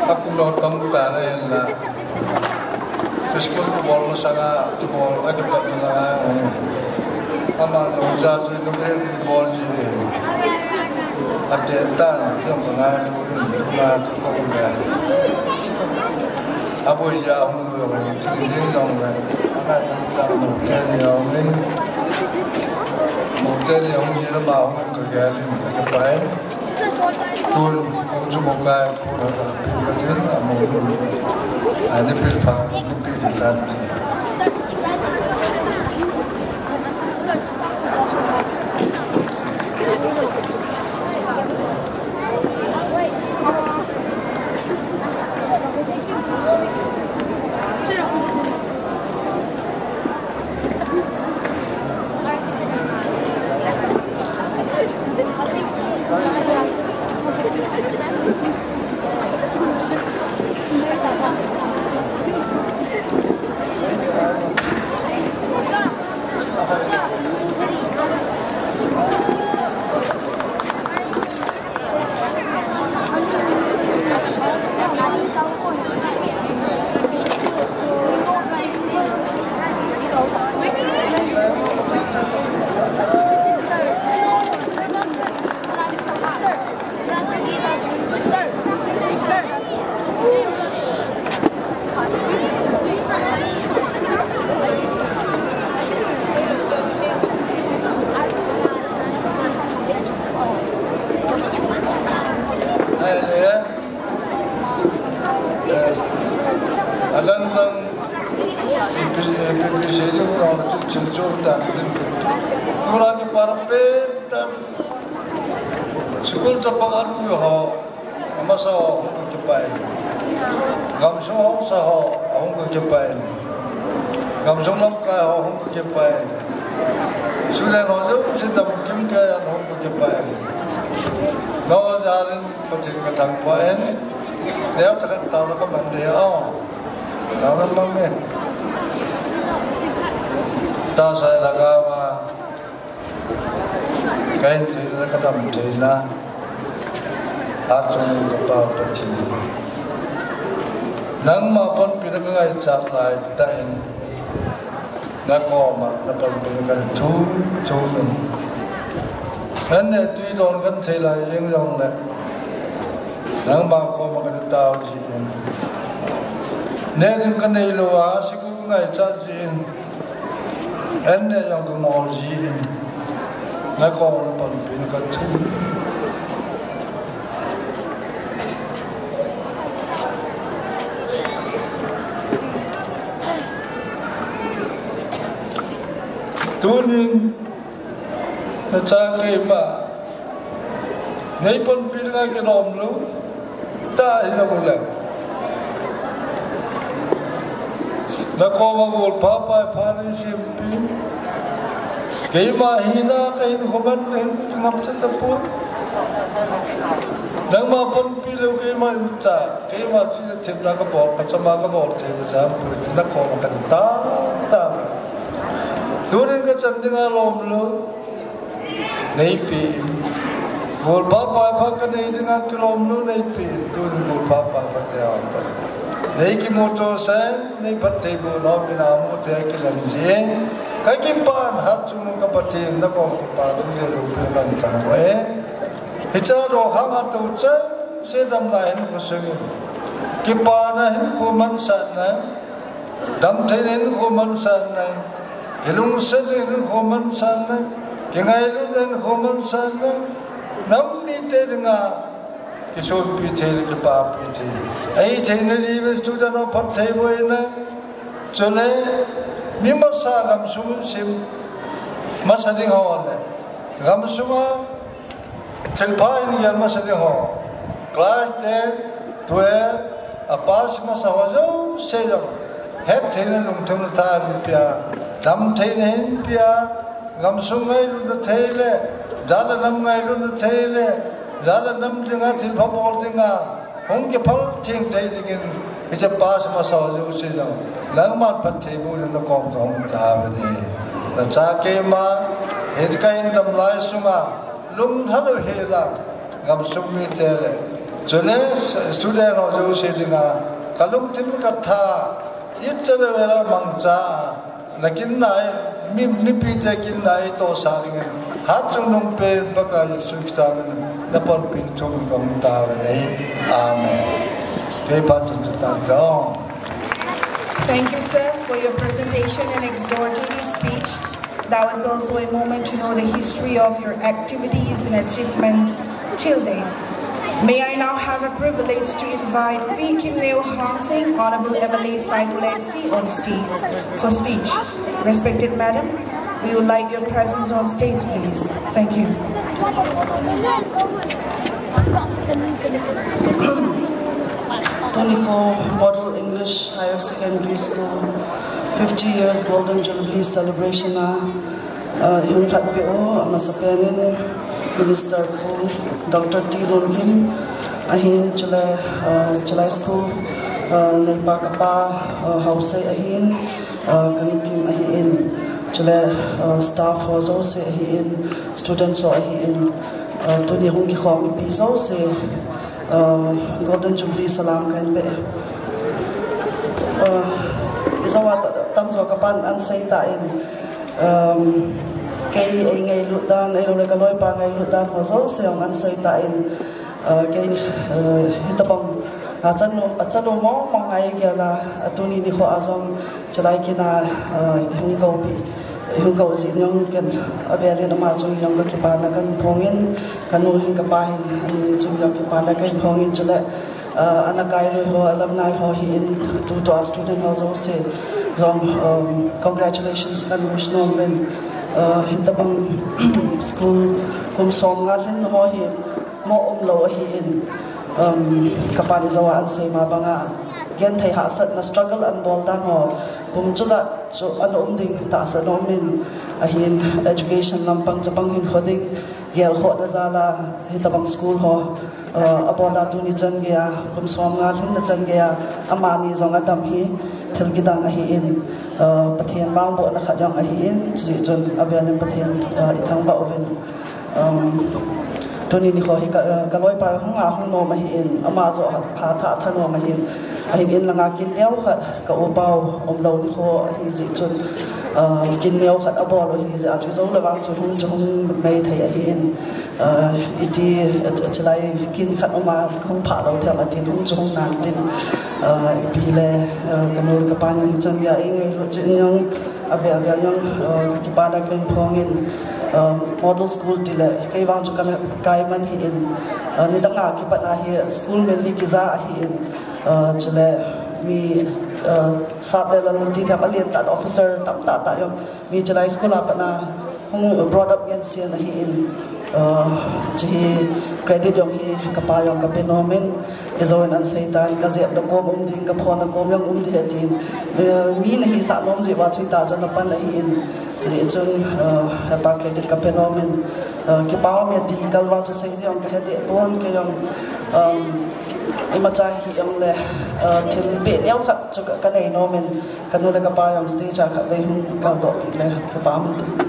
Akum lo tong ta na hin la. School tu bol mo sanga tu bol a tu pat na. Ama lo ja ji lo ke bol ji. Ate tan yong ka ngai lo na ko ko le. Abo ya hung lo ka ti ding dong le. Ana ta mo te ni hung ni. Mo te ni hung ni la ma hung ka ga ni ka pai. Tun, kong chu mo kai, kong chu mo kai, kong chu mo kai, ani pil pha, ani pil tan. Alan dang, ipi, ipi, ipi, seri ko ang tu chinchon tan tin. Tura ke parpe tan. School chapang anu ho, amasa ho, hung ka kipai. Gamsung ho, sa ho, hung ka kipai. Gamsung lamkai ho, hung ka kipai. Sulen ho, jo, si dam kim ke, hung ka kipai. No, jalin, Pathen ka thangvah in, neo ta khat taona ka man ding, o. Taona mang e. Tahsa a lhagao a, ka hin theina, ka dam theina, hatchungnung ka Pa Pathen. Nangma panpina ka ngaichat laitah in. Na koma, na panpina ka thum thum in. An neh tui don kan thei lai jeng jong le. Nangma koma ka tao jin. Neh ding ka nei lou a, sikul ngaichat jin. An neh jong ka ngol jin. Na koma na panpina ka thum. Tunin, na cha keima, nei panpi dinga kilom lou, ta hi na mu le. Na koma gol pha pai pha nei simpi. Keima hina ka hinkho man ka hin ngap cha tapoi. Nangma panpi lou keima in ta, keima china themna ka bol, ka chama ka bol thei ka cham poi, na koma ka ta, ta. Tunin ka chan dinga lom lou, nei pe. Gol pha pai pha ka nei dinga kilom lou, nei pe. Tunin gol pha pai pha te a ta. Nei kimu to sen, nei phattheiboh nom in a mu te kilang jin. Ka kipan hatchungnung ka Pathen na kom kipa thu jeh lou pin kan thangvah e. Hiche a dokhang a tou chengse damna hinkho sungin. Kipana hinkho mansahna, damtheina hinkho mansahna, kilungsetna hinkho mansahna, kingailutna hinkho mansahna, nam mite dinga kisonpi thei le kipapi thei. Ahi theina ding student ho phattheiboh ina. Chule mi masa gamsung sim masa ding ho le gamsunga thilpha in gel masa ding ho. Class ten, twelve, a pass masa ho jouse jong hettheina lungthim le tha hin pia, damtheina hin pia, gamsung ngailutna thei le, jat le nam ngailutna thei le, jat le nam dinga thilpha bol dinga hung kiphal theng thei dingin, hiche pass masa ho jouse jong nangman phattheiboh in na kom ka hung tauve. Na cha keima, hin ka hin dam lai sunga, lungthim lou hela, gamsung mite le, Chule student ho jouse dinga kalungthim katha, ichale vela mangcha, nakinna, mi, mipite kinna itohsah dingin, hatchungnung pen Pakai Jesu Christa min, napanpi thum kong tao nei. Amen. Kei pa chun chutan tao. Thank you, sir, for your presentation and exhortative speech. That was also a moment to know the history of your activities and achievements till date. May I now have a privilege to invite Pi Kimneo Hangsing, Honorable M L A Saikul A C, on stage for speech. Respected madam, we would like your presence on stage, please. Thank you. Tunikho Model English Higher Secondary School fifty years Golden Jubilee Celebration a, uh, ihung lhatpeh u, amasapen in Minister Pu Doctor T Lunkim, ahin chule, uh, chulai school, uh, neipa kapa, uh, Haosei ahin, uh, Kanukim ahin, chule, uh, staff ho jouse ahin, students ho ahin, uh, tuni hung kikhom mipi jouse, uh, Golden Jubilee salam kahin pe. Uh, ijou a ta-, tamjo kapan ahin seitan, um, kei eingailut dan, ahilouleh kaloipa ngailut dan ho jouse jong ahin seitan, uh, kei, uh, hitobang, uh, achanu, achanu mong mong a eigel a, uh, tuni nikho a jong, chulai kin a, uh, hung koupi, hung kou jing jong ken, avel in ama chung jong kakipana kahin phongin, kanu hin kapa hin, ani chung jong kipana kahin phongin chule, uh, ana kailui ho, alumni ho hin, tutua student ho jouse jong, um, congratulations kahin wish nom in, uh, hitobang school kum som nga lhin ho hi, mo umlou ahin, um, kapan ijou a ahin sei ma banga, genthei hahsatna struggle ahin bol dan ho, kum chujat chu ana um ding tahsan aum in, ahin education lampang chapang hinkho ding, gelkhohna jal a, hitobang school ho, uh, abol a tuni chan gei a, kum som nga lhinna chan gei a, amani jong adam hi, thil kidang ahin, uh, Pathen mangbohna khat jong ahin, chujeh chun avel in Pathen, uh, ithangvah uvin. Um, tuni nikho hi ka, uh, kaloipa hung a hung nom ahin, ama joh ha, hatah thanom ahin, ahin in langa kin neo khat, ka upa u umlou nikho ahijeh chun, uh, kin neo khat abol u ahijeh a chu ijou le vang chu hung chu hung mei thei ahin, uh, iti, uh, chulai kin khat um a hung phah lou thei am atin hung chu hung nan tin, uh, ipi le, uh, kanu kapa ni chan gei a eingailut jing jong, avel avel jong, uh, kakipana kahin phongin, uh, model school tile, kei vang chu kana kai man hin, uh, nidang a kipat a hi school min hi kija ahin, uh, chule mi, uh, sap le lal ti tham alen tah officer tamtah tah jong, mi chulai school a pat a hung brought up ngen sen ahin, uh, hiche hi credit jong hi kapa jong kape nom in, ijou in ahin seitan, kajepna kom um ding, kaphonna kom jong um ding atin. Uh, mi nahisah nom jeh uva chu hita chun napan ahin. Chujeh chun, uh, hepa credit kape nom in, uh, kipa um e ti kalval chu sei ding jong kahe deh pon, kei jong, um, imacha hijongle, uh, thil beh neo khat chu ka, kanei nom in, kanu le kapa jong stage a khatvei hung kaldoh peh le kipa um in.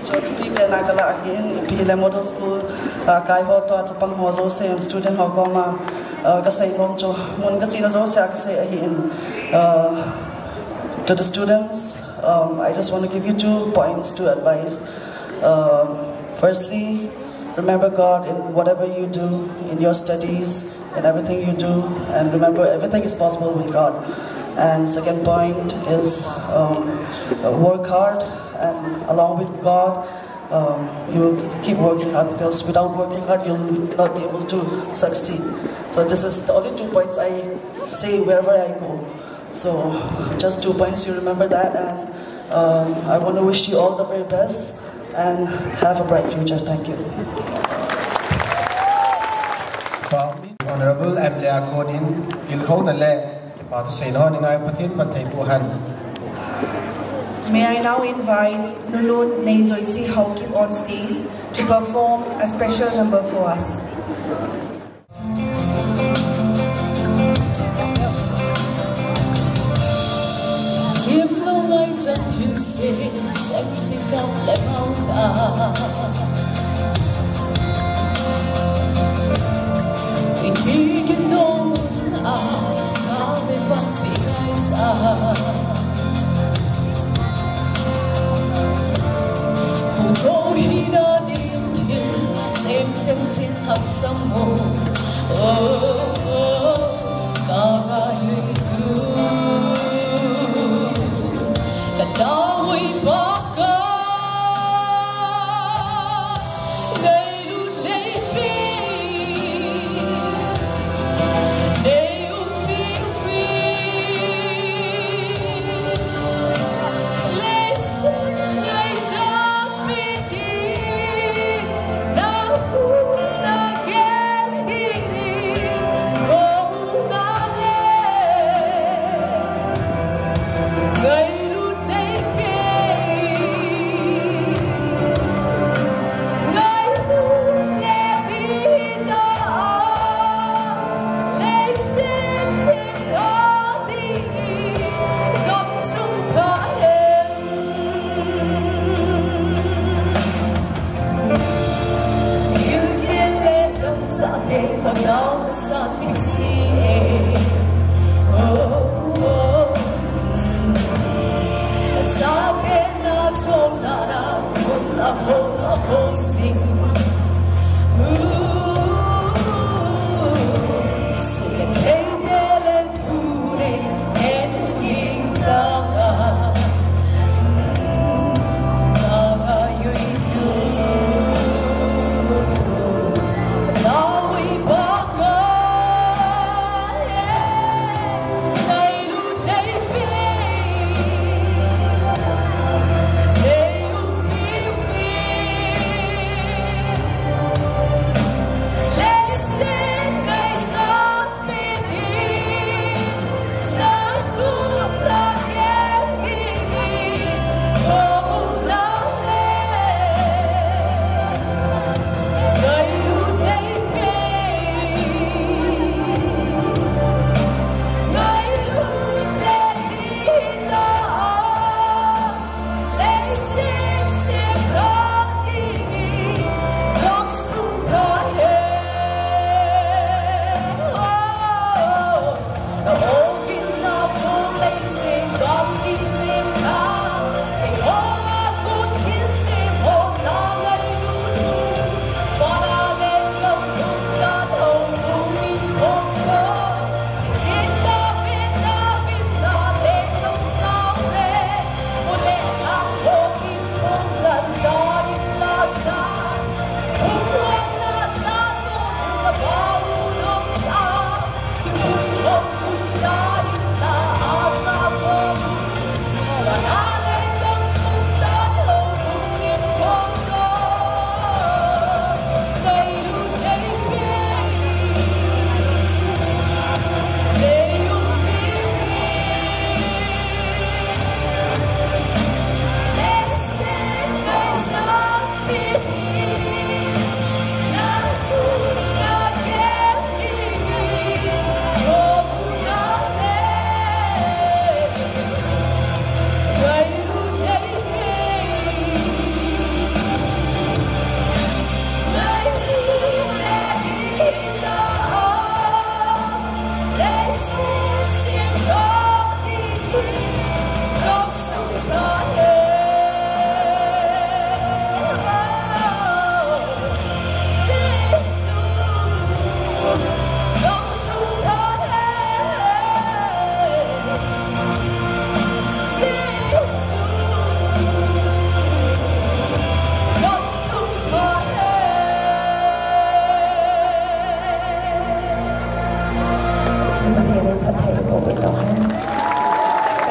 Chuti pen a kalah ahin, ipi le model school, ah, kai ho toh chapang ho jouse, student ho koma, ah, kasei nom chu, mun kachena jouse a kasei ahin, ah, to the students, um, I just want to give you two points, two advice. Um, firstly, remember God in whatever you do, in your studies, in everything you do, and remember everything is possible with God. And second point is, um, work hard, and along with God, um, you will keep working hard, because without working hard, you'll not be able to succeed. So this is the only two points I say wherever I go. So just two points, you remember that, and, um, I want to wish you all the very best and have a bright future. Thank you. Honorable M L A a konin, hilkhouna le, pa thu seina ho ni ngai Pathen phatthei boh hen. May I now invite Nunun Neijoisi Haokip on stage to perform a special number for us. Kimlungai chan thil se, chang chikap le mau ta. Ipi kin dong a, ka me pa pi ngai cha. Pu to hi na ding thil, sem sem sin hak sam mo. Oh, oh, ka ga yui tu. Ka ta hui pa ka. Nei lu nei pe. Nei u pi u pi. Lei se nei ja pe di. Na hu na ke di ni. Ko u na le. Nei lu nei pe. Nei lu le di da. Lei se se ka di. Gam sung ka en.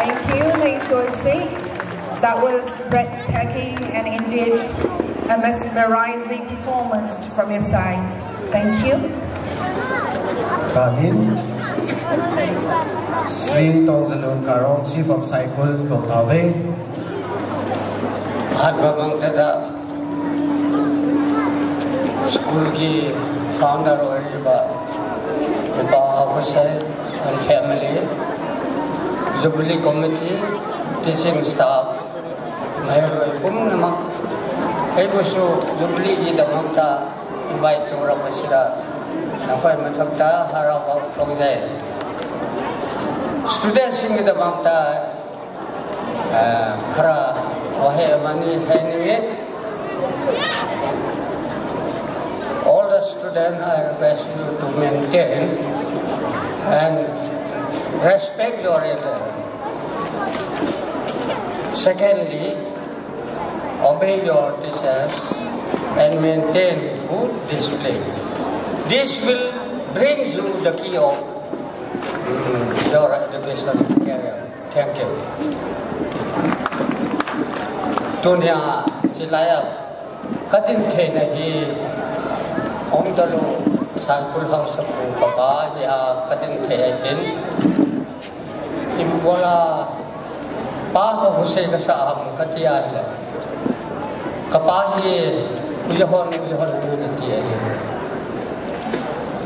Thank you, Neijoisi. That was breathtaking and indeed a mesmerizing performance from your side. Thank you. Kahin, Shri Tongzalun Karong, Chief of Saikul, kou tauve. Hat ba bang te da school ki founder or ba, Mipa Haokhoksei and family, Jubilee Committee, teaching staff, mai roi kum na ma. Ei bu su Jubilee ki da mang ta invite to ra ba sira. Na khoi ma thak ta hara ba phong jai. Students sing da mang ta, eh, khara wa he mani he ni. All the students, I request you to maintain and respect your elder. Secondly, obey your teachers and maintain good discipline. This will bring you the key of, mm, your education career. Thank you. Tunia, silai a, ka din theina hi, Ongdalu Saikul Haosapu kapa hi a, ka din thei ahin. Ibola Pa Haokhoksei kasa ham kati ahile. Kapa hi, uya hon, uya hon, uya ti ahi.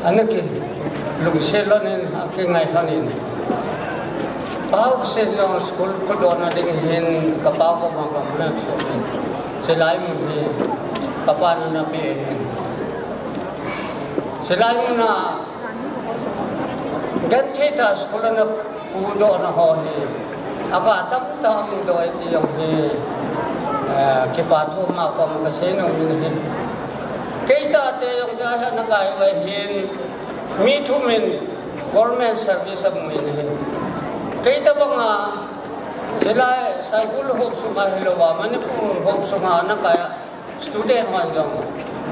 Ana kilungset lhon in, akingai lhon in. Pa Haokhoksei jong school phudoh na ding hin, kapa koma kamu na chu. Chulai mun hi, kapa na na pe hin. Chulai mun a, genthei tah school ana phudoh na ho hi. Aga tamtah hung doh e ti jong hi, eh, kipa thu ma koma kasei nom in ahi. Kei tah te jong cha ha na kai vai hin, mi thum in government service amu in ahi. Kei tabang a, silai Saikul hop sunga hilou va, Manipur hop sunga na kai a, student hon jong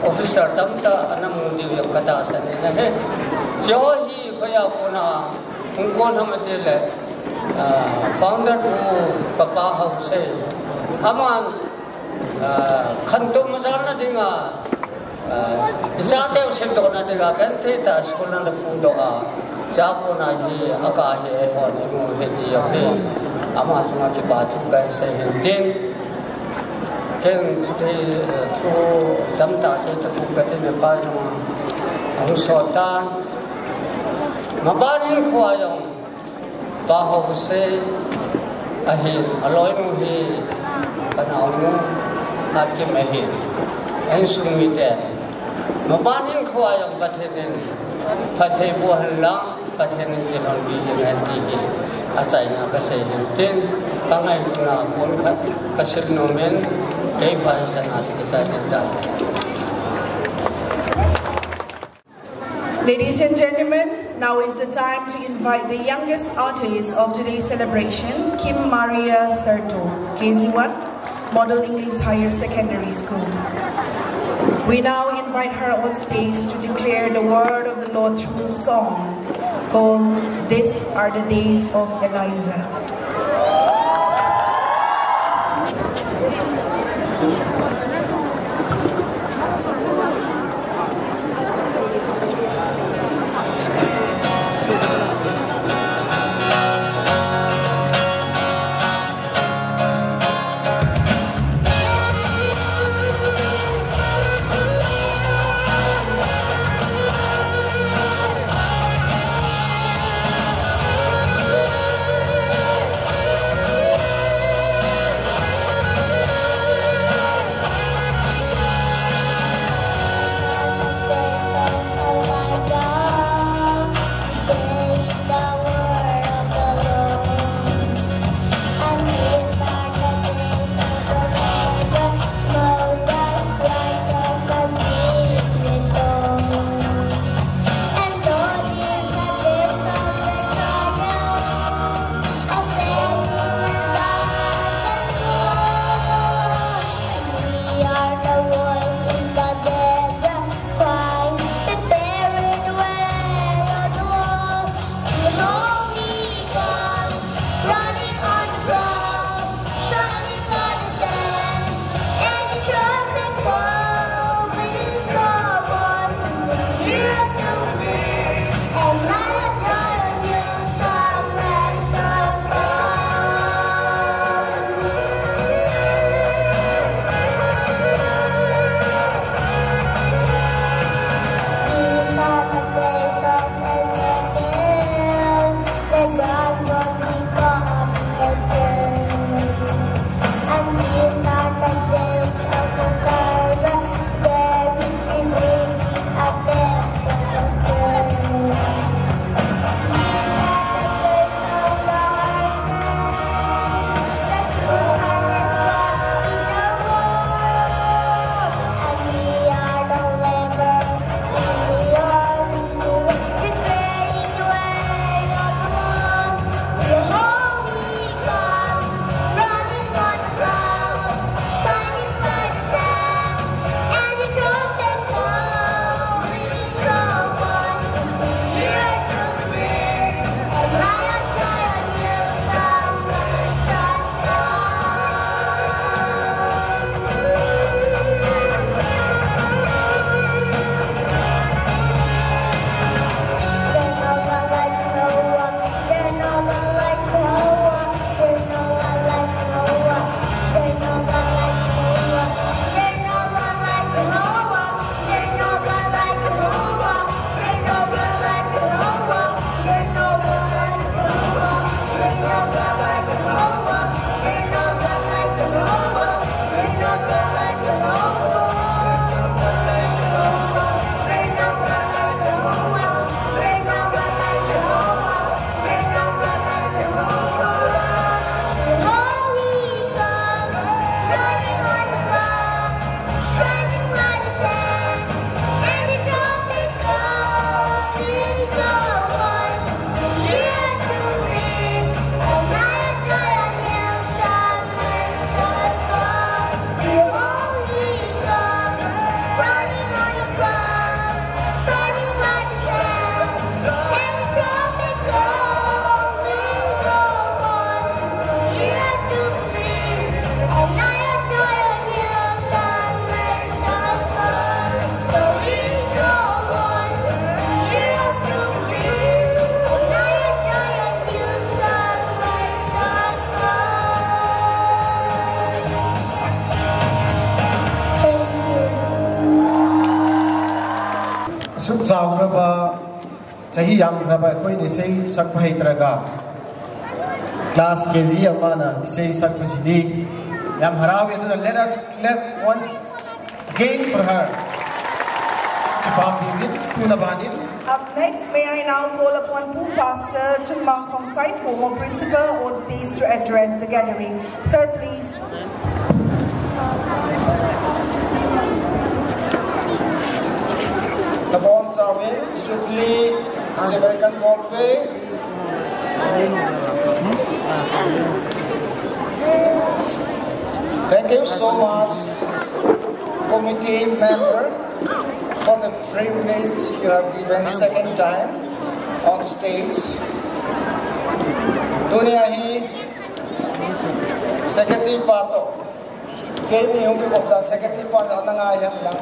officer tamtah ana mu diu jong ka tahsan in ahi. Hiche ho hi khoiya kona hung kon ham ati le, ah, founder pu kapa Haokhoksei. Aman, ah, khantou majalna dinga, ah, icha teu sedohna dinga, genthei tah school ana phudoh a. Hiche a kona hi, aga hi, eihon imu u ahi ti jong hi. Ama chunga kipa thu kasei hin tin. Ken thu thei, eh, thu tamtah sei tapou kati, Mipa jong ahung sot tan. Maban hinkho a jong Pa Haokhoksei ahin, aloinu hi ka naonu Hatkim ahin. Insung mite. Maban hinkho a jong Pathen in phatthei boh hen lang. Pathen in kilhonpi jing hen ti hi achaina kasei hin tin, ka ngailutna pon khat kasil nom in, kei pha hichan a chu kachai kit tai. Ladies and gentlemen, now is the time to invite the youngest artist of today's celebration, Kim Maria Serto, K G one, Model English Higher Secondary School. We now invite her on stage to declare the word of the Lord through songs called These Are the Days of Elijah. Yaohra ba, sahi yamhra ba, koi ni sei sak pa hai traga. Class K G amana sei sak pa sidi. Yam harau ya tuna, let us clap once again for her. Kipa pi vit tuna banin. Up next, may I now call upon Pu Pastor Chungmang Khongsai, former principal, on stage to address the gathering. Sir, please. Nabon chauvin, Jubilee, Jamaican Ball Pay. Thank you so much, committee member, for the privilege you have given second time on stage. Tunia hi secretary pa to. Kei ni hung kikop dan secretary pa na ngai hem lang.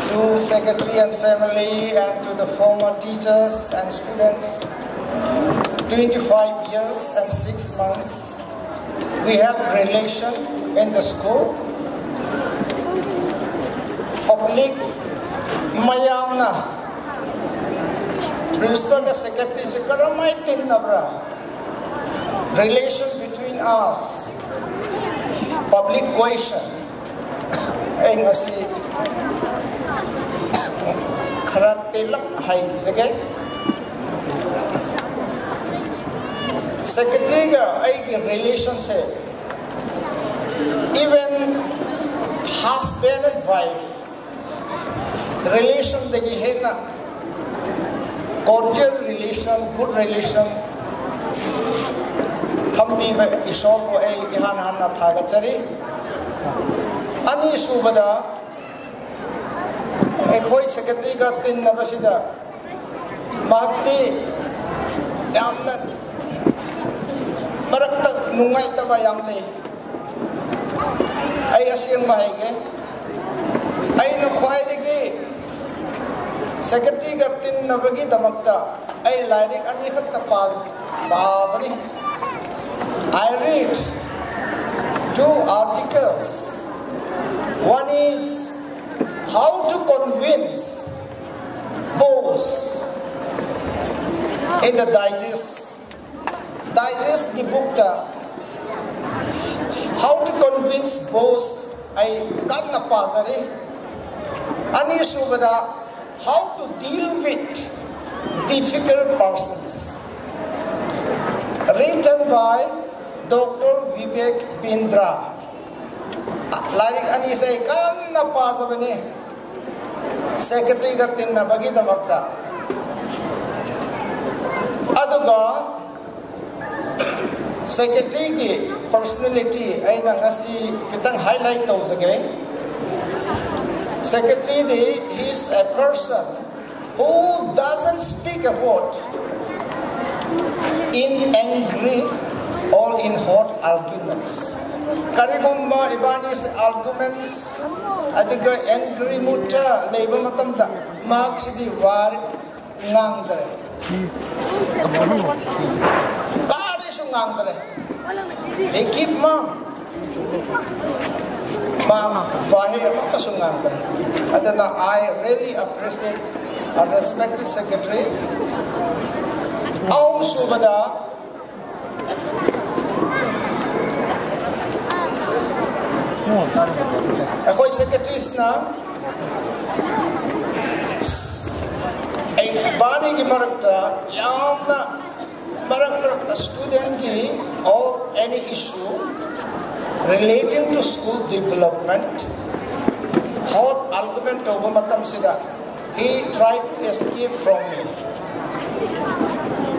To secretary and family and to the former teachers and students, twenty-five years and six months. We have relation in the school. Public mayamna principal ka secretary se karamai tin na bra. Relation between us. Public question. Ei, ngasi kharat telak hai jage. Secretary ka ei ki relation se. Even husband and wife relation dagi hena cordial relation, good relation. Thampi ba isol ko ei ihan han na thaga chari. Ani subada, ei khoi secretary ka tin na ba sida. Mahakti, yamna, marakta nungai taba yam le. Ei asiang mahai ke. Ei na khoi de ke. Secretary ka tin na bagi damakta. Ei lairik ani khat ta pa, pa bani. I read two articles. One is how to convince boss in the digest. Digest ni book ta. How to convince boss ei kan na pa jari. Ani subada, how to deal with difficult persons. Written by Doctor Vivek Bindra. Lairik ani sei kan na pa jabani. Secretary ka tin na bagi damakta. Aduga, secretary ki personality ei na ngasi kitang highlight to jage. Secretary di, he is a person who doesn't speak a word in angry or in hot arguments. Karigumba ibani se arguments, adiga angry mood ta leiba matamda, mahak sidi war ngang dare. Kari su ngang dare. He keep mum. Ma, vahe, ma ka sungan ka. Adana, I really appreciate our respected secretary. Aum subada. Akhoi secretaries na. Ei bani ki marakta, yamna Marak marak a student ki or any issue relating to school development, hot argument to ba matam sida, he tried to escape from me.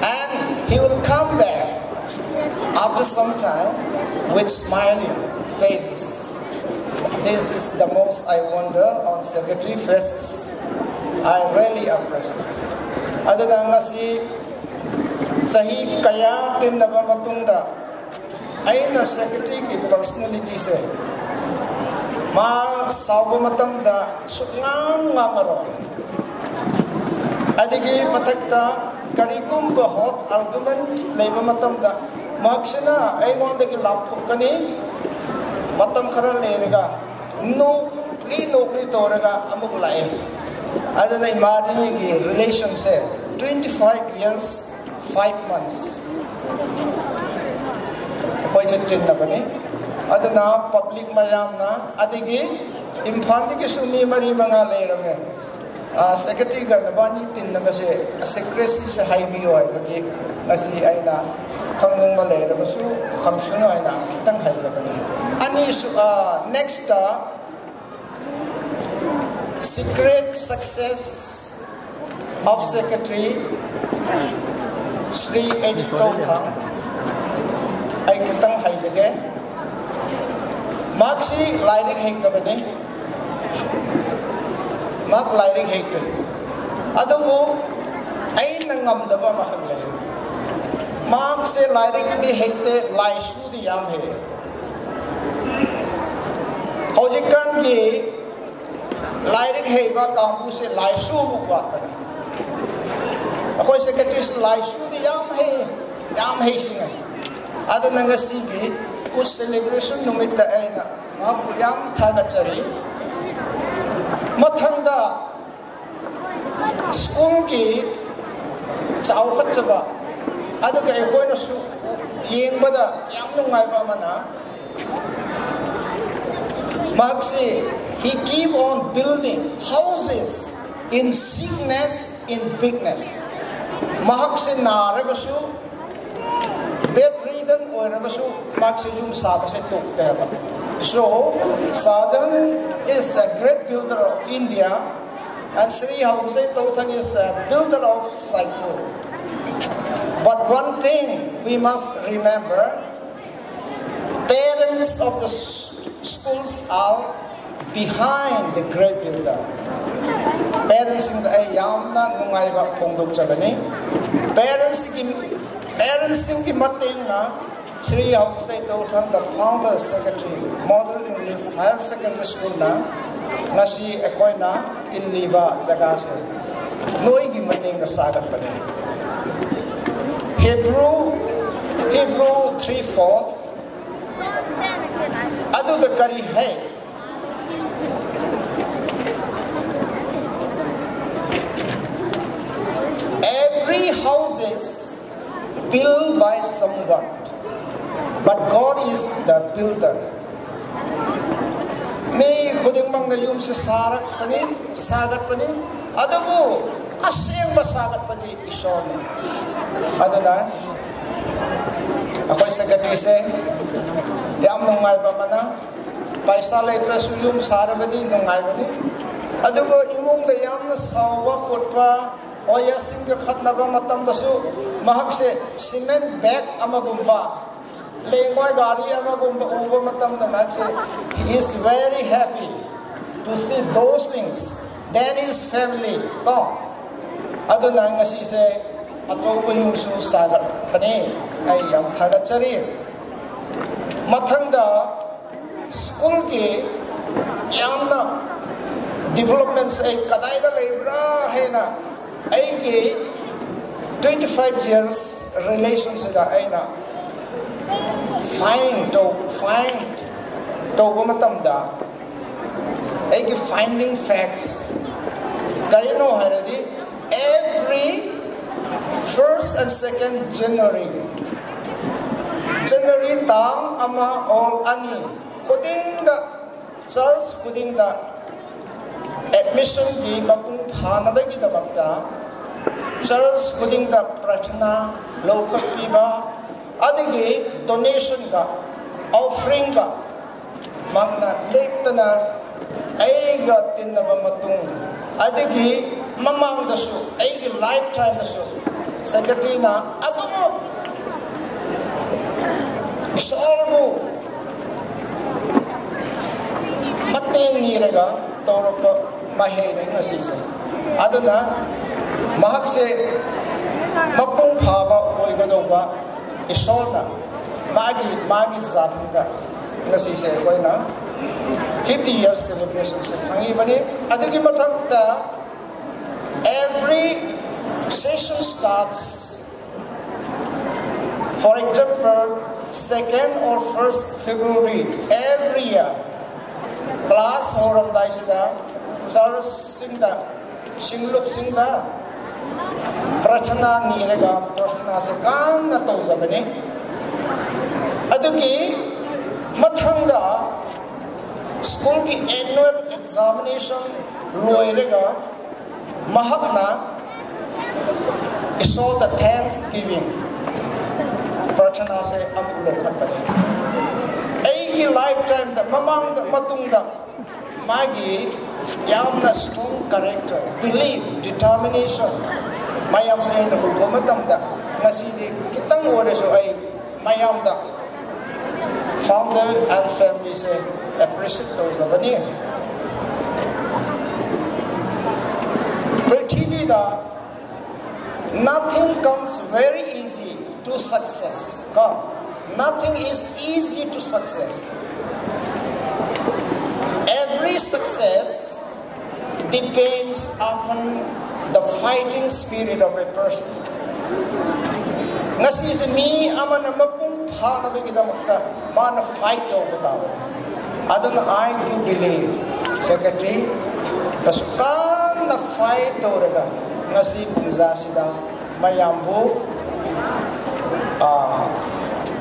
And he will come back after some time with smiling faces. This is the most I wonder on secretary faces. I really appreciate. Adana ngasi Chahi kaya tin naba matungda, aina secretary ki personality se, ma sauba matamda sukngang ngang aro. Adigi mathakta karikumba hot argument leiba matamda, maksina aingonda ki laptop kani matam khara lenaga, nokri nokri toraga amuk lai. Aduna imani ki relation se twenty five years, five months. Koi se tin na bani. Aduna public mayam na adigi Imphal digi sumi mari manga le rame. Ah, secretary ga na bani tin na mase secrecy se hai bi oi bagi ngasi aina khang nung ma le rame su khang sunu aina kitang hai ga bani. Ani su, ah, next, ah, secret success of Secretary Shri H Touthang. Ai kitang hai jage. Mark si lairik hei ka bane. Mark lairik hei tu. Adumu ai nangam da ba mahak le. Mark se lairik di hei te lai su di yam hei. Hojik kan ki lairik hei ba kampu se lai su mu kwat ta. Akhoi secretary se lai su di yam hei, yam hei singa. Aduna ngasi ki ku celebration numit ta aina. Ma pu yam tha ka chari. Mathang da school ki chao khat chaba. Aduna akhoi na su yeng ba da yam nungai ba mana. Mark se, he keep on building houses in sickness, in weakness. Mark se na re ba su, bedridden oi re ba su, Mark se yum sa ba se tuk te ba. So, Shah Jahan is the great builder of India, and Shri Haosei Touthang is the builder of Saikul. But one thing we must remember, parents of the s- schools are behind the great builder. Parents in the yamna nungai ba pong dok chabani. Parents ki, parents ki mating na Shri Haosei Touthang, the founder secretary, Model English Higher Secondary School na, ngasi akhoi na, tin li ba jaga se. Noi ki mating na sagat bani. Hebrew, Hebrew three four. Adu da kari hai. Every house is built by someone, but God is the builder. Mi khuding mang na yum se sarat pani, sagat pani. Adu mu, aseng ba sagat pani. Ishor ne. Aduna, akhoi secretary se, yam nungai ba mana, paisa le tra su yum sara bani nungai bani. Adugo imung da yam na sawa khutpa, oya sing ka khat na ba matam da su, mahak se cement bag ama gumba. Lengoi gari ama gumba uba matam da mahak se, he is very happy to see those things. That is family. To. Aduna ngasi se, ato ko yung su sagat. Pani, ai yam thagat chari. Mathang da, school ki, yamna, developments ai kadai da le bra hai na. Ai ki twenty five years relationship da aina find to find to ko matam da ai ki finding facts. Kaya no haradi every first and second January, January tang ama or ani khuding da Church khuding da admission ki mapung phana ba ki da makta. Church khuding da prarthana lo khat pi ba. Adigi donation ka, offering ka, mangna lektana, ai ga tin na ba matung. Adigi mamang da su, ai gi lifetime da su. Secretary na, atumu. Solbu. Mateng ni rega, toro pa, mahei rega sisa. Aduna, mahak se, mapung pha ba, oi ga do ba, isol na. Magi, magi zatin da. Nga sisa, koi na. Fifty years celebration se, hangi bani. Adigi matak da, every session starts, for example, second or first February every year, class horam dai sida, church singda, Singlup singda, prarthana nirega, prarthana se kanna tou jabani. Aduki, mathangda, school ki annual examination loirega, mahakna, Isol da thanksgiving, prarthana se amulou khat bani. Eigi lifetime da, mamang da, matung da, magi yamna strong character, belief, determination, mayam se eina upo matam da, ngasi di kitang ore so ai, mayam da, founder and family se appreciate tou jabani. Prithvi da, nothing comes very easy to success. Nothing is easy to success. Every success depends upon the fighting spirit of a person. Ngasi se mi amana mapung phanabagi damakta mana fight tou kata. Aduna I do believe, secretary, kasukan na fight tou rega ngasi pungja sida mayambu, ah,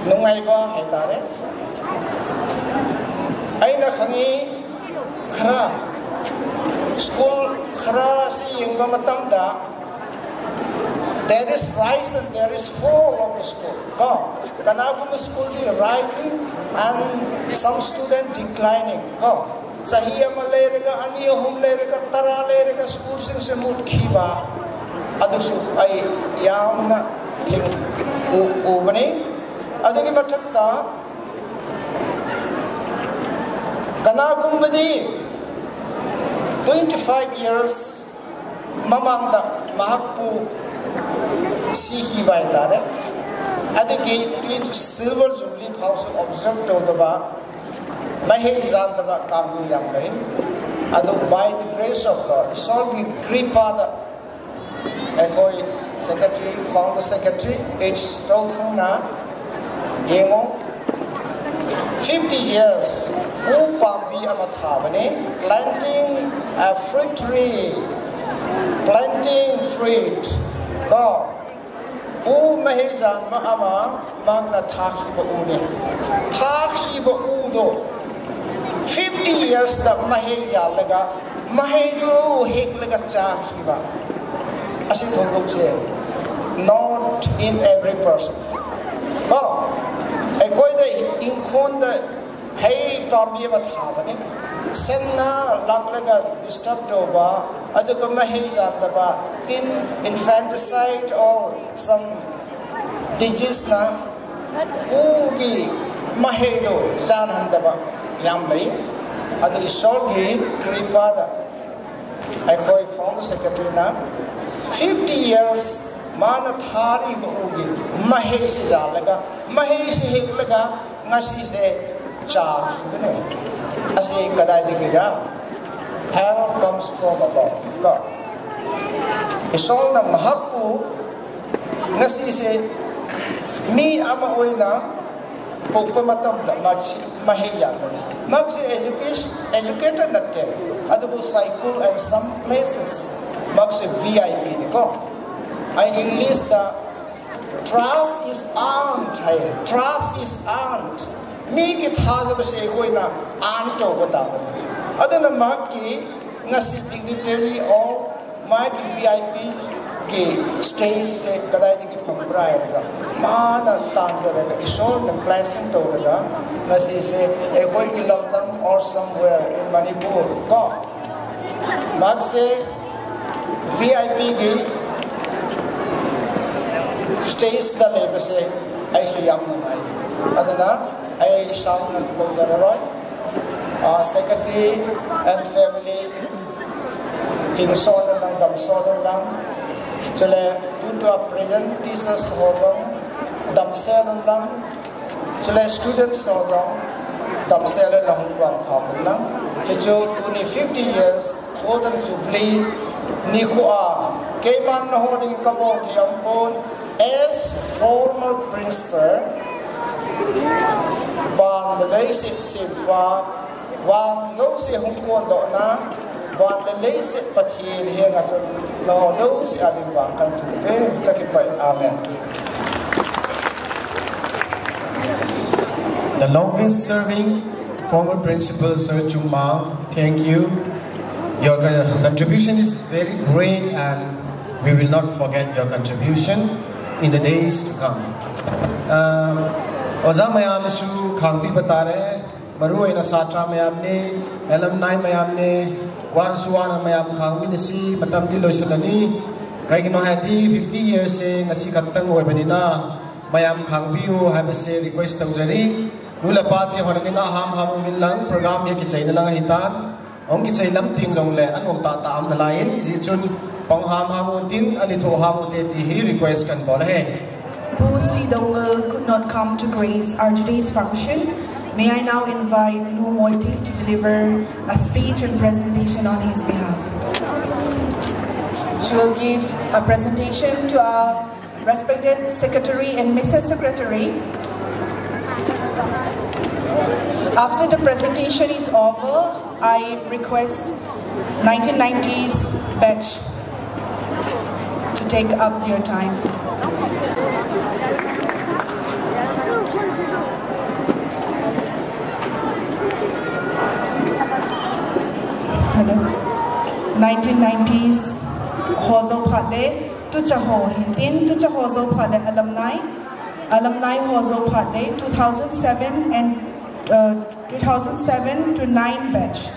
nungaiba hai tare. Aina khangi khara, school khara si yingba matam da, there is rise and there is fall of the school. Ko, kanagum school is rising and some student declining. Ko, sahi ama leirega, ani ahum leirega, tara leirega, school sing se mut khiba. Adusu ai yamna thing u, u bani. Aduki mathakta, kanagum bani, twenty-five years mamang da mahakpu si hi bai tare. Aduki twenty silver jubilee house observe tou da ba. Mahei jan da ba kambu yang bai. Adu by the grace of God, Isol ki kripa da. Ekoi secretary, founder secretary, age tou thang na. Yengo. Fifty years, u pambi ama tha bani, planting a fruit tree, planting fruit. Ko, u mahei jan ma ama, mangna tha khiba u ne. Tha khiba u do. Fifty years da mahei jan laga, mahei do hek laga cha khiba. Asi thong se, not in every person. Ko, ekoi da inkhon da hei pambi ama tha bani. Senna lak laga disturb tou ba, aduka mahei jan da ba, tin infanticide or some disease na, u ki mahei do jan han da ba, yam lei, adu Isol ki kripa da. Ekoi founder secretary na, fifty years, mana thari ba u ki, mahei si ja laga, mahei si hek laga, ngasi se cha hi ne. Asi kadai di kira. Help comes from above. Ko, Isol na mahakpu, ngasi se mi ama oina, pokpa matam da, maksi, mahei jan bani. Maksi education, educated natte. Adubu Saikul and some places. Maksi V I P ni ko. Ai English da, trust is earned, hai. Trust is earned. Mi ki tha jaba se koina earn tou kata. Aduna maki, ngasi dignitary or Magi V I P ki stage se kadai di ki pumrai ka. Mana tang se ka Isol na blessing tou ka. Ngasi se, ekoi ki Lamdam or somewhere in Manipur. Ko. Maksi V I P ki stage da le ba se, ai su yam na mai. Aduna, ai sound na closer roi. Ah, secretary and family, King Solomon Dam Solomon, chule, tutua present teachers ho jong, Dam Solomon, chule, students ho jong, Dam Solomon hung bang pha mun lang. Chuchu tuni fifty years, Golden Jubilee, nikho a, keiman na ho ding ka bol thei am pon, as former principal, ban the basic simpa, Vang jouse hung kondohna, Van le leiset Pathen henga chun nangho jouse ading vang kathum pen, kakipah e. Amen. The longest serving former principal, Sir Chungmang, thank you. Your con- contribution is very great and we will not forget your contribution in the days to come. Uh, ꯑꯣꯖꯥ ꯃꯌꯥꯝꯁꯨ ꯈꯥꯡꯕꯤꯕ ꯇꯥꯔꯦ꯫ ꯃꯔꯨ ꯑꯣꯏꯅ ꯁꯥꯇ꯭ꯔ ꯃꯌꯥꯝꯅꯦ, alumni ꯃꯌꯥꯝꯅꯦ, ꯋꯥꯔꯁꯨ ꯋꯥꯅ ꯃꯌꯥꯝ ꯈꯥꯡꯃꯤꯟꯅꯁꯤ꯫ ꯃꯇꯝꯗꯤ ꯂꯣꯏꯁꯤꯜꯂꯅꯤ꯫ ꯀꯩꯒꯤꯅꯣ ꯍꯥꯏꯔꯗꯤ fifty years ꯁꯦ ꯉꯁꯤ ꯈꯛꯇꯪ ꯑꯣꯏꯕꯅꯤꯅ ꯃꯌꯥꯝ ꯈꯥꯡꯕꯤꯌꯨ ꯍꯥꯏꯕꯁꯦ request ꯇꯧꯖꯔꯤ꯫ Nula pate hon aning aham ham uvin lang, program hi kichaina lang ahitan. Ahung kichai lam teng jongle anom tah tah um nalai in, hijeh chun pang ham ham untin, ani tho ham unte ti hi request kahin bol ahi. Pu C. Doungel could not come to grace our today's function. May I now invite Lu Moiti to deliver a speech and presentation on his behalf. She will give a presentation to our respected secretary and Missus Secretary. After the presentation is over, I request nineteen nineties batch to take up their time. Hello. Nineteen nineties ho jou phat le, tucha ho hintin, tucha ho jou phat le alumni. Alumni ho jou phat le, two thousand seven and, uh, two thousand seven to nine batch.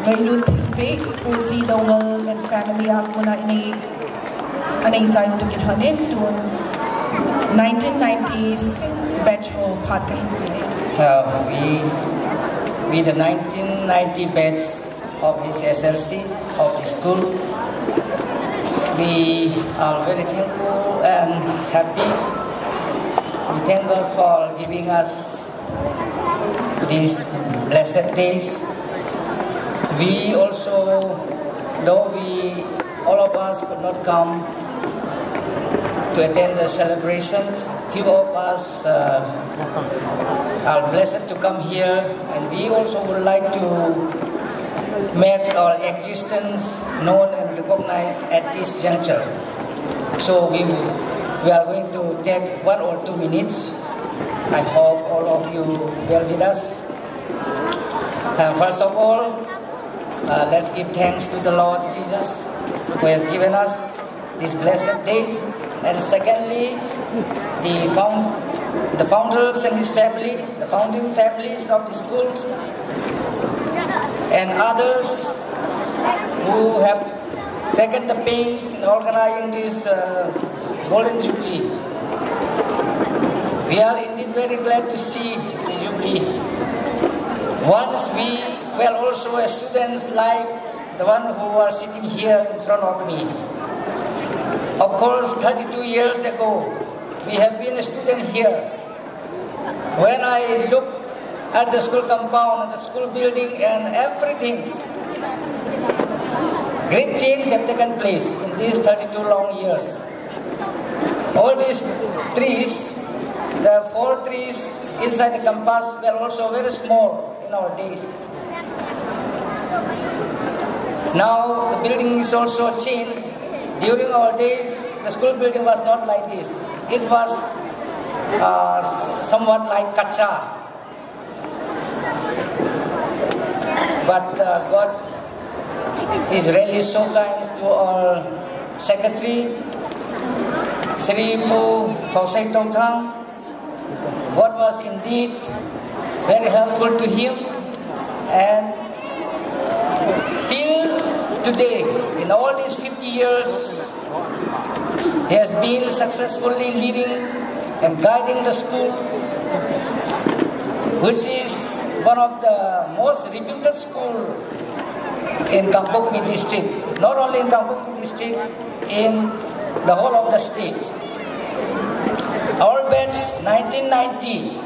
Ngailut thingpeh, Pu C. Doungel and family a kona inei, anei chai u toh kilhon in tun nineteen nineties batch ho phat kahin pe e. Uh, we, we the nineteen ninety batch of this S L C of the school, we are very thankful and happy. We thank God for giving us these blessed days. We also, though we, all of us could not come to attend the celebration, few of us, uh, are blessed to come here, and we also would like to make our existence known and recognized at this juncture. So we, we are going to take one or two minutes. I hope all of you bear with us. Uh, first of all, uh, let's give thanks to the Lord Jesus who has given us these blessed days. And secondly, the found, the founders and his family, the founding families of the schools, and others who have taken the pains in organizing this, uh, Golden Jubilee. We are indeed very glad to see the Jubilee. Once we were also a students like the one who are sitting here in front of me. Of course, thirty-two years ago, we have been a student here. When I look at the school compound, the school building and everything, great change have taken place in these thirty-two long years. All these trees, the four trees inside the campus were also very small in our days. Now the building is also changed. During our days, the school building was not like this. It was, uh, somewhat like kacha. But, uh, God is really so kind to our secretary, Sri Pu Pausei Tongthang. God was indeed very helpful to him, and till today, in all these fifty years, he has been successfully leading and guiding the school, which is one of the most reputed school in Kangpokpi district. Not only in Kangpokpi district, in the whole of the state. Our batch, nineteen ninety,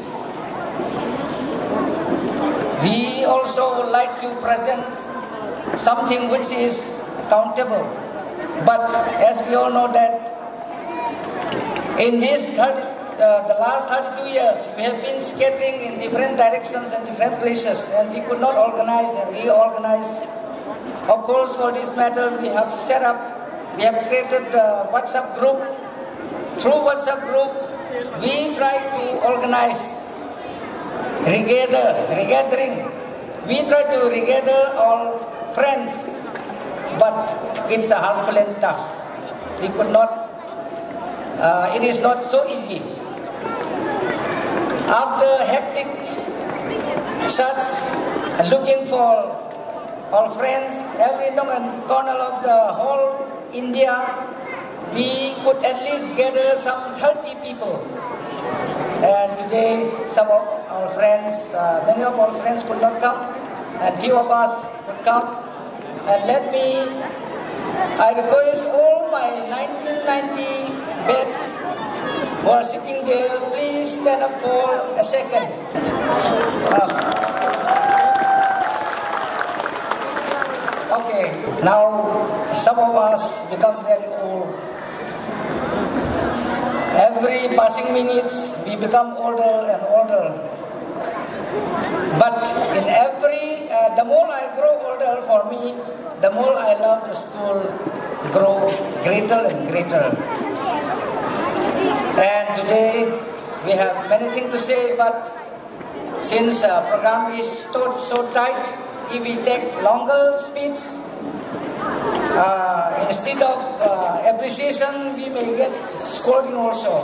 We also would like to present something which is countable. But as we all know that in these thirty, uh, the last thirty-two years, we have been scattering in different directions and different places, and we could not organize and reorganize. Of course, for this matter, we have set up, we have created a WhatsApp group. Through WhatsApp group, we try to organize regather, regathering. We try to regather all friends, but it's a Herculean task. We could not, uh, it is not so easy. After hectic search and looking for all friends, every nook and corner of the whole India, we could at least gather some thirty people. And today, some of our friends, uh, many of our friends could not come, and few of us could come. And let me, I request all my nineteen ninety batch who are sitting there, please stand up for a second. Uh, okay, now some of us become very old. Every passing minutes, we become older and older. But in every, uh, the more I grow older, for me, the more I love the school grow greater and greater. And today, we have many things to say, but since, uh, program is so, so tight, if we take longer speech, uh, instead of, uh, appreciation, we may get scolding also.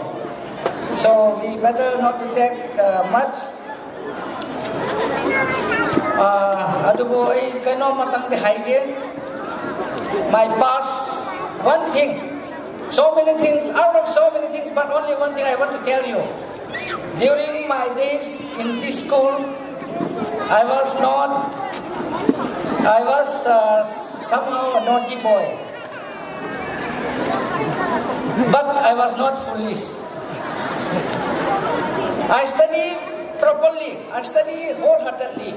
So we better not to take, uh, much. Uh, adubo ei kano matang de haige. My past, one thing, so many things, out of so many things, but only one thing I want to tell you. During my days in this school, I was not, I was, uh, somehow a naughty boy. But I was not foolish. I study properly, I study wholeheartedly.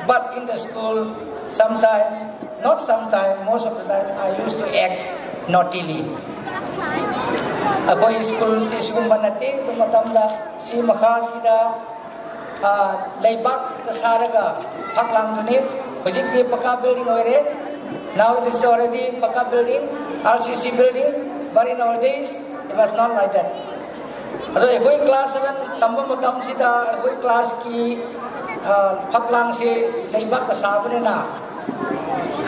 But in the school, sometime, not sometime, most of the time, I used to act naughtily. Akhoi school si school banati, kumatamda, si makha sida, ah, leibak ta saraga, phaklang tuni, hujik di paka building oire. Now it is already paka building, R C C building, but in our days, it was not like that. Ajo, akhoi class seven, tamba matam sida, akhoi class ki, ah, phaklang si, leibak ta sabunina.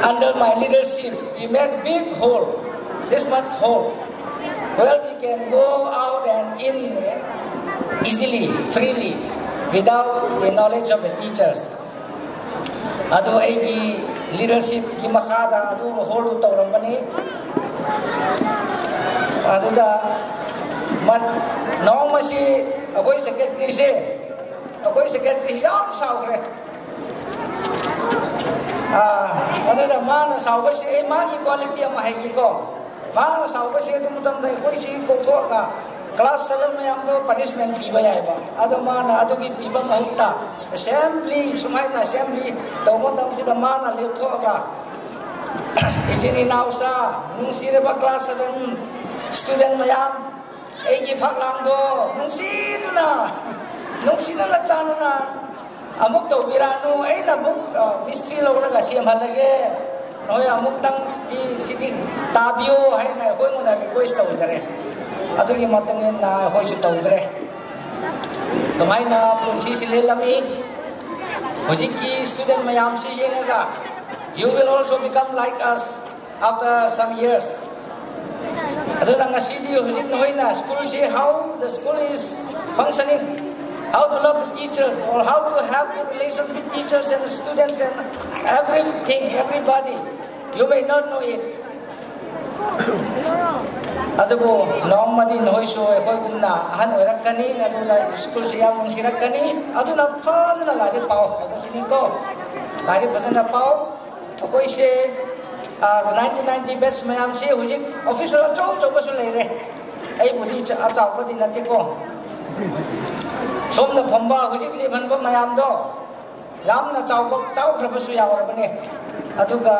Under my leadership, we made big hole, this much hole. Well, we can go out and in easily, freely, without the knowledge of the teachers. Adu aigi leadership ki makhada adu hall tu tauram bani. Adu da mas nong masi akhoi secretary se, akhoi secretary jam sau kre. Ah, adu da mana sau basi, eh, mani quality ama hai ko. Mana sau basi tu mutam dai koi si ko thoka. Class seven mayam to punishment piba yai ba. Adu mana adu ki piba mahutta. Assembly, sumai na assembly. Tau mutam si da mana le thoka. Ijini nausa, nung si ba class seven student mayam. Eigi phaklang do, nungsi tuna, nungsi na na chana na. Amuk to bira nu, ei na buk, ah, mistri lo na ka siam halage. Noi amuk tang ti sidi tabio hai na hoi muna request to jare. Atu ki matang na hoi su to jare. Tumai na punsi sile lami. Hojiki student mayam si yenga. You will also become like us after some years. Atu na ngasi di hojik na hoina school si how the school is functioning, how to love the teachers, or how to have good relations with teachers and students and everything, everybody. You may not know it. Atu bu nong mati na hoi so, eh, hoi kumna ahan oi rak kani, atu na school si yam mong si rak kani, atu na pa na lari pao, eh, kasi ni ko. Lari pa na pao. Akhoi se, ah, nineteen ninety batch mayam se hojik officer achou chou ba su lei re. Ei bu di cha-, achou ba di na ti ko. Som na phamba hojik li phan ba mayam do. Yamna chao, chao khra pa su yao ra bane. Aduga,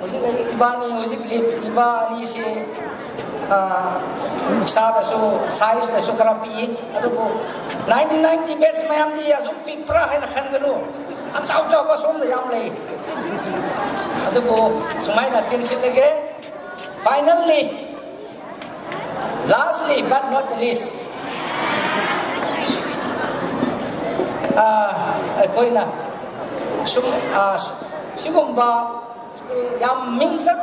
hujik ibani, hujik lip, ibani si, ah, sa da su, size da su khra pi. Adubu, nineteen ninety best mayam di ya zum pi pra hai na khan ganu. Achao chao pa som da yam lei. Adubu, sumai na tin si lege. Finally, lastly but not the least, ah, ꯑꯩꯈꯣꯏꯅ ꯁꯨꯝ, ah, ꯁꯤꯒꯨꯝꯕ school ꯌꯥꯝ ꯃꯤꯡꯆꯠ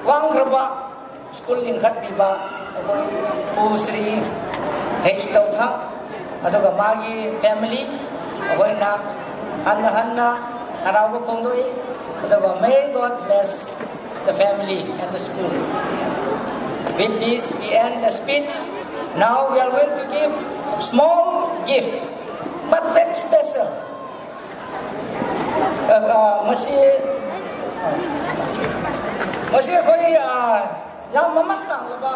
ꯋꯥꯡꯈ꯭ꯔꯕ school ꯂꯤꯡꯈꯠꯄꯤꯕ ꯑꯩꯈꯣꯏ ꯄꯨ ꯁ꯭ꯔꯤ ꯍꯩꯁ ꯇꯧꯊꯥ ꯑꯗꯨꯒ ꯃꯥꯒꯤ family, ꯑꯩꯈꯣꯏꯅ ꯍꯟꯅ ꯍꯟꯅ ꯍꯔꯥꯎꯕ ꯐꯣꯡꯗꯣꯛꯏ꯫ ꯑꯗꯨꯒ may God bless the family and the school. With this, we end the speech. Now we are going to give small gift, but very special. Uh, uh, ꯃꯁꯤ, ꯃꯁꯤ ꯑꯩꯈꯣꯏ, uh, ꯌꯥꯝ ꯃꯃꯜ ꯇꯥꯡꯂꯕ,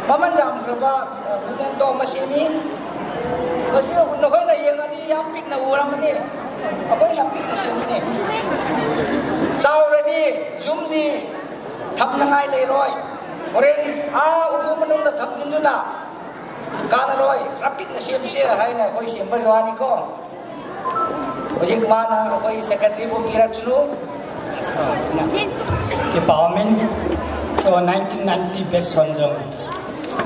ꯃꯃꯜ ꯌꯥꯝꯈ꯭ꯔꯕ, uh, memento ꯃꯁꯤꯅꯤ꯫ ꯃꯁꯤ ꯅꯈꯣꯏꯅ ꯌꯦꯡꯉꯗꯤ ꯌꯥꯝ ꯄꯤꯛꯅ ꯎꯔꯝꯃꯅꯤ꯫ ꯑꯩꯈꯣꯏꯅ ꯄꯤꯛꯅ ꯁꯦꯝꯕꯅꯤ꯫ ꯆꯥꯎꯔꯗꯤ ꯌꯨꯝꯗꯤ ꯊꯝꯅꯉꯥꯏ ꯂꯩꯔꯣꯏ꯫ ꯍꯣꯔꯦꯟ ꯑꯥ ꯎꯄꯨ ꯃꯅꯨꯡꯗ ꯊꯝꯖꯤꯟꯗꯨꯅ ꯀꯥꯟꯅꯔꯣꯏ꯫ ꯈꯔ ꯄꯤꯛꯅ ꯁꯦꯝꯁꯦ ꯍꯥꯏꯅ ꯑꯩꯈꯣꯏ ꯁꯦꯝꯕꯒꯤ ꯋꯥꯅꯤꯀꯣ꯫ ꯍꯧꯖꯤꯛ ꯃꯥꯅ ꯑꯩꯈꯣꯏ secretaryꯕꯨ ꯄꯤꯔꯛꯁꯅꯨ꯫ Kipa umin, to nineteen ninety batch hon jong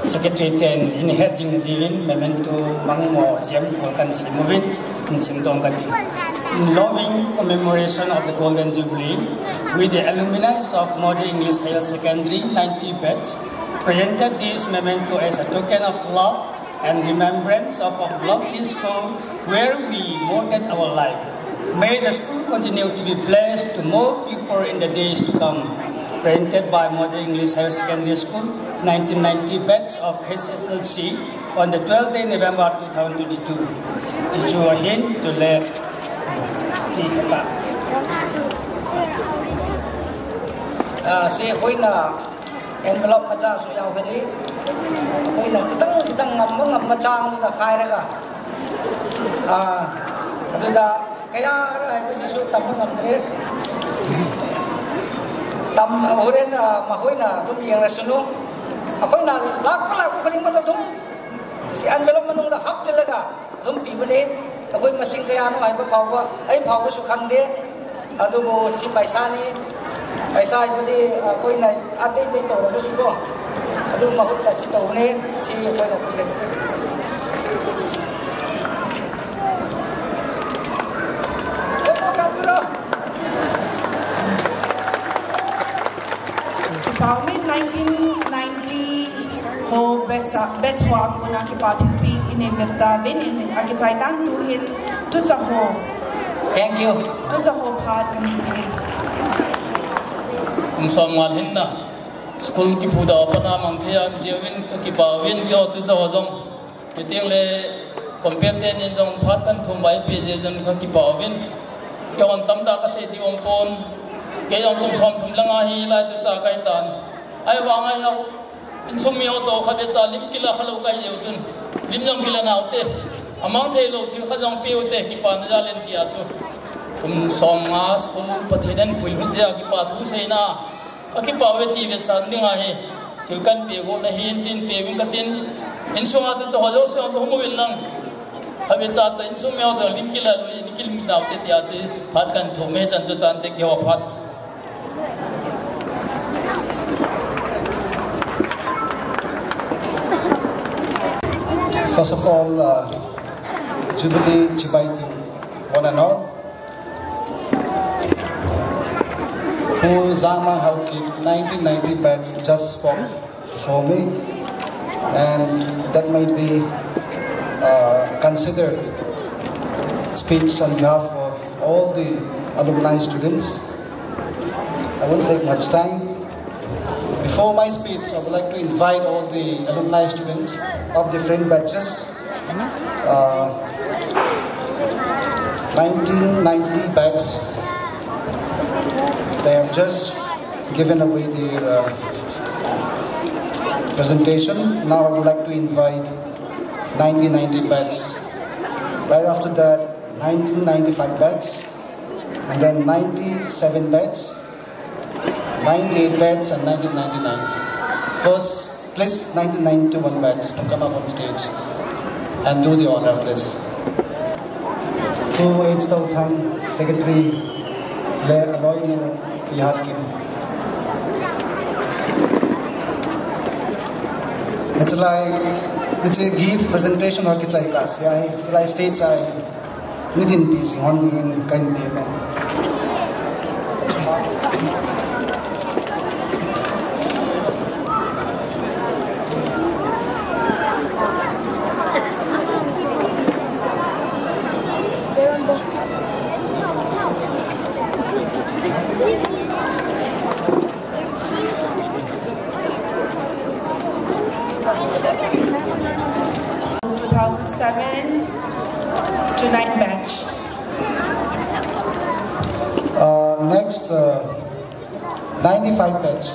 secretary ten in head jing diuvin memento mangmo jem ko kan si moving in sing tong kati. In loving commemoration of the Golden Jubilee, with the alumni of Model English Higher Secondary ninety batch presented this memento as a token of love and remembrance of a lovely school where we molded our life. May the school continue to be blessed to more people in the days to come. Printed by Model English Higher Secondary School, nineteen ninety batch of H S L C on the twelfth day November two thousand twenty-two. Tichu ahin to le ti pa. Ah, si hoina envelope macha su yau khali. Hoina kitang kitang ngam ngam macha ang da khai ra ga. Ah, atu da kaya ra hai kusi su tam ngam tre. Tam horen, ah, ma hoina tum yang ra sunu. Hoina lak pa lak ko khali ma ta tum. Si envelope manung da hap chalaga. ꯑꯗꯨꯝ ꯄꯤꯕꯅꯤ꯫ ꯑꯩꯈꯣꯏ ꯃꯁꯤꯡ ꯀꯌꯥꯅꯣ ꯍꯥꯏꯕ ꯐꯥꯎꯕ, ꯑꯩ ꯐꯥꯎꯕꯁꯨ ꯈꯪꯗꯦ꯫ ꯑꯗꯨꯕꯨ ꯁꯤ ꯄꯩꯁꯥꯅꯤ꯫ ꯄꯩꯁꯥ ꯍꯥꯏꯕꯗꯤ ꯑꯩꯈꯣꯏꯅ ꯑꯇꯩ ꯑꯇꯩ ꯇꯧꯔꯒꯁꯨꯀꯣ, ꯑꯗꯨ ꯃꯍꯨꯠꯇ ꯁꯤ ꯇꯧꯕꯅꯤ꯫ ꯁꯤ ꯑꯩꯈꯣꯏꯅ ꯄꯤꯔꯁꯤ꯫ ꯐꯣꯇꯣ ꯀꯥꯞꯄꯤꯔꯣ꯫ Kipa umin nineteen ninety ho batch a, batch ho a kona kipa thilpeh inei vetauvin, in akichai tah in tuhin tucha ho. Thank you. Tucha ho phat kahin pe. Kum som nga lhinna school kiphudoh a pat a mang thei a um jeh uvin kakipa uvin, keiho tucha ho jong. Meeting le compel tenin jong phat kahin thum bai pe jeh jong kakipa uvin. Keihon tamtah kasei diu um pon. Kei jong kum som thum langa hilai tucha kahi tan. Ahivang a insung mi ho toh khatvei cha lim kila khalou kahi jeh u chun. Lim jong kila nau te. Amang thei lou thil khat jong pe u te, kipana jal in tia chu. Kum som nga school Pathen in puilut jeh a kipa thu seina. Kakipa uve ti vetsah ding ahi. Thil kahin pe u na hin chin pe uvin katin. Insunga tucha ho jouse hung uvin lang. Khatvei cha ta insung mi ho toh lim kila lou, in kilim nau te tia chu phat kahin thum e, chan chu tante keiho phat. First of all, uh, Jubilee chibai to one and all. Pu Zangmang Haokip, nineteen ninety batch, just spoke for me, and that might be, uh, considered speech on behalf of all the alumni students. I won't take much time. Before my speech, I would like to invite all the alumni students of different batches. Uh, nineteen ninety batch, they have just given away their, uh, presentation. Now I would like to invite nineteen ninety batch. Right after that, nineteen ninety-five batch, and then ninety-seven batch, ninety-eight batch, and nineteen ninety-nine. First, please, nineteen ninety-one batch to come up on stage and do the honor, please. Pu H Touthang, Secretary, le aloinu Pi Hatkim. It's like, it's a gift presentation or kichai kas. Yeah, it's like stage I Nitin P C hon dingin kahin ti me. Two thousand seven to nine batch. Uh, next, uh, ninety-five batch.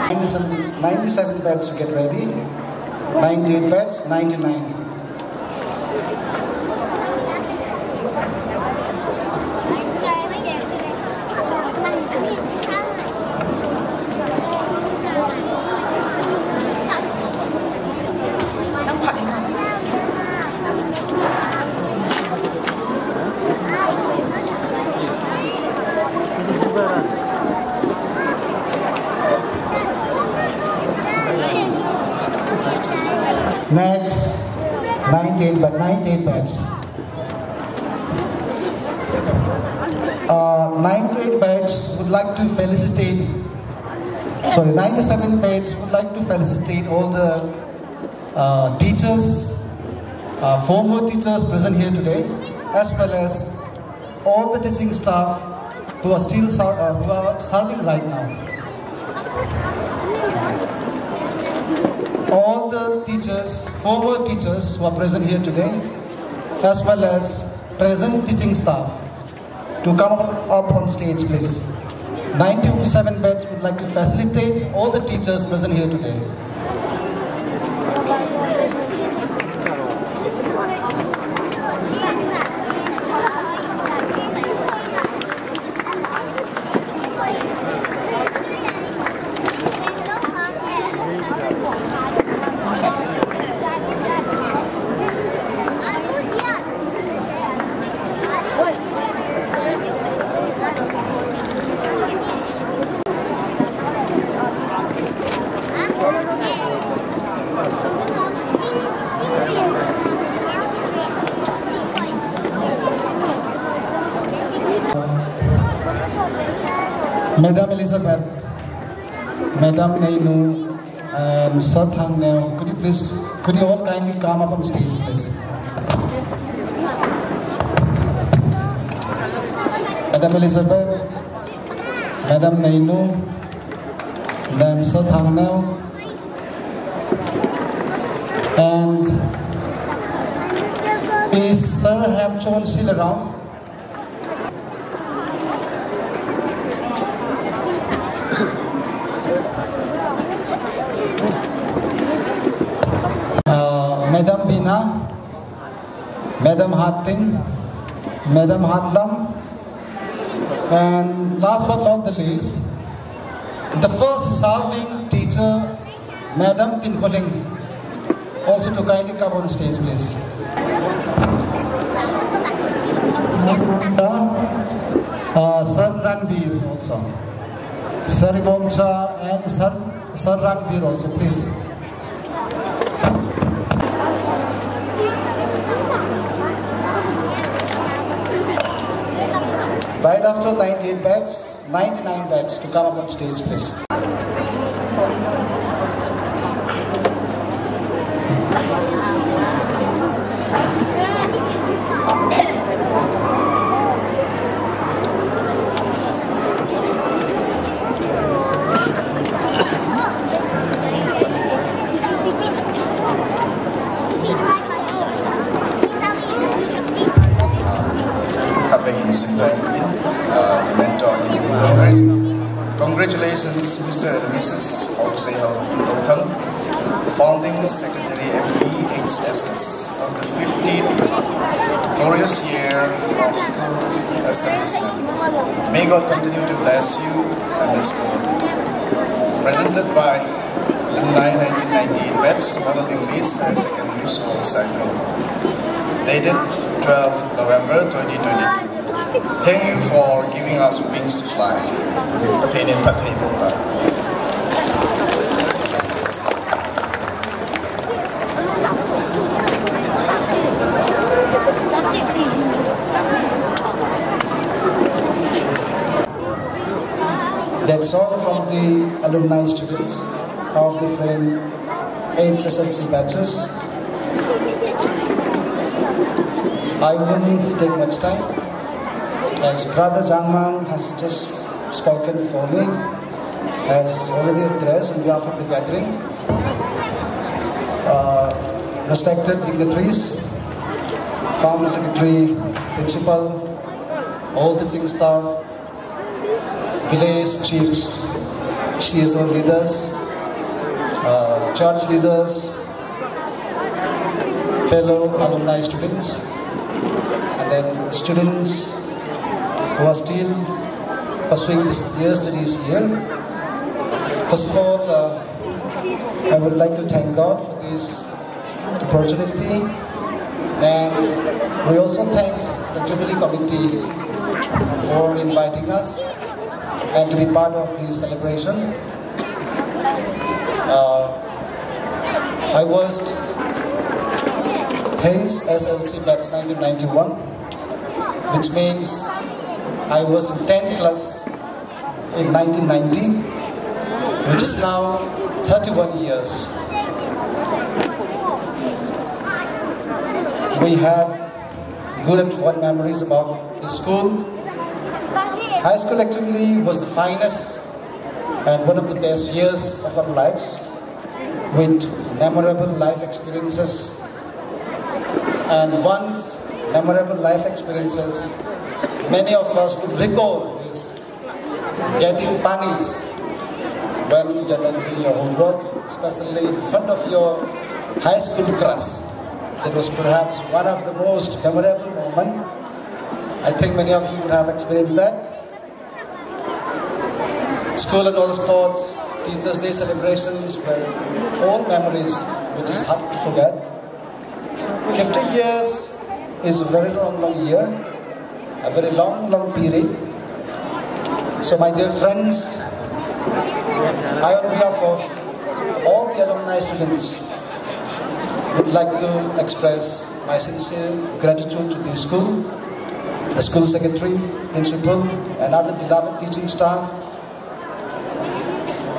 Ninety-seven, ninety-seven batch to get ready. Ninety-eight batch, ninety-nine. Next, ninety-eight, but ninety-eight batch. Uh, ninety-eight batch would like to felicitate, sorry, ninety-seven batch would like to felicitate all the, uh, teachers, uh, former teachers present here today, as well as all the teaching staff who are still ser-, uh, who are serving right now. All the teachers, former teachers who are present here today, as well as present teaching staff, to come up, up on stage, please. Ninety-seven batch would like to facilitate all the teachers present here today. Madam Elizabeth, Madam Neinu, and Sir Thangneo, could you please, could you all kindly come up on stage, please? Madam Elizabeth, Madam Neinu, then Sir Thangneo, and is Sir Hemchol still around? Uh, Madam Bina, Madam Hatting, Madam Hatlam, and last but not the least, the first serving teacher, Madam Tin Kholing, also to kindly come on stage, please. Uh, Sir Ranbir also. Sir Ibomcha and Sir, Sir Ranbir also, please. Right after ninety-eight batch, ninety-nine batch to come up on stage, please. Khatvei hin simlai tin, uh, mentor is in Congress. Congratulations, Mister and Missus Aung Sei Hau Touthang, founding secretary M E H S S, on the fifteenth Glorious year of school establishment. May God continue to bless you and the school. Presented by Alumni nineteen ninety batch, Model English Higher Secondary School, Saikul. Dated twelfth November twenty twenty-two. Thank you for giving us wings to fly. Pathen in phatthei boh ta. That's all from the alumni students of different H S L C batches. I won't take much time, as Brother Jangmang has just spoken before me, has already addressed on behalf of the gathering. Uh, respected dignitaries, founder secretary, principal, all teaching staff, village chiefs, C S O leaders, uh, church leaders, fellow alumni students, and then students who are still pursuing this, their studies here. First of all, uh, I would like to thank God for this opportunity, and we also thank the Jubilee Committee for inviting us and to be part of this celebration. Uh, I was H S L C batch nineteen ninety-one, which means I was in tenth class in nineteen ninety, which is now thirty-one years. We had good and fond memories about the school. High school actually was the finest and one of the best years of our lives, with memorable life experiences. And once memorable life experiences, many of us would recall is getting punished when you're not doing your homework, especially in front of your high school crush. That was perhaps one of the most memorable moments. I think many of you would have experienced that. School and all sports, Teachers' Day celebrations were all memories which is hard to forget. Fifty years is a very long, long year, a very long, long period. So, my dear friends, I, on behalf of all the alumni students, would like to express my sincere gratitude to the school, the school secretary, principal, and other beloved teaching staff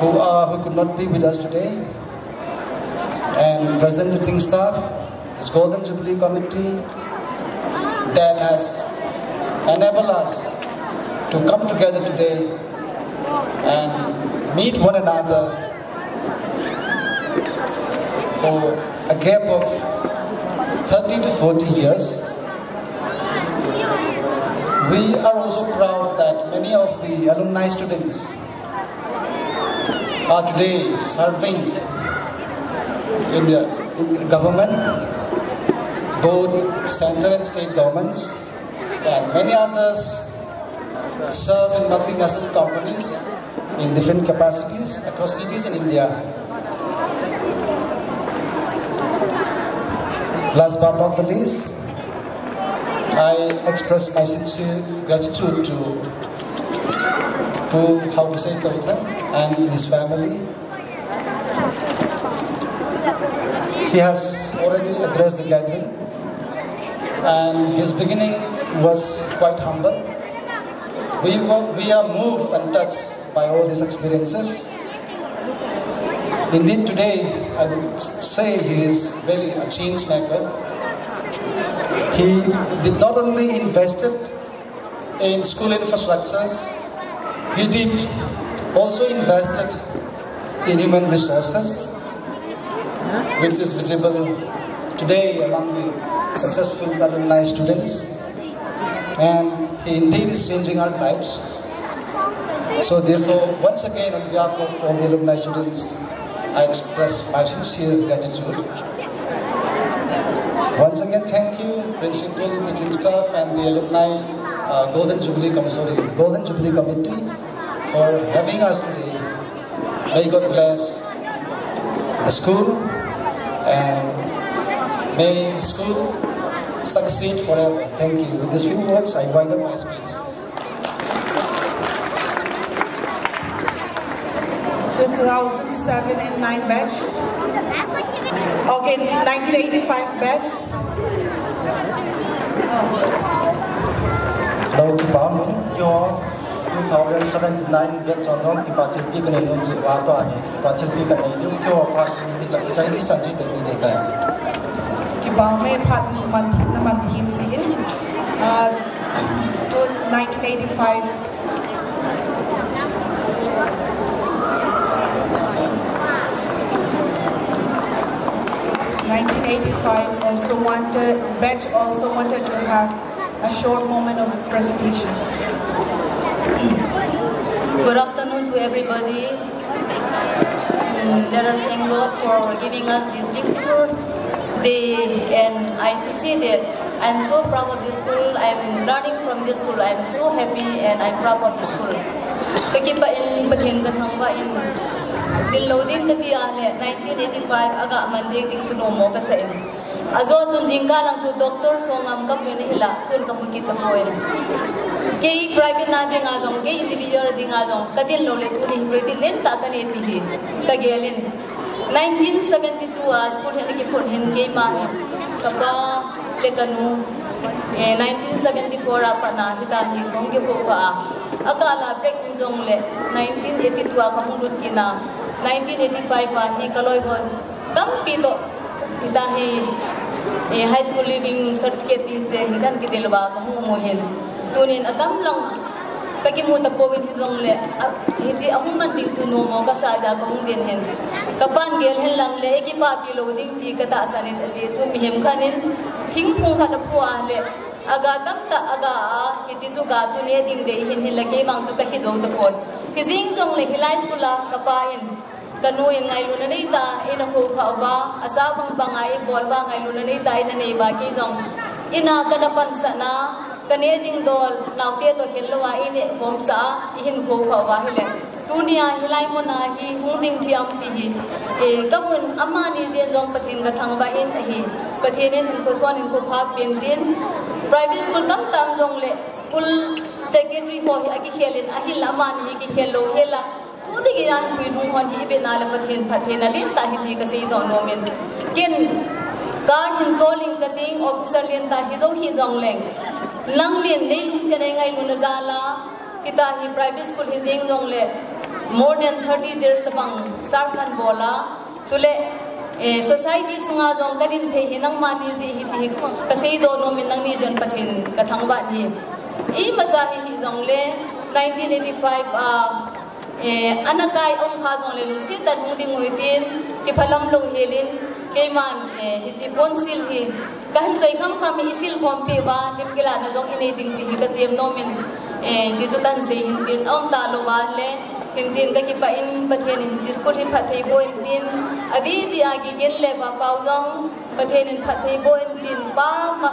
who are, who could not be with us today, and President teaching staff, this Golden Jubilee Committee that has enabled us to come together today and meet one another for a gap of thirty to forty years. We are also proud that many of the alumni students are today serving in the, in the government, both central and state governments, and many others serve in multinational companies in different capacities across cities in India. Last but not the least, I express my sincere gratitude to Pu Haokosei Touthang and his family. He has already addressed the gathering, and his beginning was quite humble. We were, we are moved and touched by all his experiences. Indeed, today I would say he is really a change maker. He did not only invested in school infrastructures, he did also invested in human resources, which is visible today among the successful alumni students. And he indeed is changing our lives. So therefore, once again, on behalf of all the alumni students, I express my sincere gratitude. Once again, thank you. Principal, teaching staff, and the alumni, uh, Golden Jubilee Com-, sorry, Golden Jubilee Committee for having us today. May God bless the school and may the school succeed forever. Thank you. With these few words, I wind up my speech. Two thousand seven and nine batch. Okay, nineteen eighty-five batch. Hello, kipah in, keiho two thousand seven to nine batch jong jong kipah thilpeh kanei nom jeh uva tua hi kipah thilpeh kanei diu, keiho phat hi icha, icha, icha ji te ni te tai. Kipah me phat man, na man thim jin. Ah, to nineteen eighty-five. Nineteen eighty-five also wanted, batch also wanted to have a short moment of presentation. Good afternoon to everybody. Mm, let us thank God for giving us this beautiful day, and I have to say that I'm so proud of this school. I'm learning from this school. I'm so happy and I'm proud of this school. Kakipah in, Pathen kathangvah in, ding lou ding kati a le, nineteen eighty-five aga man ding ding chu nommo kasa in. Ajo chun jingkah lang chu Doctor Songam kamu in ahila, tun kamu kit tapon. Kei private na dinga jong, kei individual dinga jong, kadin lou le tuni hi credit lentah kanei ti hi kagel in. Nineteen seventy-two a school hi ana kiphut hin keima hi, kapa le kanu, eh, nineteen seventy-four a pat na hitia hi kahung kiphut kha a. Akah la break in jong le nineteen eighty-two a kahung lut kit na, nineteen eighty-five a hi kaloi ho tampi toh hitia hi, eh, high school leaving certificate ti te hi kahin kidel uva kahung mu hin. Tunin atam lang kakimu tapon hijongle, a, hiche ahung man ding chu nommo kasa jeh a kahung din hin. Kapan gel hin lang le, eikipah pi lou ding ti katahsan in, ajeh chu mihem khat in thingphung khat aphu a le, aga tamtah aga a, hiche chu ga chu ne ding dei hin hin le keimang chu kahi jou tapon. Hijing jongle hilai school a kapa in, kanu in ngailutna neitah in akhou khah uva, acha bang banga eibol uva ngailutna neitah in anei uva, kei jong ina kana pansah na, kane ding dol, naote toh khel louva eine khomsah a, eihin khou khah uva hile. Tunia hilai muna hi hung ding thei am ti hi, eh, kamun amani jen jong Pathen kathangvah in ahi. Pathen in hinkho son hinkho pha pen tin. Private school tamtah jongle school secretary ho hi akikhel in ahil amani hi kikhel lou hel a. Tuni geiya hinpui lhung hon hi ivet na le Pathen phattheina lentah hi ti kasei doh nom in. Ken car hin tol in kating, officer lentah hijou hijongleng, nang lin neilungset neingailu na jal a, hitia hi private school hijing jongle more than thirty years tabang serve kahin bol a, chule, eh, society sunga jong kadin thei hi nangmani jeh hi ti hi kasei doh nom in, nangni jeh in Pathen kathangvah in ahi. Imacha hi hijongle nineteen eighty-five a, eh, ana kai um kha jongle lungset tah in hung ding u hitin, kiphalam lou hel in, keiman, eh, hiche ponsil hi kahin choi khamkham hi eisil khompi uva, lim kilahna jong inei ding ti hi katem nom in, eh, hiche chu kahin sei hin tin, aum talou va le, hin tin kakipah in, Pathen in hiche school hi phatthei boh in tin, adih dih a Gigin le Vapau jong Pathen in phatthei boh in tin, pa ma,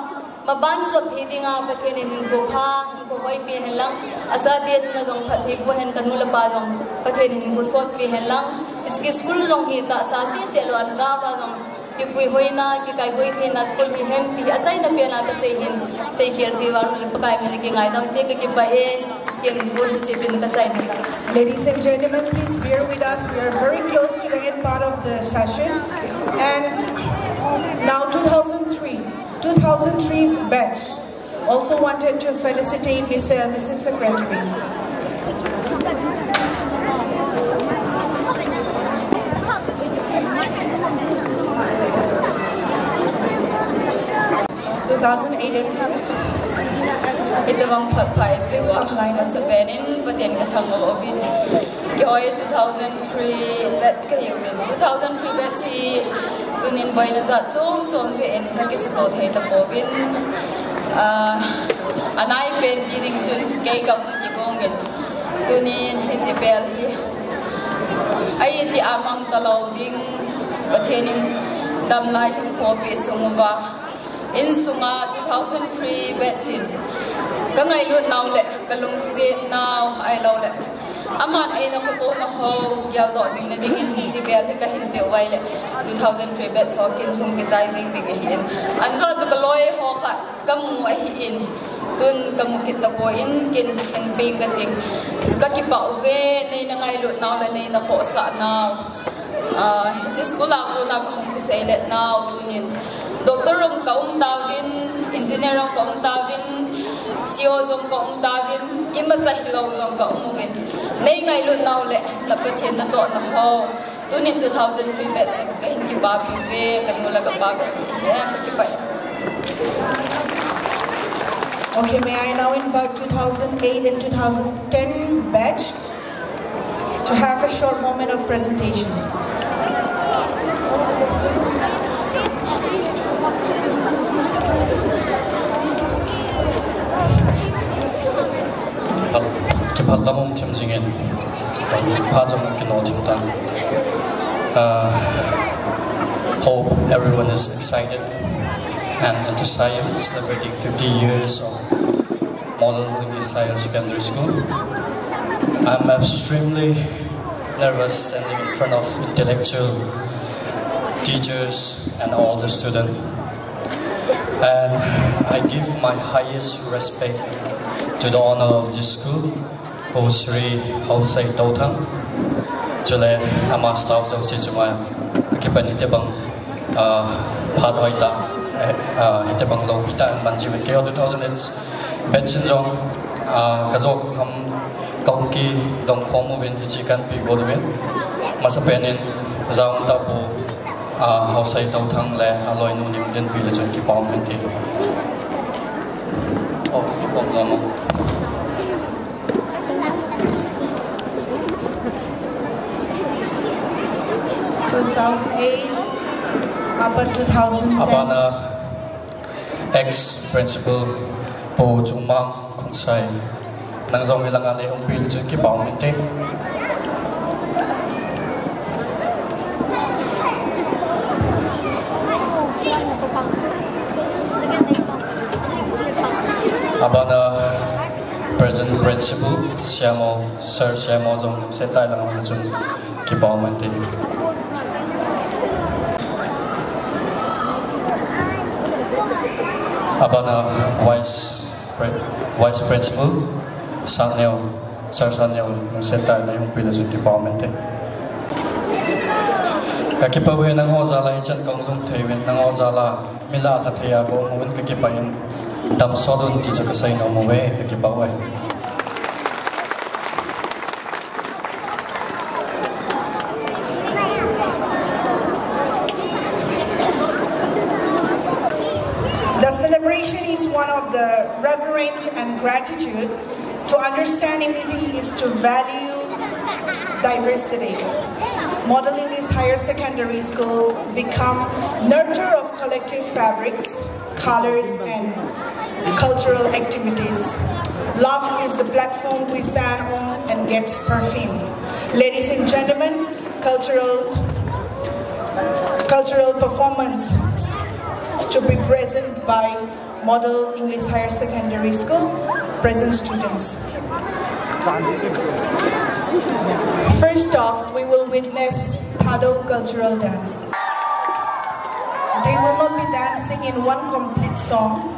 maban jop thei dinga Pathen in hinkho pha, hinkho hoi pe hen lang, achate chunga jong phatthei boh hen, kanu le pa jong Pathen in hinkho sot pe hen lang, hiche school jong hi tahsa sese lou a, lhagao a jong kipui hoina, kikai hoi theina school hihen ti hi achaina pena kasei hin, seikhel seival le Pakai min a kingaidam te, kakipah e, ken bol hin sipin kachai hin. Ladies and gentlemen, please bear with us. We are very close to the end part of the session. And now two thousand three, two thousand three batch also wanted to felicitate Mister and Missus Secretary. Two thousand eight and two. Itobang phat pha ipeh uva, please come line up. Masapen in Pathen kathangvah uvin. Keiho hi two thousand three batch kahiuvin. Two thousand three batch hi tunin boina jat chom chom thei in kakisuto thei tapouvin. Ah, anaipen ti ding chun kei kamu kigong in. Tunin hiche bel hi ahi ti a mang talou ding, Pathen in damlai hinkho peh sung uva, insunga two Thousand three batch in ka ngailut nau le ka lungset nau ahilou le aman eina khoto na ho geldoh jing na dingin hiche bel hi ka hin peh uva ahile two thousand three batch ho kin thum kichai jing ding ahin. Anjo chu ka loi ho kha ka mu ahin, tun ka mu kit tapon kin hin peng ka ting. Ka kipah uve, neina ngailut nau le neina khohsah nau. Ah, hiche school a kona ka hung kisei let nau tunin. Doctor jong ka um tauvin, engineer jong ka um tauvin, C E O jong ka um tauvin, imacha hilou jong ka um uvin. Nei ngailut nau le na Pathen natoh na ho. Tunin two thousand three batch ka hin kipapi uve, ka nu le ka pa ka ti uve, ka kipah. Okay, may I now invite two thousand eight and two thousand ten batch to have a short moment of presentation. Kipah lam um thim jingin, phat jong kino thim tan. Uh, hope everyone is excited and enthusiastic celebrating fifty years of Model English Higher Secondary School. I'm extremely nervous standing in front of intellectual teachers and all the students. And I give my highest respect to the owner of this school, Pu Shri Haosei Touthang. Chule ama staff jouse chunga kakipah in hitobang, ah, phat hoitah, eh, ah, hitobang loupi tah in man jiuvin. Keiho two thousand eight batch in jong, ah, kajo kham kahung kidong khom uvin hiche kahin pe got uvin. Masapen in jaum tah Pu, ah, Haosei Touthang le aloinu Ningdenpi le chun kipa um inte. Oh, kipa um jom o. Two thousand eight, abana two thousand ten. Abana ex-principal Pu Chungmang Khongsai. Nang jong hilanga nei hung pi le chun kipa um inte. Abana present principal, Siamo, Sir Siamo jong lungset tah in lang um le chun kipa um inte. Abana vice Pre-, Vice Principal, Sir Neo, Sir Sir Neo, lungset tah in nei hung pi le chun kipa um inte. Kakipah uve nangho jal a hichan kahung lhung thei uvin, nangho jal a mi lah a lha thei a ka um uvin kakipah in, damsot un ti chu kasei nom uve, kakipah uve. The celebration is one of the reverence and gratitude. To understand unity is to value diversity. Model English Higher Secondary School become nurture of collective fabrics, colors, and cultural activities. Love is the platform we stand on and gets perfume. Ladies and gentlemen, cultural, cultural performance to be present by Model English Higher Secondary School, present students. First off, we will witness Thadou cultural dance. They will not be dancing in one complete song.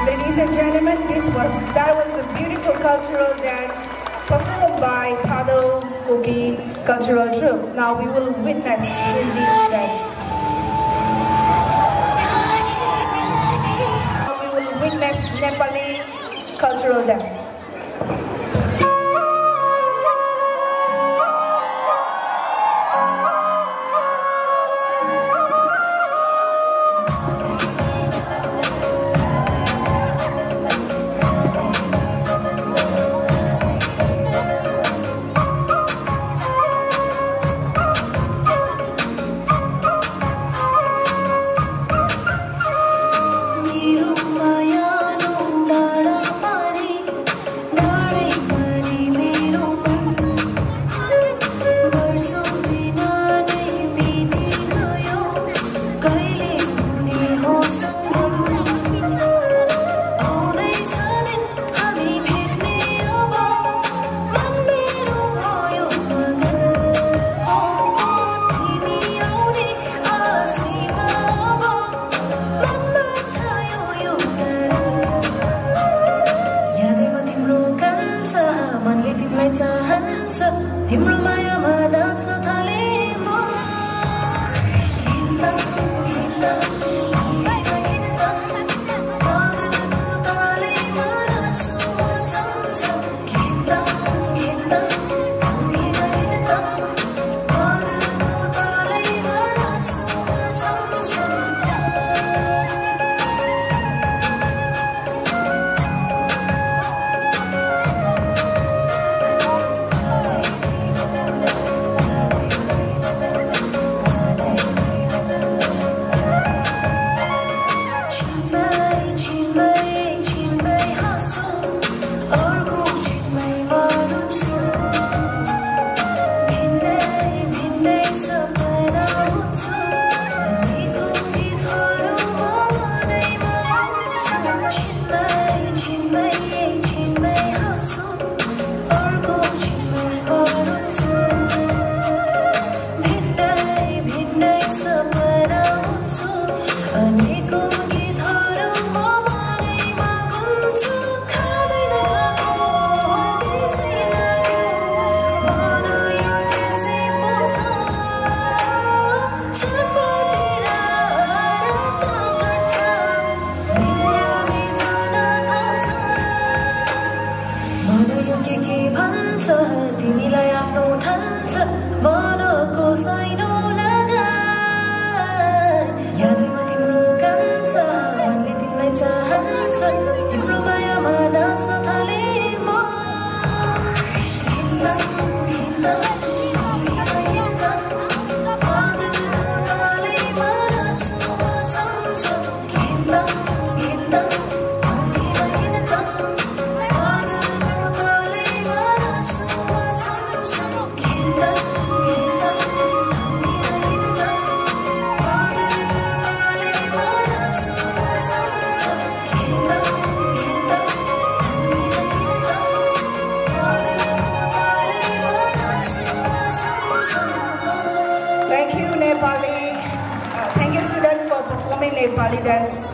Ladies and gentlemen, this was, that was a beautiful cultural dance performed by Thadou Kuki Cultural Troupe. Now we will witness Hindi dance. Now we will witness Nepali cultural dance.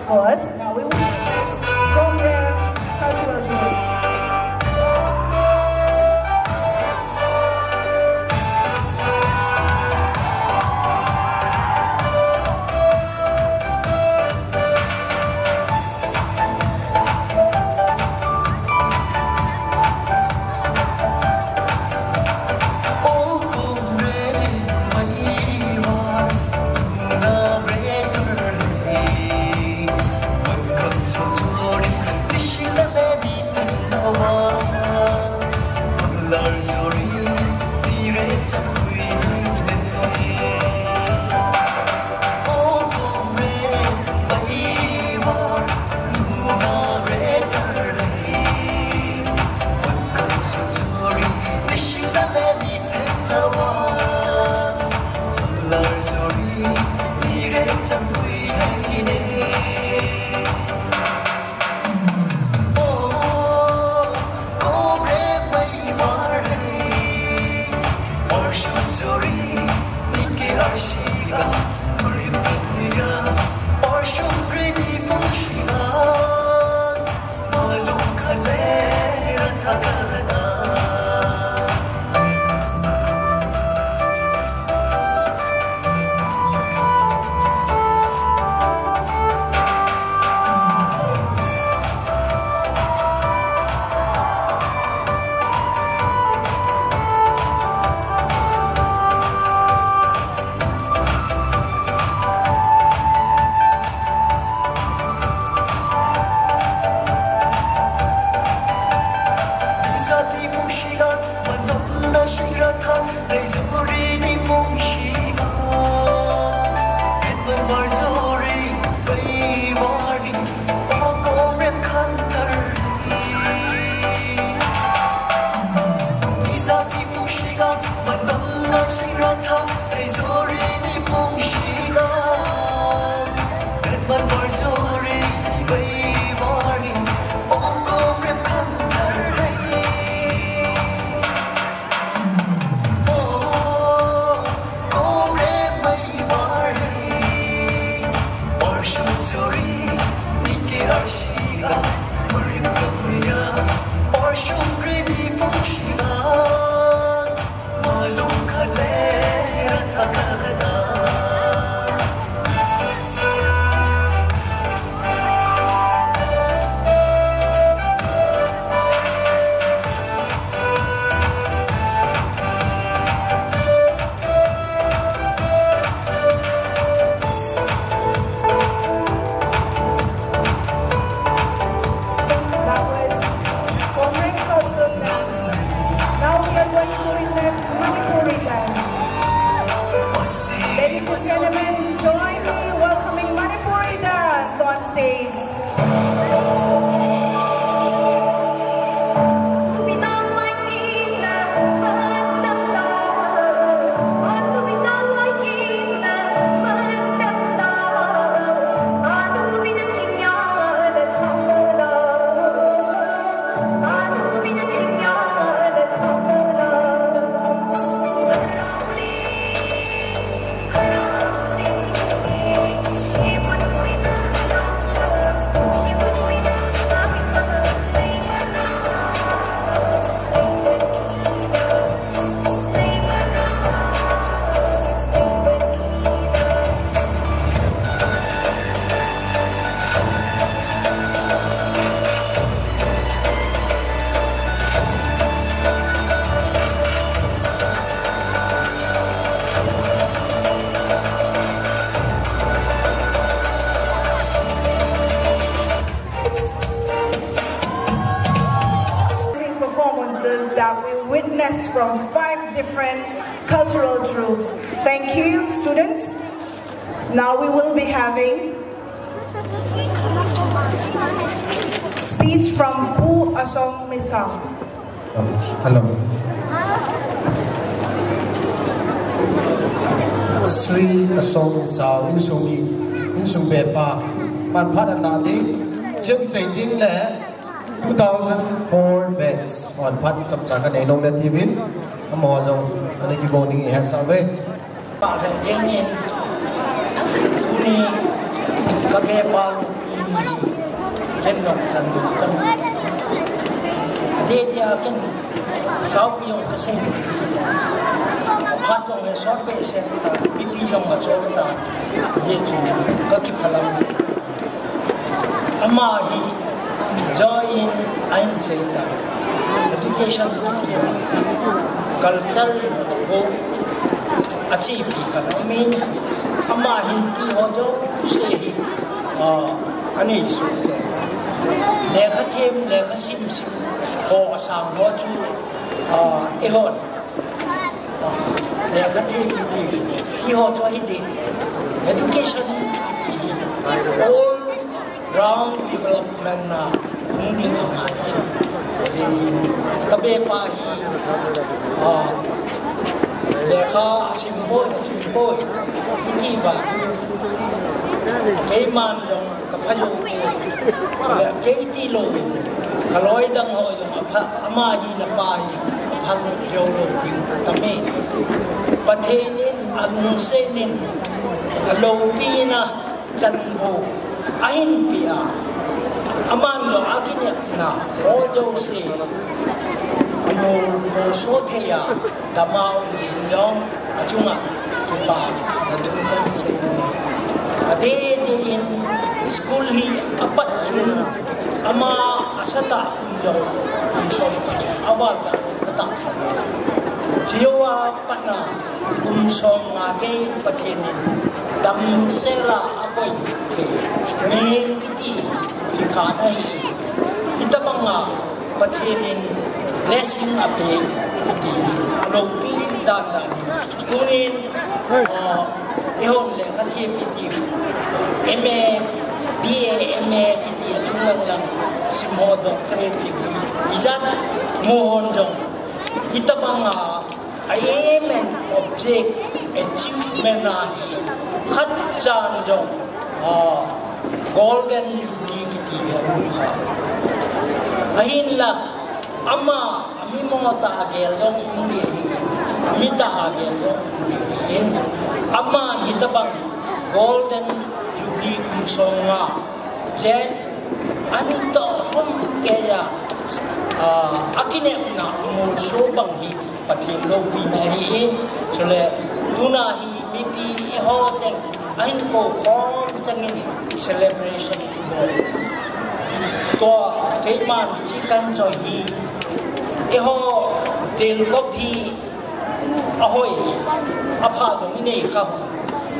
Now we will witness Gomrem Cultural Troupe. That was Gomrem cultural dance. Now we are going to witness Manipuri dance. Ladies and gentlemen, join me welcoming Manipuri dance on stage. Performances that we witnessed from five different cultural troupes. Thank you, students. Now we will be having speech from Pu Asong Misao. Hello. Sri Asong Misao, insung mi, insung bepa, manphat ana ding, chiang chai ding le, two thousand four batch, manphat chapcha kanei nom le tivin, amaho jong, ana kigo ding ihet sah uve. Pahven dingin, tuni, ka bepa, Ken jong chan ding kan. Adeh dia ken saupi jong ka sei. Phat jong he sot behseh ta, mipi jong ka chol ta. Ajeh chu ka kiphalam. Ama hi join a hin sei ta. Education kiti culture ko achieve kan min ama hin ti ho jouse hi. Ah, anei soh kei. Lekha them, lekha sim sim ho asang ho chu, ah, eihon. Ah, lekha them ti, ti ho chu ahi ding. Education ti hi all round development na hung ding angai jin. Ti ka be pa hi, ah, lekha asim poi, asim poi. Iti va. Keiman jong ka pha jou. Chule kei ti lou in, ka loi dang ho jong apha, ama hi na pa hi, apha jou lou ding atame. Pathen in alungset in, aloupina chanvo ahin pe a. Aman jong akinepna ho jouse amol, molso thei a. Dama um din jong, achunga kipana thu kan sei. Adeh deh in school hi apat chun ama asatah kum jong kum som aval ta kata. Chua patna kum som nga kei Pathen in damsel a akoi thei. Min kiti kikhat ahi. Hitabanga Pathen in blessing ape kiti aloupi dan dan. Tunin, ah, eihon lekha them iti M A, B A, M A kiti achung lang lang sim ho doctorate degree. Ijat mu hon jong. Hitabanga aim and object achievement ahi khat chan jong, ah, Golden Jubilee kiti hi amu kha. Ahinla, ama, ami mo ta agel jong um ding ahi, ami ta agel jong um ding ahi. Ama hitabang Golden Jubilee kum som nga chen an to hom kei a, ah, akinepna amolso bang hi Pathen loupina ahi in, chule tuna hi mipi eiho cheng ahin kou khom chengin celebration ibol. Tua keiman chi kan choi hi, eiho delkop hi ahoi, apha jong inei kha.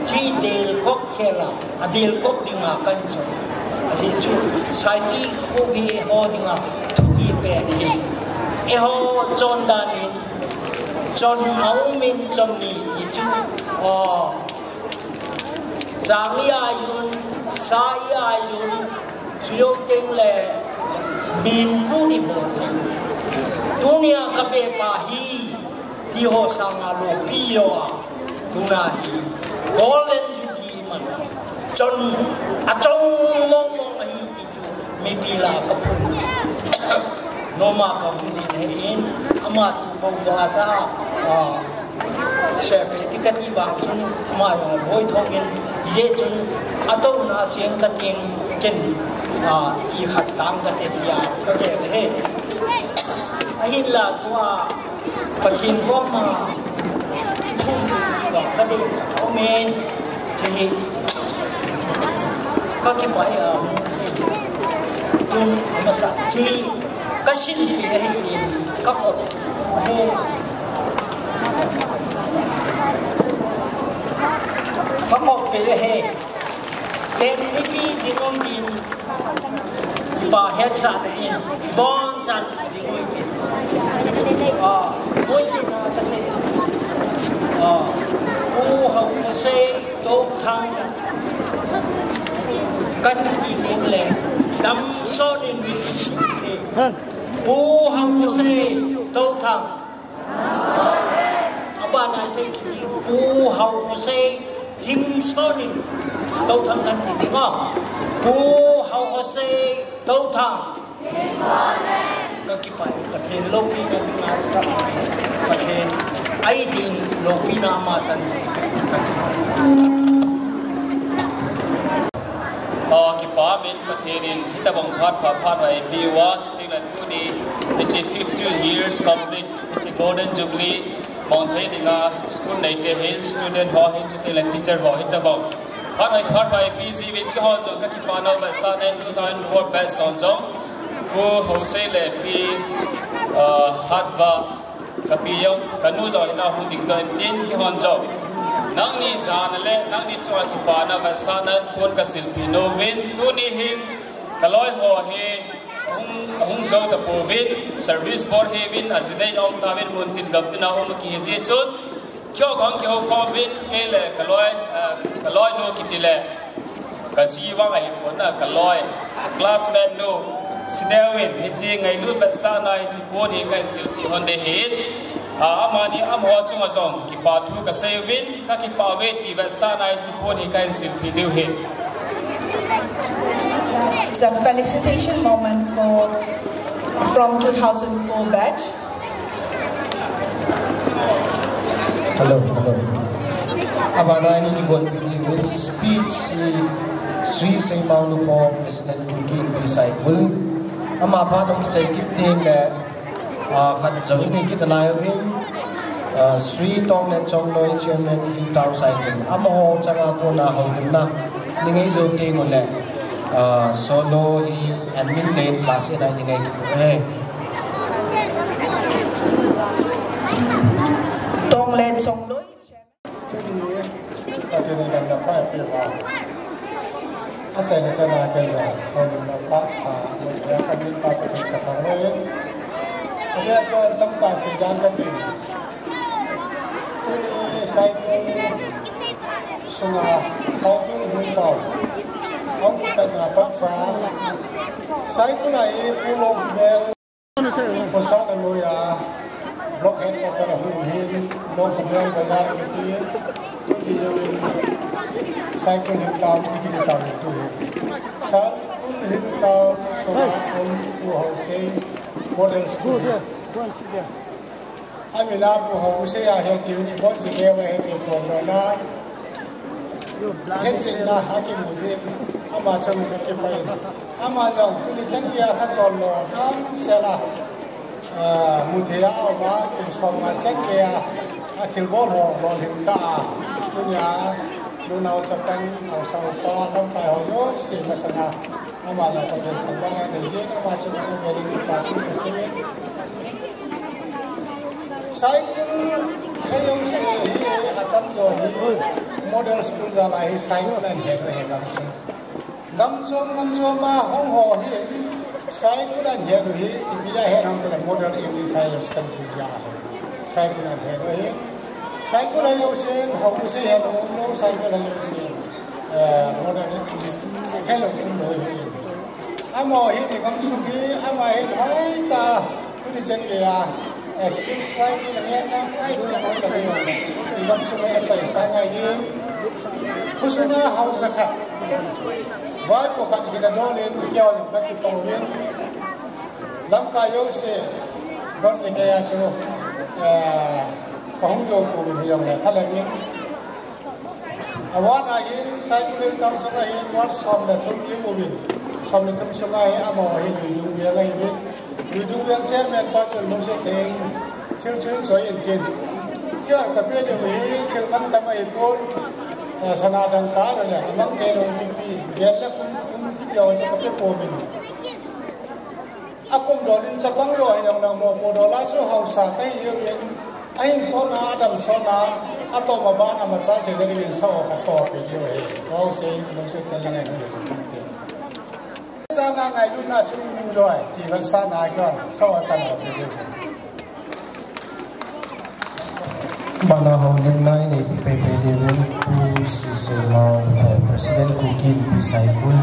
Chi delkop khel a, adelkop dinga kan choi. Ajeh chu saipi khopi eiho dinga thupi pen hi. Eiho chondan in, chon aum in chon ni ti chu, oh, chang i ai un, sa i ai un, chu jou teng le min pu ni bol. Tunia ka be pa hi, ti ho sanga loupi lou a, tuna hi Golden Jubilee man. Chon achong mong mong ahi ti chu mipi lah a ka phun. Noma ka hung din ahi in, ama chu bou bou a cha, ah, sepe ti kati vang chun ama jong boi thong in, ijeh chun atouna cheng kating ken, ah, i khat tang kate tia ka gel e. Ahinla tua Pathen koma ithum tiva ka dei a um e. Chehi ka kipah e a. Tun masa chehi ka silpi ahi in ka kop ahi. Ka kop pe ahi. Teng mipi ding um din. Kipa hetsahna in, bonchan ding um tin. Ah, muisihna kasei. Ah, Pu Haokhongsei Touthang kan ti ding le, damsot in mi ti. Pu Haokhongsei Touthang. Abana sei, Pu Haokhongsei himsot in Touthang kan ti ding a. Pu Haokhongsei Touthang. Ka kipah e, Pathen loupina ding a sa. Pathen ahi ding loupina ama chan ka kipah e. Ah, kipa min Pathen in hitabang phat pha phat hoi peh uva, chuteng le tuni, hiche fifty years complete, hiche Golden Jubilee, mong thei dinga school neite hin, student ho hin, chuteng le teacher ho hitabang phat hoi phat hoi peh jiuvin, keiho jong kakipana vetsahna in two thousand four batch ho jong, Pu Hosei le Pi, ah, Hatva, kapi jong, kanu jong ina hung ding doh in tin, keihon jong nangni jana le nangni chunga kipana vetsahna in pon kasilpeh nom uvin, tuni hin kaloi ho hi hung, hung jou tapouvin, service bol hih uvin, ajinei aum tauvin, mun tin gam tina um kihi jeh chun, keiho kahung kihoukhom uvin, kei le kaloi, eh, kaloinu kiti le kaji vang ahipon, kaloi, classmate nu, Sineo in, hiche ngailut vetsahna hiche pon hi kahin silpeh hon ding ahin. Ah, amani amaho chunga jong kipa thu kasei uvin, kakipah uve ti vetsahna hiche pon hi kahin silpeh diu ahin. It's a felicitation moment for, from two thousand four batch. Hello, hello. Abana ini ni gon pini with speech si Sri Seimang Lupho, President Kuki Inpi Saikul. Ama phat hung kichai kit teng le, ah, khat jong ini kit nalai uvin, ah, Sri Tonglen Chongloi, Chairman Hilltown Saikul. Amaho changa kona houlimna nei jou teng ule, ah, solo hi admin le class in a nei kit uve. Tonglen Chongloi, Chairman. Tuni, Pathen in damna pha eipeh uva, achaina chana kei jong houlimna pha, ah, mun a kamin pa Pathen kathangvah e. Adia chun tamtah seidan katin. Tuni Saikul sunga, Saikul Hilltown hung kipatna phatsa, Saikul a hi Pu Longkhobel Khosana loiya, Block Headquarter a hung hin, Longkhobel Bazar kiti, tuti jouvin, Saikul Hilltown kiti tauvin tuhin. Saikul Hilltown sunga um Pu Haosei Model School. Amin a Pu Haosei ahi tiuvin, ibonchauva ahi ti pon lona. Hetchenna akimu jin, ama chunga kakipah in. Ama jong tuni chan geiya thachol lou, damsel a, ah, muthei a um a, kum som nga chan geiya, athilbol ho lolhing tah a. Tunia, nunao chapang, haosa upa, lamkai ho jouse masanga, ama jong Pathen thangvahna nei jin, ama chunga kavel in kipa thu kasei in. Saikul hi jouse hi, atamjo hi, model school jal a hi Saikul ahin het u ahi gamsung. Gamchom, gamchom a hung ho hi, Saikul ahin het u hi, ipi a het ham itile Model English Higher Secondary jal a hi Saikul ahin het u ahi. Saikul hi jousen, hou u sei het u umlou, Saikul hi jousen, eh, Model English helou umlou ahi. Amaho hi i gamsung hi, ama hi hoitah, tuni chan geiya, eh, civil society le ngen na, ai, na, na, na, i gamsung hi achaisang ahi. Khosunga haosa khat, vaipo khat hina dol in, keiho jong kakipah uvin. Lamkai jouse, bonchauva chu, eh, kahung jou pouvin hijongle, thalheng in. Avan a hin, Saikul Hilltown sunga hin, ward som le thum i um uvin. Som le thum sunga hi, amaho hi Luidung Veng ahiuvin. Luidung Veng chairman pa chun lungset tah in, thil chu hin choi in tin. Keiho kape diu hi, thil mantam ahipon, eh, sana dangka le, amang thei lou mipi, vel le kum, um kiti ho chu kape pouvin. Akum dol in chapang lou hijongle mopo dol a chu haosa kahi uvin. Ahin sot a, adam sot a, atom aban a machal theina diuvin sa ho khat kape diu ahi. Haosei, lungset tah in lang in hung le chun tante. Sanga ngailutna chu um loi, ti vetsahna a kon, sa ho kape diu ahi. Bana houlimna inei peh peh diuvin Pu Sri Seimang, eh, President Kuki Inpi Saikul,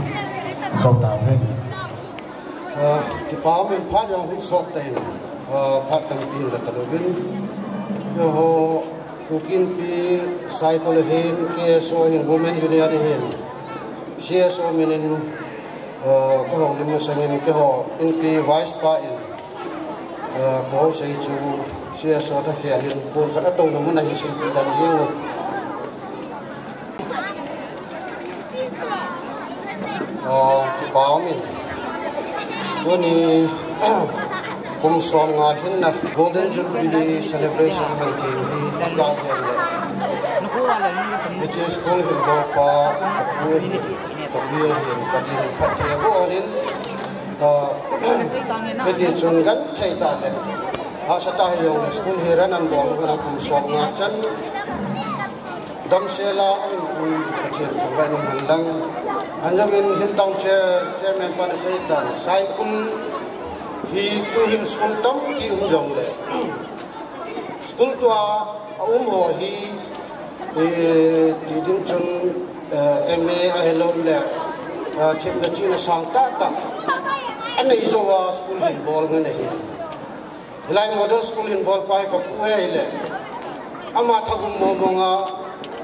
kou tauve. Ah, kipa min phat jong hung sot tah in, ah, phat tampi hin la talouvin. Keiho Kuki Inpi Saikul ahin, K S O ahin, Women Union ahin, C S O min in, ah, kahoulim masang in, keiho Inpi Vice pa in, ah, Pu Haosei chu C S O thakhel in, pon khat atouna mun a hin silpeh dan jing u. Tuni kum som nga hinna Golden Jubilee Celebration han ti hi ga gel le. Hiche school hin bol pa, ka pu hin, ka pi hin, ka din phat thei bo anin. Ah, hiti chun gan thei ta le. Hahsa ta hi jong le school hi ran an bol kana kum som nga chan. Damsel a ahin pui Pathen thangvah in um hen lang. Anjong in Hill Town Chair, Chairman pan asei tan, Saikul hi tuhin school tampi um jong le. School tua a um ho hi, eh, ti ding chun, eh, M A ahilou le, eh, themna chihna sang tah tah. Anei jou a school hin bol ngen ahi. Hilai model school hin bol pa hi ka pu ahi le. Ama thagum mong mong a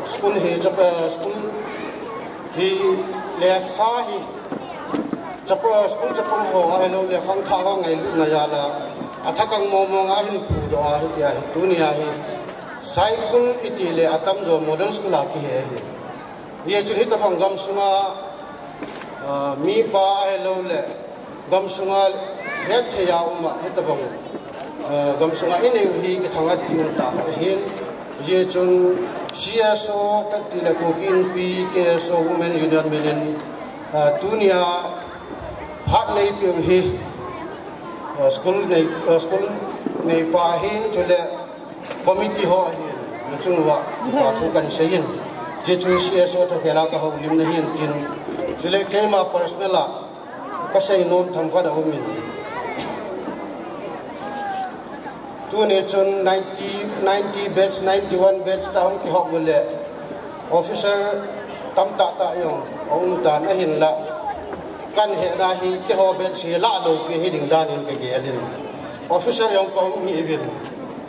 school hi chapa, school hi lekha hi chapa, school chapang ho ahilou le khangthah ho ngailutna jal a. Athakang mong mong a hin phudoh a hiti ahi, tuni ahi. Saikul iti le atamjo model school a kihe ahi. Hijeh chun hitabang gamsunga, ah, mipa ahilou le, gamsunga hetthei a um a hitabang, ah, gamsunga inei u hi kithangatpi um tah khat ahin. Hijeh chun C S O kati le Kuki Inpi, K S O Women Union min in, ah, tunia phat neipeu hi, ah, school nei, ah, school neipa ahin, chule committee ho ahin, nachung uva kipa thu kahin seiyin. Hijeh chun C S O toh kihoulim nahin tin. Chule keima personal a kasei nom themkhat aumin. Tuni chun ninety, ninety batch, ninety-one batch tah hung kihop u le. Officer tamtah tah jong aum tan ahinla. Kahin hena hi keiho batch hi lah lou pen hiding dan in kagel in. Officer jong kaum hih uvin.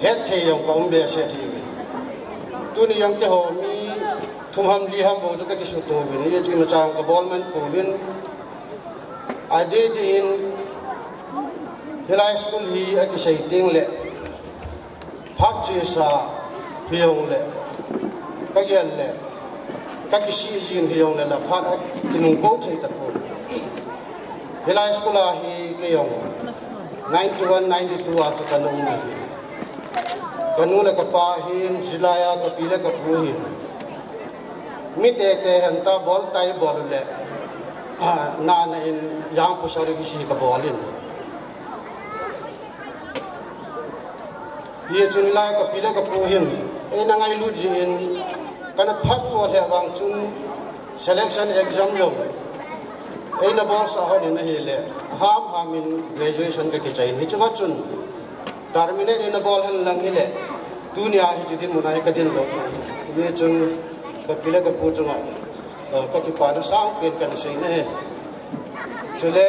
Hetthei jong kaum behseh hih uvin. Tuni jong keiho mi thum ham li ham bou chu kakisuto uvin. Hijeh chun imacha jong kabol man pouvin. Adeh deh in hilai school hi akisei teng le. Phat chesa hijong le, kagel le, kakisih jin hijong le, la phat a kinung kou thei tapon. Hilai school a hi keijong ninety-one, ninety-two a chu kana um ahi. Kanu le kapa hin, hilai a kapi le kapu hin. Mi tete hen ta bol tai bol le, ah, nana in jang pu sari kisi kabol in. Hijeh chun hilai kapi le kapu hin, eina ngailut jeh in, kana phat mo lheh vang chun selection exam jong eina bolsah hon in ahile, ham ham in graduation kakichai in. Hichunga chun terminate eina bol hen lang hile, tunia hiche dinmun a hi kadin lou. Hijeh chun kapi le kapu chunga, eh, kakipana sangpen kahin sei nahi. Chule,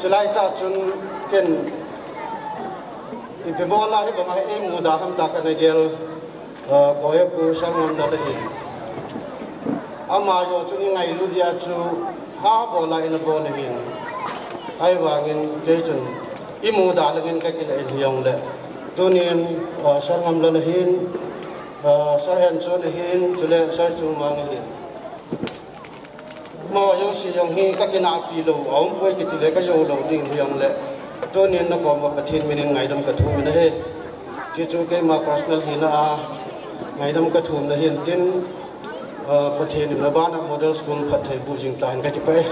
chulai tah chun ken ipi bol a hibang a eimuda ham tia kana gel, ah, Koipu Sir Ngamlal ahi. Ama jong chun ingailu dia chu ha bol a eina bol ahin. Ahivangin kei chun imuda langin kakile in hijongle. Tunin, ah, Sir Ngamlal ahin, ah, Sir Henchon ahin, chule Sir Chungmang ahin. Amaho jouse jong hi kakinahpi lou, aumpoi kiti le kajou lou ding hijongle. Tunin nakom uva Pathen minin ngaidam kathum in ahi. Hichu keima personal hina a ngaidam kathum na hin tin, ah, Pathen in nabana model school phatthei boh jing tahen kakipah e.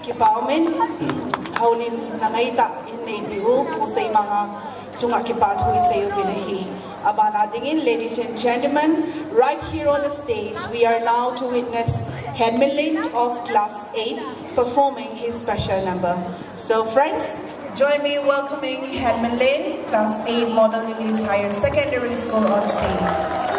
Kipa umin, houlimna ngaitah in neipiu, Pu Seimang a chunga kipa thu isei uvin ahi. Abana dingin, ladies and gentlemen, right here on the stage, we are now to witness Henminlin of Class eight performing his special number. So, friends, join me welcoming Henminlin, Class eight, Model English Higher Secondary School on stage.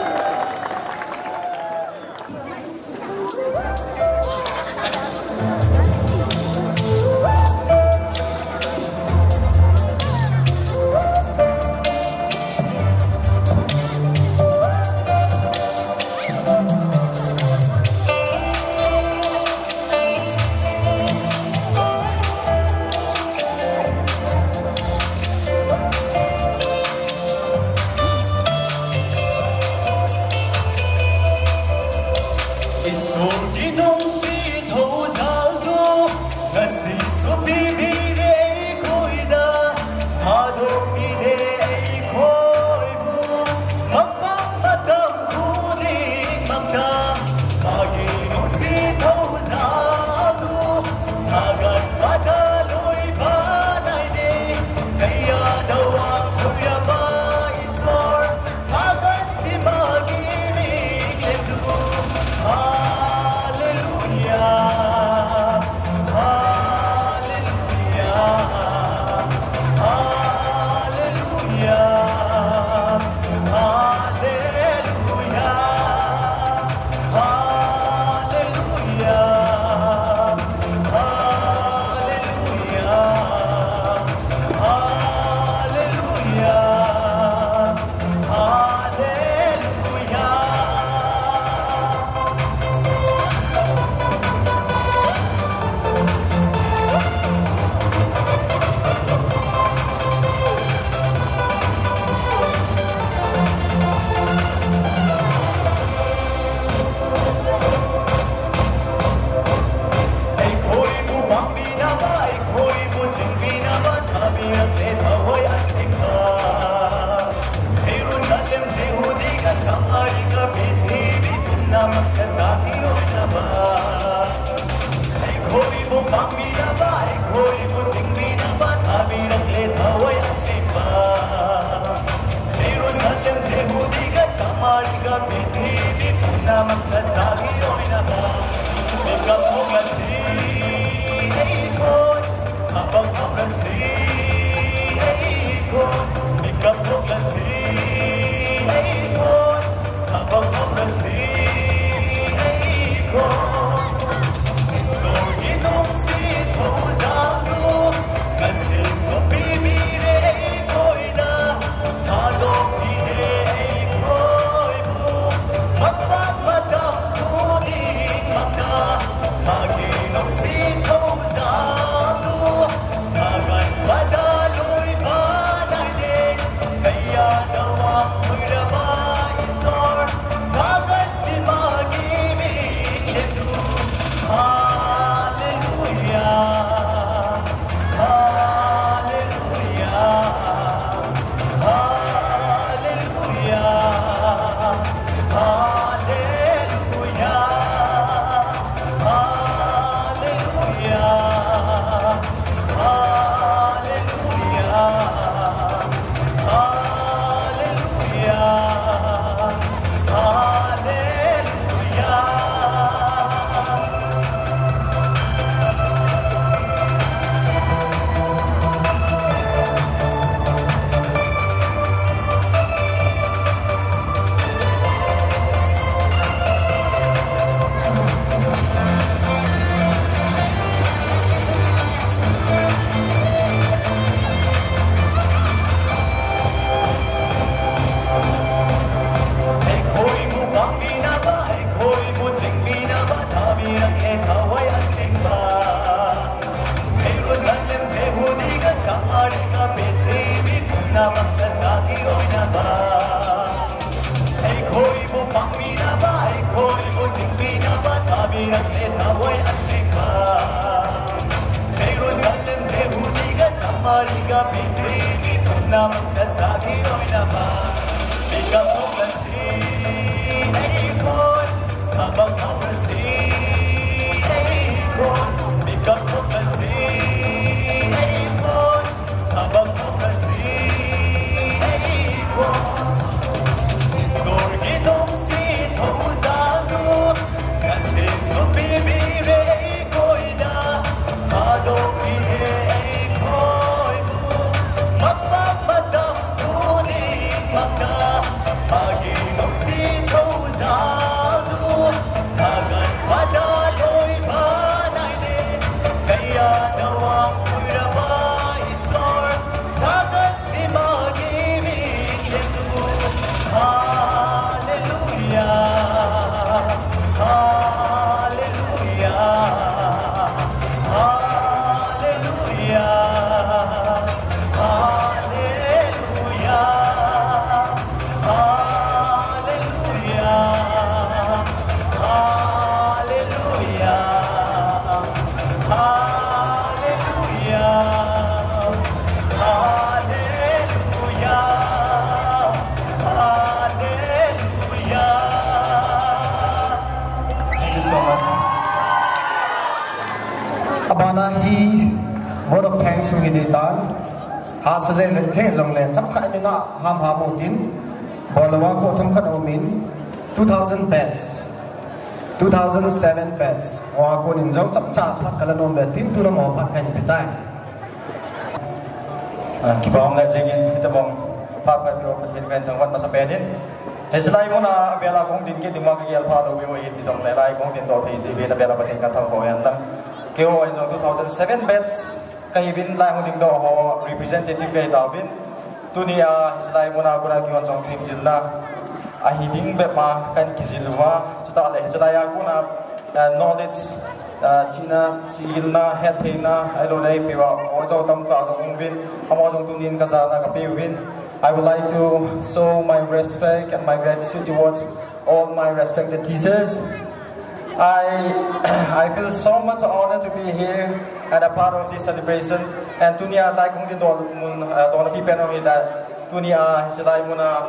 Thank you so much. Abana hi vote of thanks hung hi ding tan. Hahsa jeng le, he jong le, chomkhat ni nga ham ham u tin. Bol lou a kho themkhat um in, two thousand batch, two thousand seven batch. Wa ko nin jong chapcha phat kala nom ve tin, tuna mo phat kahin pe tai. Ah, kipa um le jingin, hitabang phat phat piro Pathen kahin thangvah masa pen in. Hichelai muna vela kong din kit ding ma kagel pha lou ve u ahi ti jong le lai kong din doh thei ji ve na vela Pathen kathangvah hen lang. Keiho in jong two thousand seven batch kahi uvin lai hung dingdoh ho representative kahi tauvin. Tunia hichelai muna kona kihon jong themjilna ahi ding bep ma kahin kijil uva. Chutah le hichelai a kona, ah, knowledge, ah, chihna, chihilna, hettheina, ahilou le ipi uva, oi jo tamtah jong um uvin, amaho jong tunin kajana kape uvin. I would like to show my respect and my gratitude towards all my respected teachers. I, I feel so much honored to be here and a part of this celebration. And tunia lai kong din doh mun, uh, doh na pi pen u hi that tunia hichelai muna,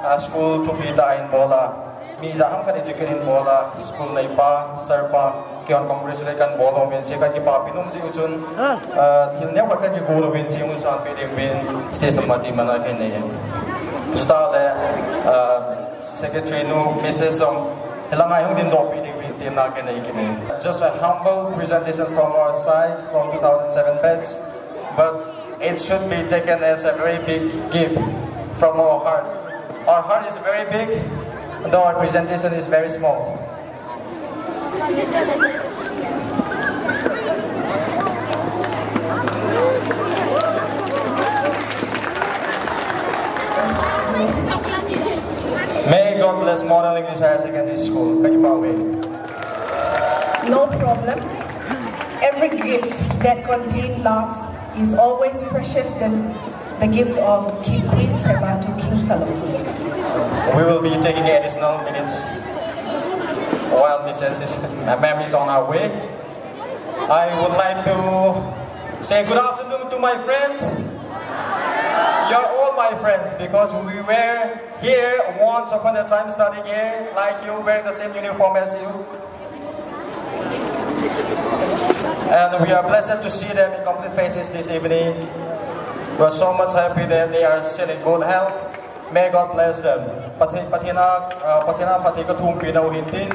uh, school thupi tah ahin bol a. Mi ja ham khat educate ahin bol a, school neipa, sir pa, keiho congratulate kahin bol nom in, se kahin kipapi nom jeh u chun, uh, thil neo khat kahin kigo nom in, che mun sanpeh ding uvin, stage number ti mana kahin nei. Chutah le, uh, Secretary nu, Missus Song, hilanga hung din doh pi ding uvin, temna kahin nei kit e. Just a humble presentation from our side, from two thousand seven batch, but it should be taken as a very big gift from our heart. Our heart is very big, though our presentation is very small. May God bless Model English Higher Secondary School. Kakipa uve. No problem. Every gift that contains love is always precious than the gift of Ki-, Queen Sheba to King Solomon. We will be taking additional minutes while Missus is, uh, ma'am is on her way. I would like to say good afternoon to my friends. You're all my friends because we were here once upon a time studying here, like you, wearing the same uniform as you. And we are blessed to see them in complete faces this evening. We are so much happy that they are still in good health. May God bless them. Pathen, Pathen a, uh, Pathen a phatthei kathumpi nau hintin.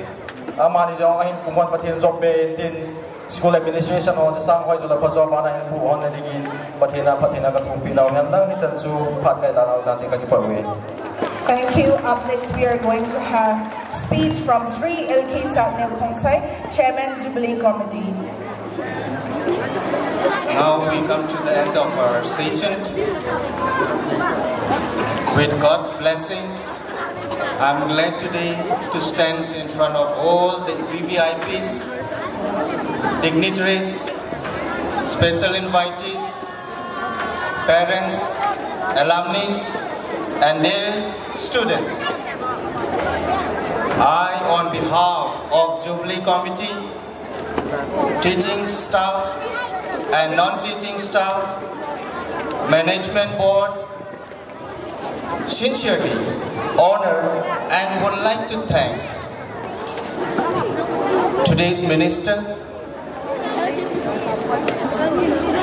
Amani jong ahin kum hon Pathen jop pe hintin. School administration ho chasang hoi chu la pha jo bana hin pu hon na dingin Pathen a phatthei na kathumpi nau hen lang hichan chu phat kai la nau dan tin kakipa uve. Thank you. Up next, we are going to have speech from Shri L K Satneo Khongsai, Chairman, Jubilee Committee. Now we come to the end of our session. With God's blessing, I'm glad today to stand in front of all the V V I Ps, dignitaries, special invitees, parents, alumni, and their students. I, on behalf of Jubilee Committee, Teaching staff and non-teaching staff, management board, sincerely honor and would like to thank today's minister,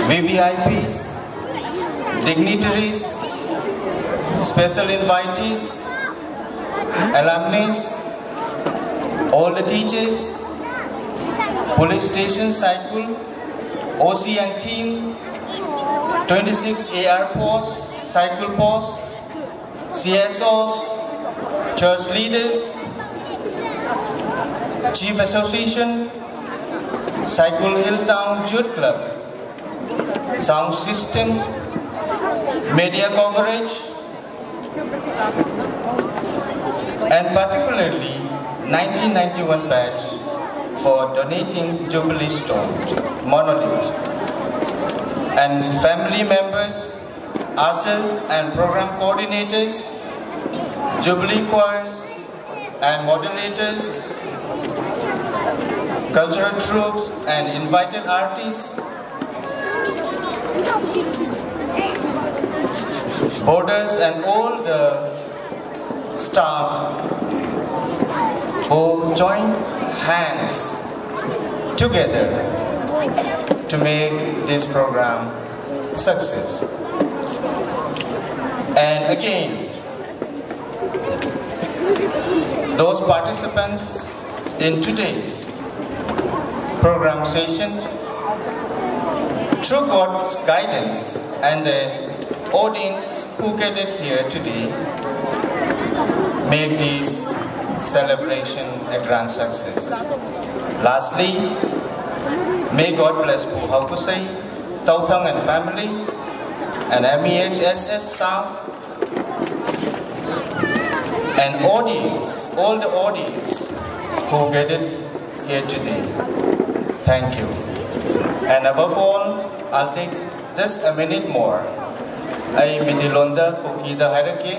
V V I Ps, dignitaries, special invitees, alumni, all the teachers, police station, Saikul, O C and team, twenty-six A R post, Saikul post, C S Os, church leaders, Chief Association, Saikul Hill Town Youth Club, sound system, media coverage, and particularly nineteen ninety-one batch for donating Jubilee Stone, monolith, and family members, ushers and program coordinators, Jubilee choirs and moderators, cultural troupes and invited artists, boarders and all the staff who join hands together to make this program success. And again, those participants in today's program session, through God's guidance and the audience who gathered here today, make this celebration a grand success. Lastly, may God bless Pu Haokusei, Tauthang and family, and M E H S S staff, and audience, all the audience who gathered here today. Thank you. And above all, I'll take just a minute more. ꯑꯩ ꯃꯤꯇꯩꯂꯣꯟꯗ ꯀꯨꯀꯤꯗ ꯍꯥꯏꯔꯛꯀꯦ꯫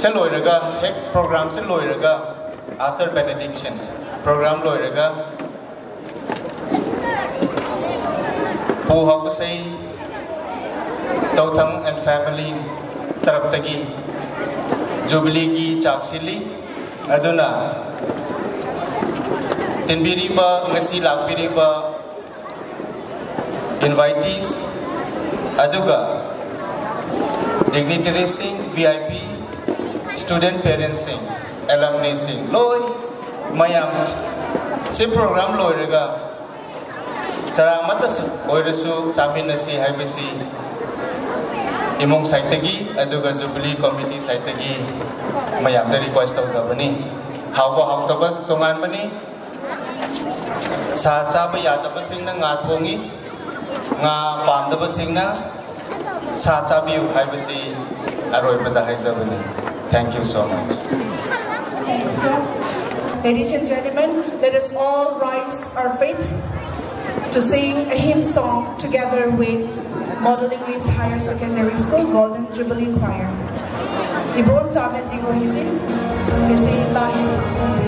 ꯁꯤ ꯂꯣꯏꯔꯒ, ꯍꯦꯛ program ꯁꯤ ꯂꯣꯏꯔꯒ, after benediction, program ꯂꯣꯏꯔꯒ, Pu Haokusei, Tauthang and family ꯇꯔꯞꯇꯒꯤ Jubilee ꯒꯤ ꯆꯥꯛ ꯁꯤꯜꯂꯤ꯫ ꯑꯗꯨꯅ ꯇꯤꯟꯕꯤꯔꯤꯕ, ꯉꯁꯤ ꯂꯥꯛꯄꯤꯔꯤꯕ invitees, ꯑꯗꯨꯒ dignitaries ꯁꯤꯡ, V I P, student parents ꯁꯤꯡ, alumni ꯁꯤꯡ, ꯂꯣꯏ ꯃꯌꯥꯝ, ꯁꯤ program ꯂꯣꯏꯔꯒ ꯆꯔꯥ ꯑꯃꯠꯇꯁꯨ ꯑꯣꯏꯔꯁꯨ ꯆꯥꯃꯤꯟꯅꯁꯤ ꯍꯥꯏꯕꯁꯤ ꯏꯃꯨꯡ side ꯇꯒꯤ, ꯑꯗꯨꯒ Jubilee committee side ꯇꯒꯤ ꯃꯌꯥꯝꯗ request ꯇꯧꯖꯕꯅꯤ꯫ ꯍꯥꯎꯕ ꯍꯥꯎꯇꯕ ꯇꯣꯉꯥꯟꯕꯅꯤ꯫ ꯁꯥ ꯆꯥꯕ ꯌꯥꯗꯕꯁꯤꯡꯅ ꯉꯥ ꯊꯣꯡꯉꯤ, ꯉꯥ ꯄꯥꯝꯗꯕꯁꯤꯡꯅ ꯁꯥ ꯆꯥꯕꯤꯌꯨ ꯍꯥꯏꯕꯁꯤ ꯑꯔꯣꯏꯕꯗ ꯍꯥꯏꯖꯕꯅꯤ꯫ Thank you so much. Ladies and gentlemen, let us all rise our feet to sing a hymn song together with Model English Higher Secondary School Golden Jubilee Choir. Ibon Tamet Digo Hitin, it's a live song.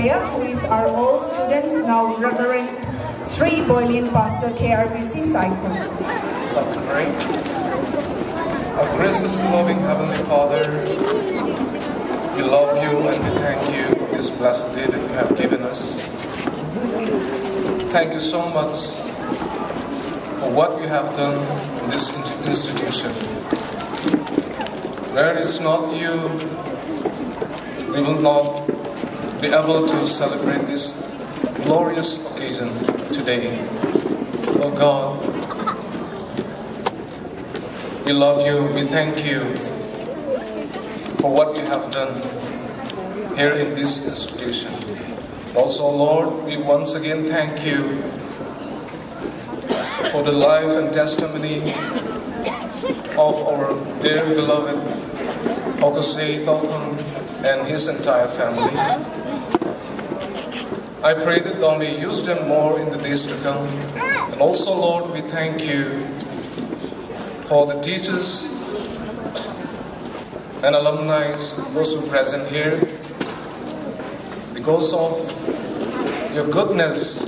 Who is our old students, now Reverend Sri Boilin, Pastor K R B C Saikul. Suffering. Our gracious and loving Heavenly Father, we love you and we thank you for this blessed day that you have given us. Thank you so much for what you have done in this in- institution. Where it's not you, we will not be able to celebrate this glorious occasion today. Oh God, we love you. We thank you for what you have done here in this institution. Also, Lord, we once again thank you for the life and testimony of our dear beloved Hokase Tauthang and his entire family. I pray that thou may use them more in the days to come. And also, Lord, we thank you for the teachers and alumni, those who present here. Because of your goodness,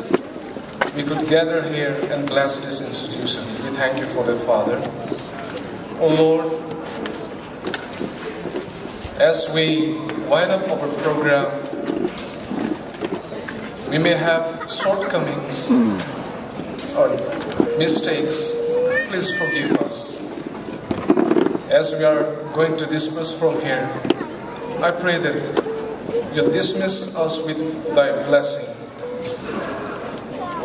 we could gather here and bless this institution. We thank you for that, Father. Oh Lord, as we wind up our program, we may have shortcomings or mistakes. Please forgive us. As we are going to disperse from here, I pray that you dismiss us with thy blessing.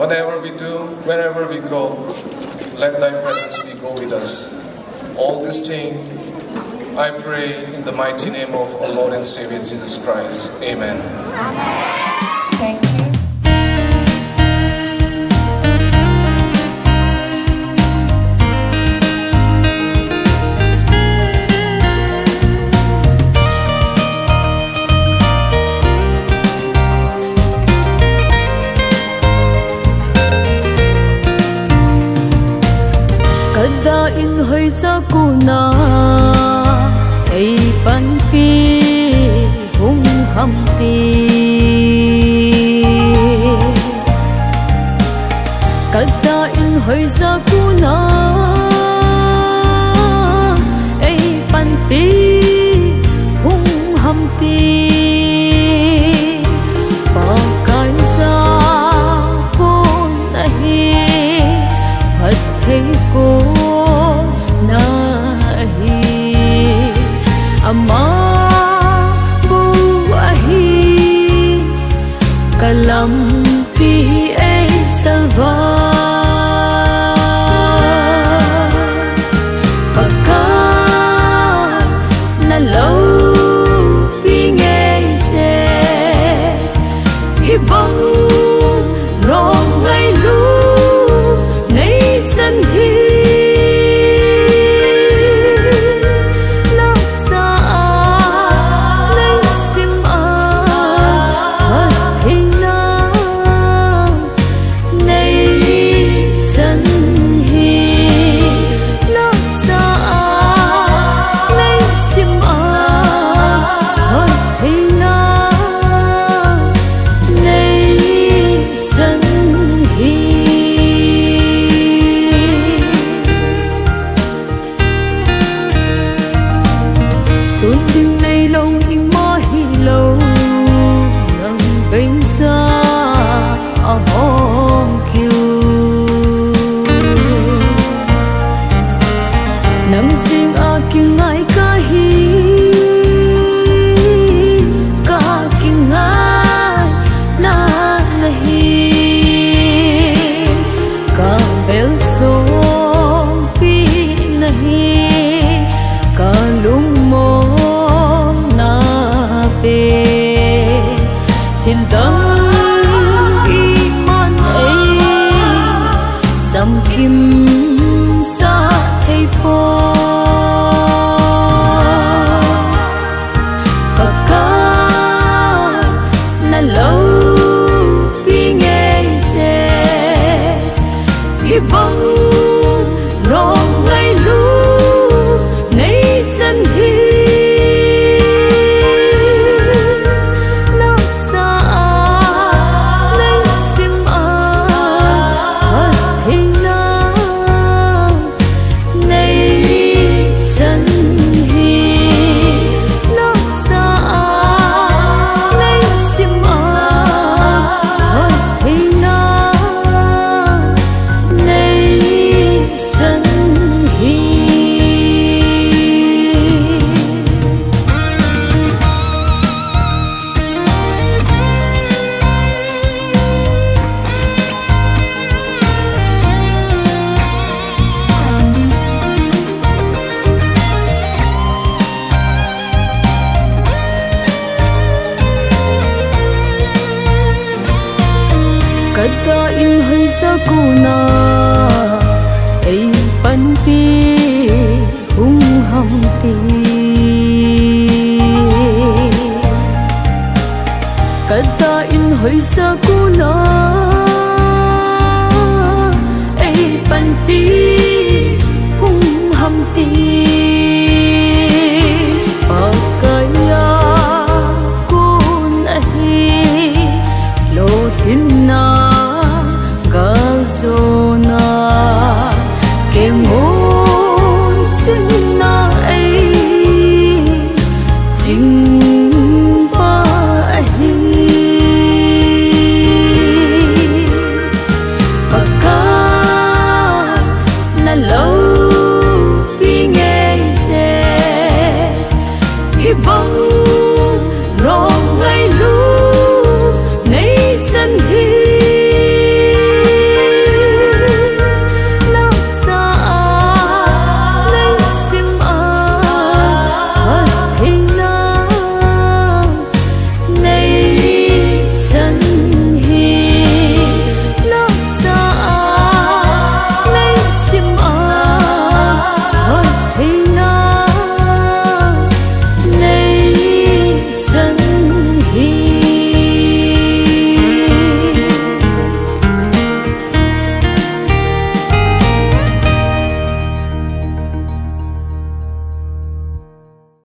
Whatever we do, wherever we go, let thy presence be go with us. All this thing I pray in the mighty name of our Lord and Savior Jesus Christ. Amen. Thank you. Kada in hoisa kuna ei panpi hung ham ti. Kada in hoisa kuna ei panpi hung ham ti. Pakai sa kun ahi, phat thei kun ahi. Ama bu ahi, ka lampi ei salva. Pakai na loupi ngei se, hibang lom ngailu nei chan hi. Laksa a, nei sim a, phat theina nei chan hi. Laksa a, nei sim a, phat theina nei chan hi. Sun ding neilou ima hilou, nang beisa ahong kiu. Nang jing a kingai kahi, ka kingai na nahi. Ka bel songpi nahi, ka lungmon na pe. Thil dang iman ei chamkim sa thei poi. Pakai na loupi ngei se, hibang lom ngailu nei chan hi. Laksa a, Sakuna ei panpi hung ham ti. Kata in hoisak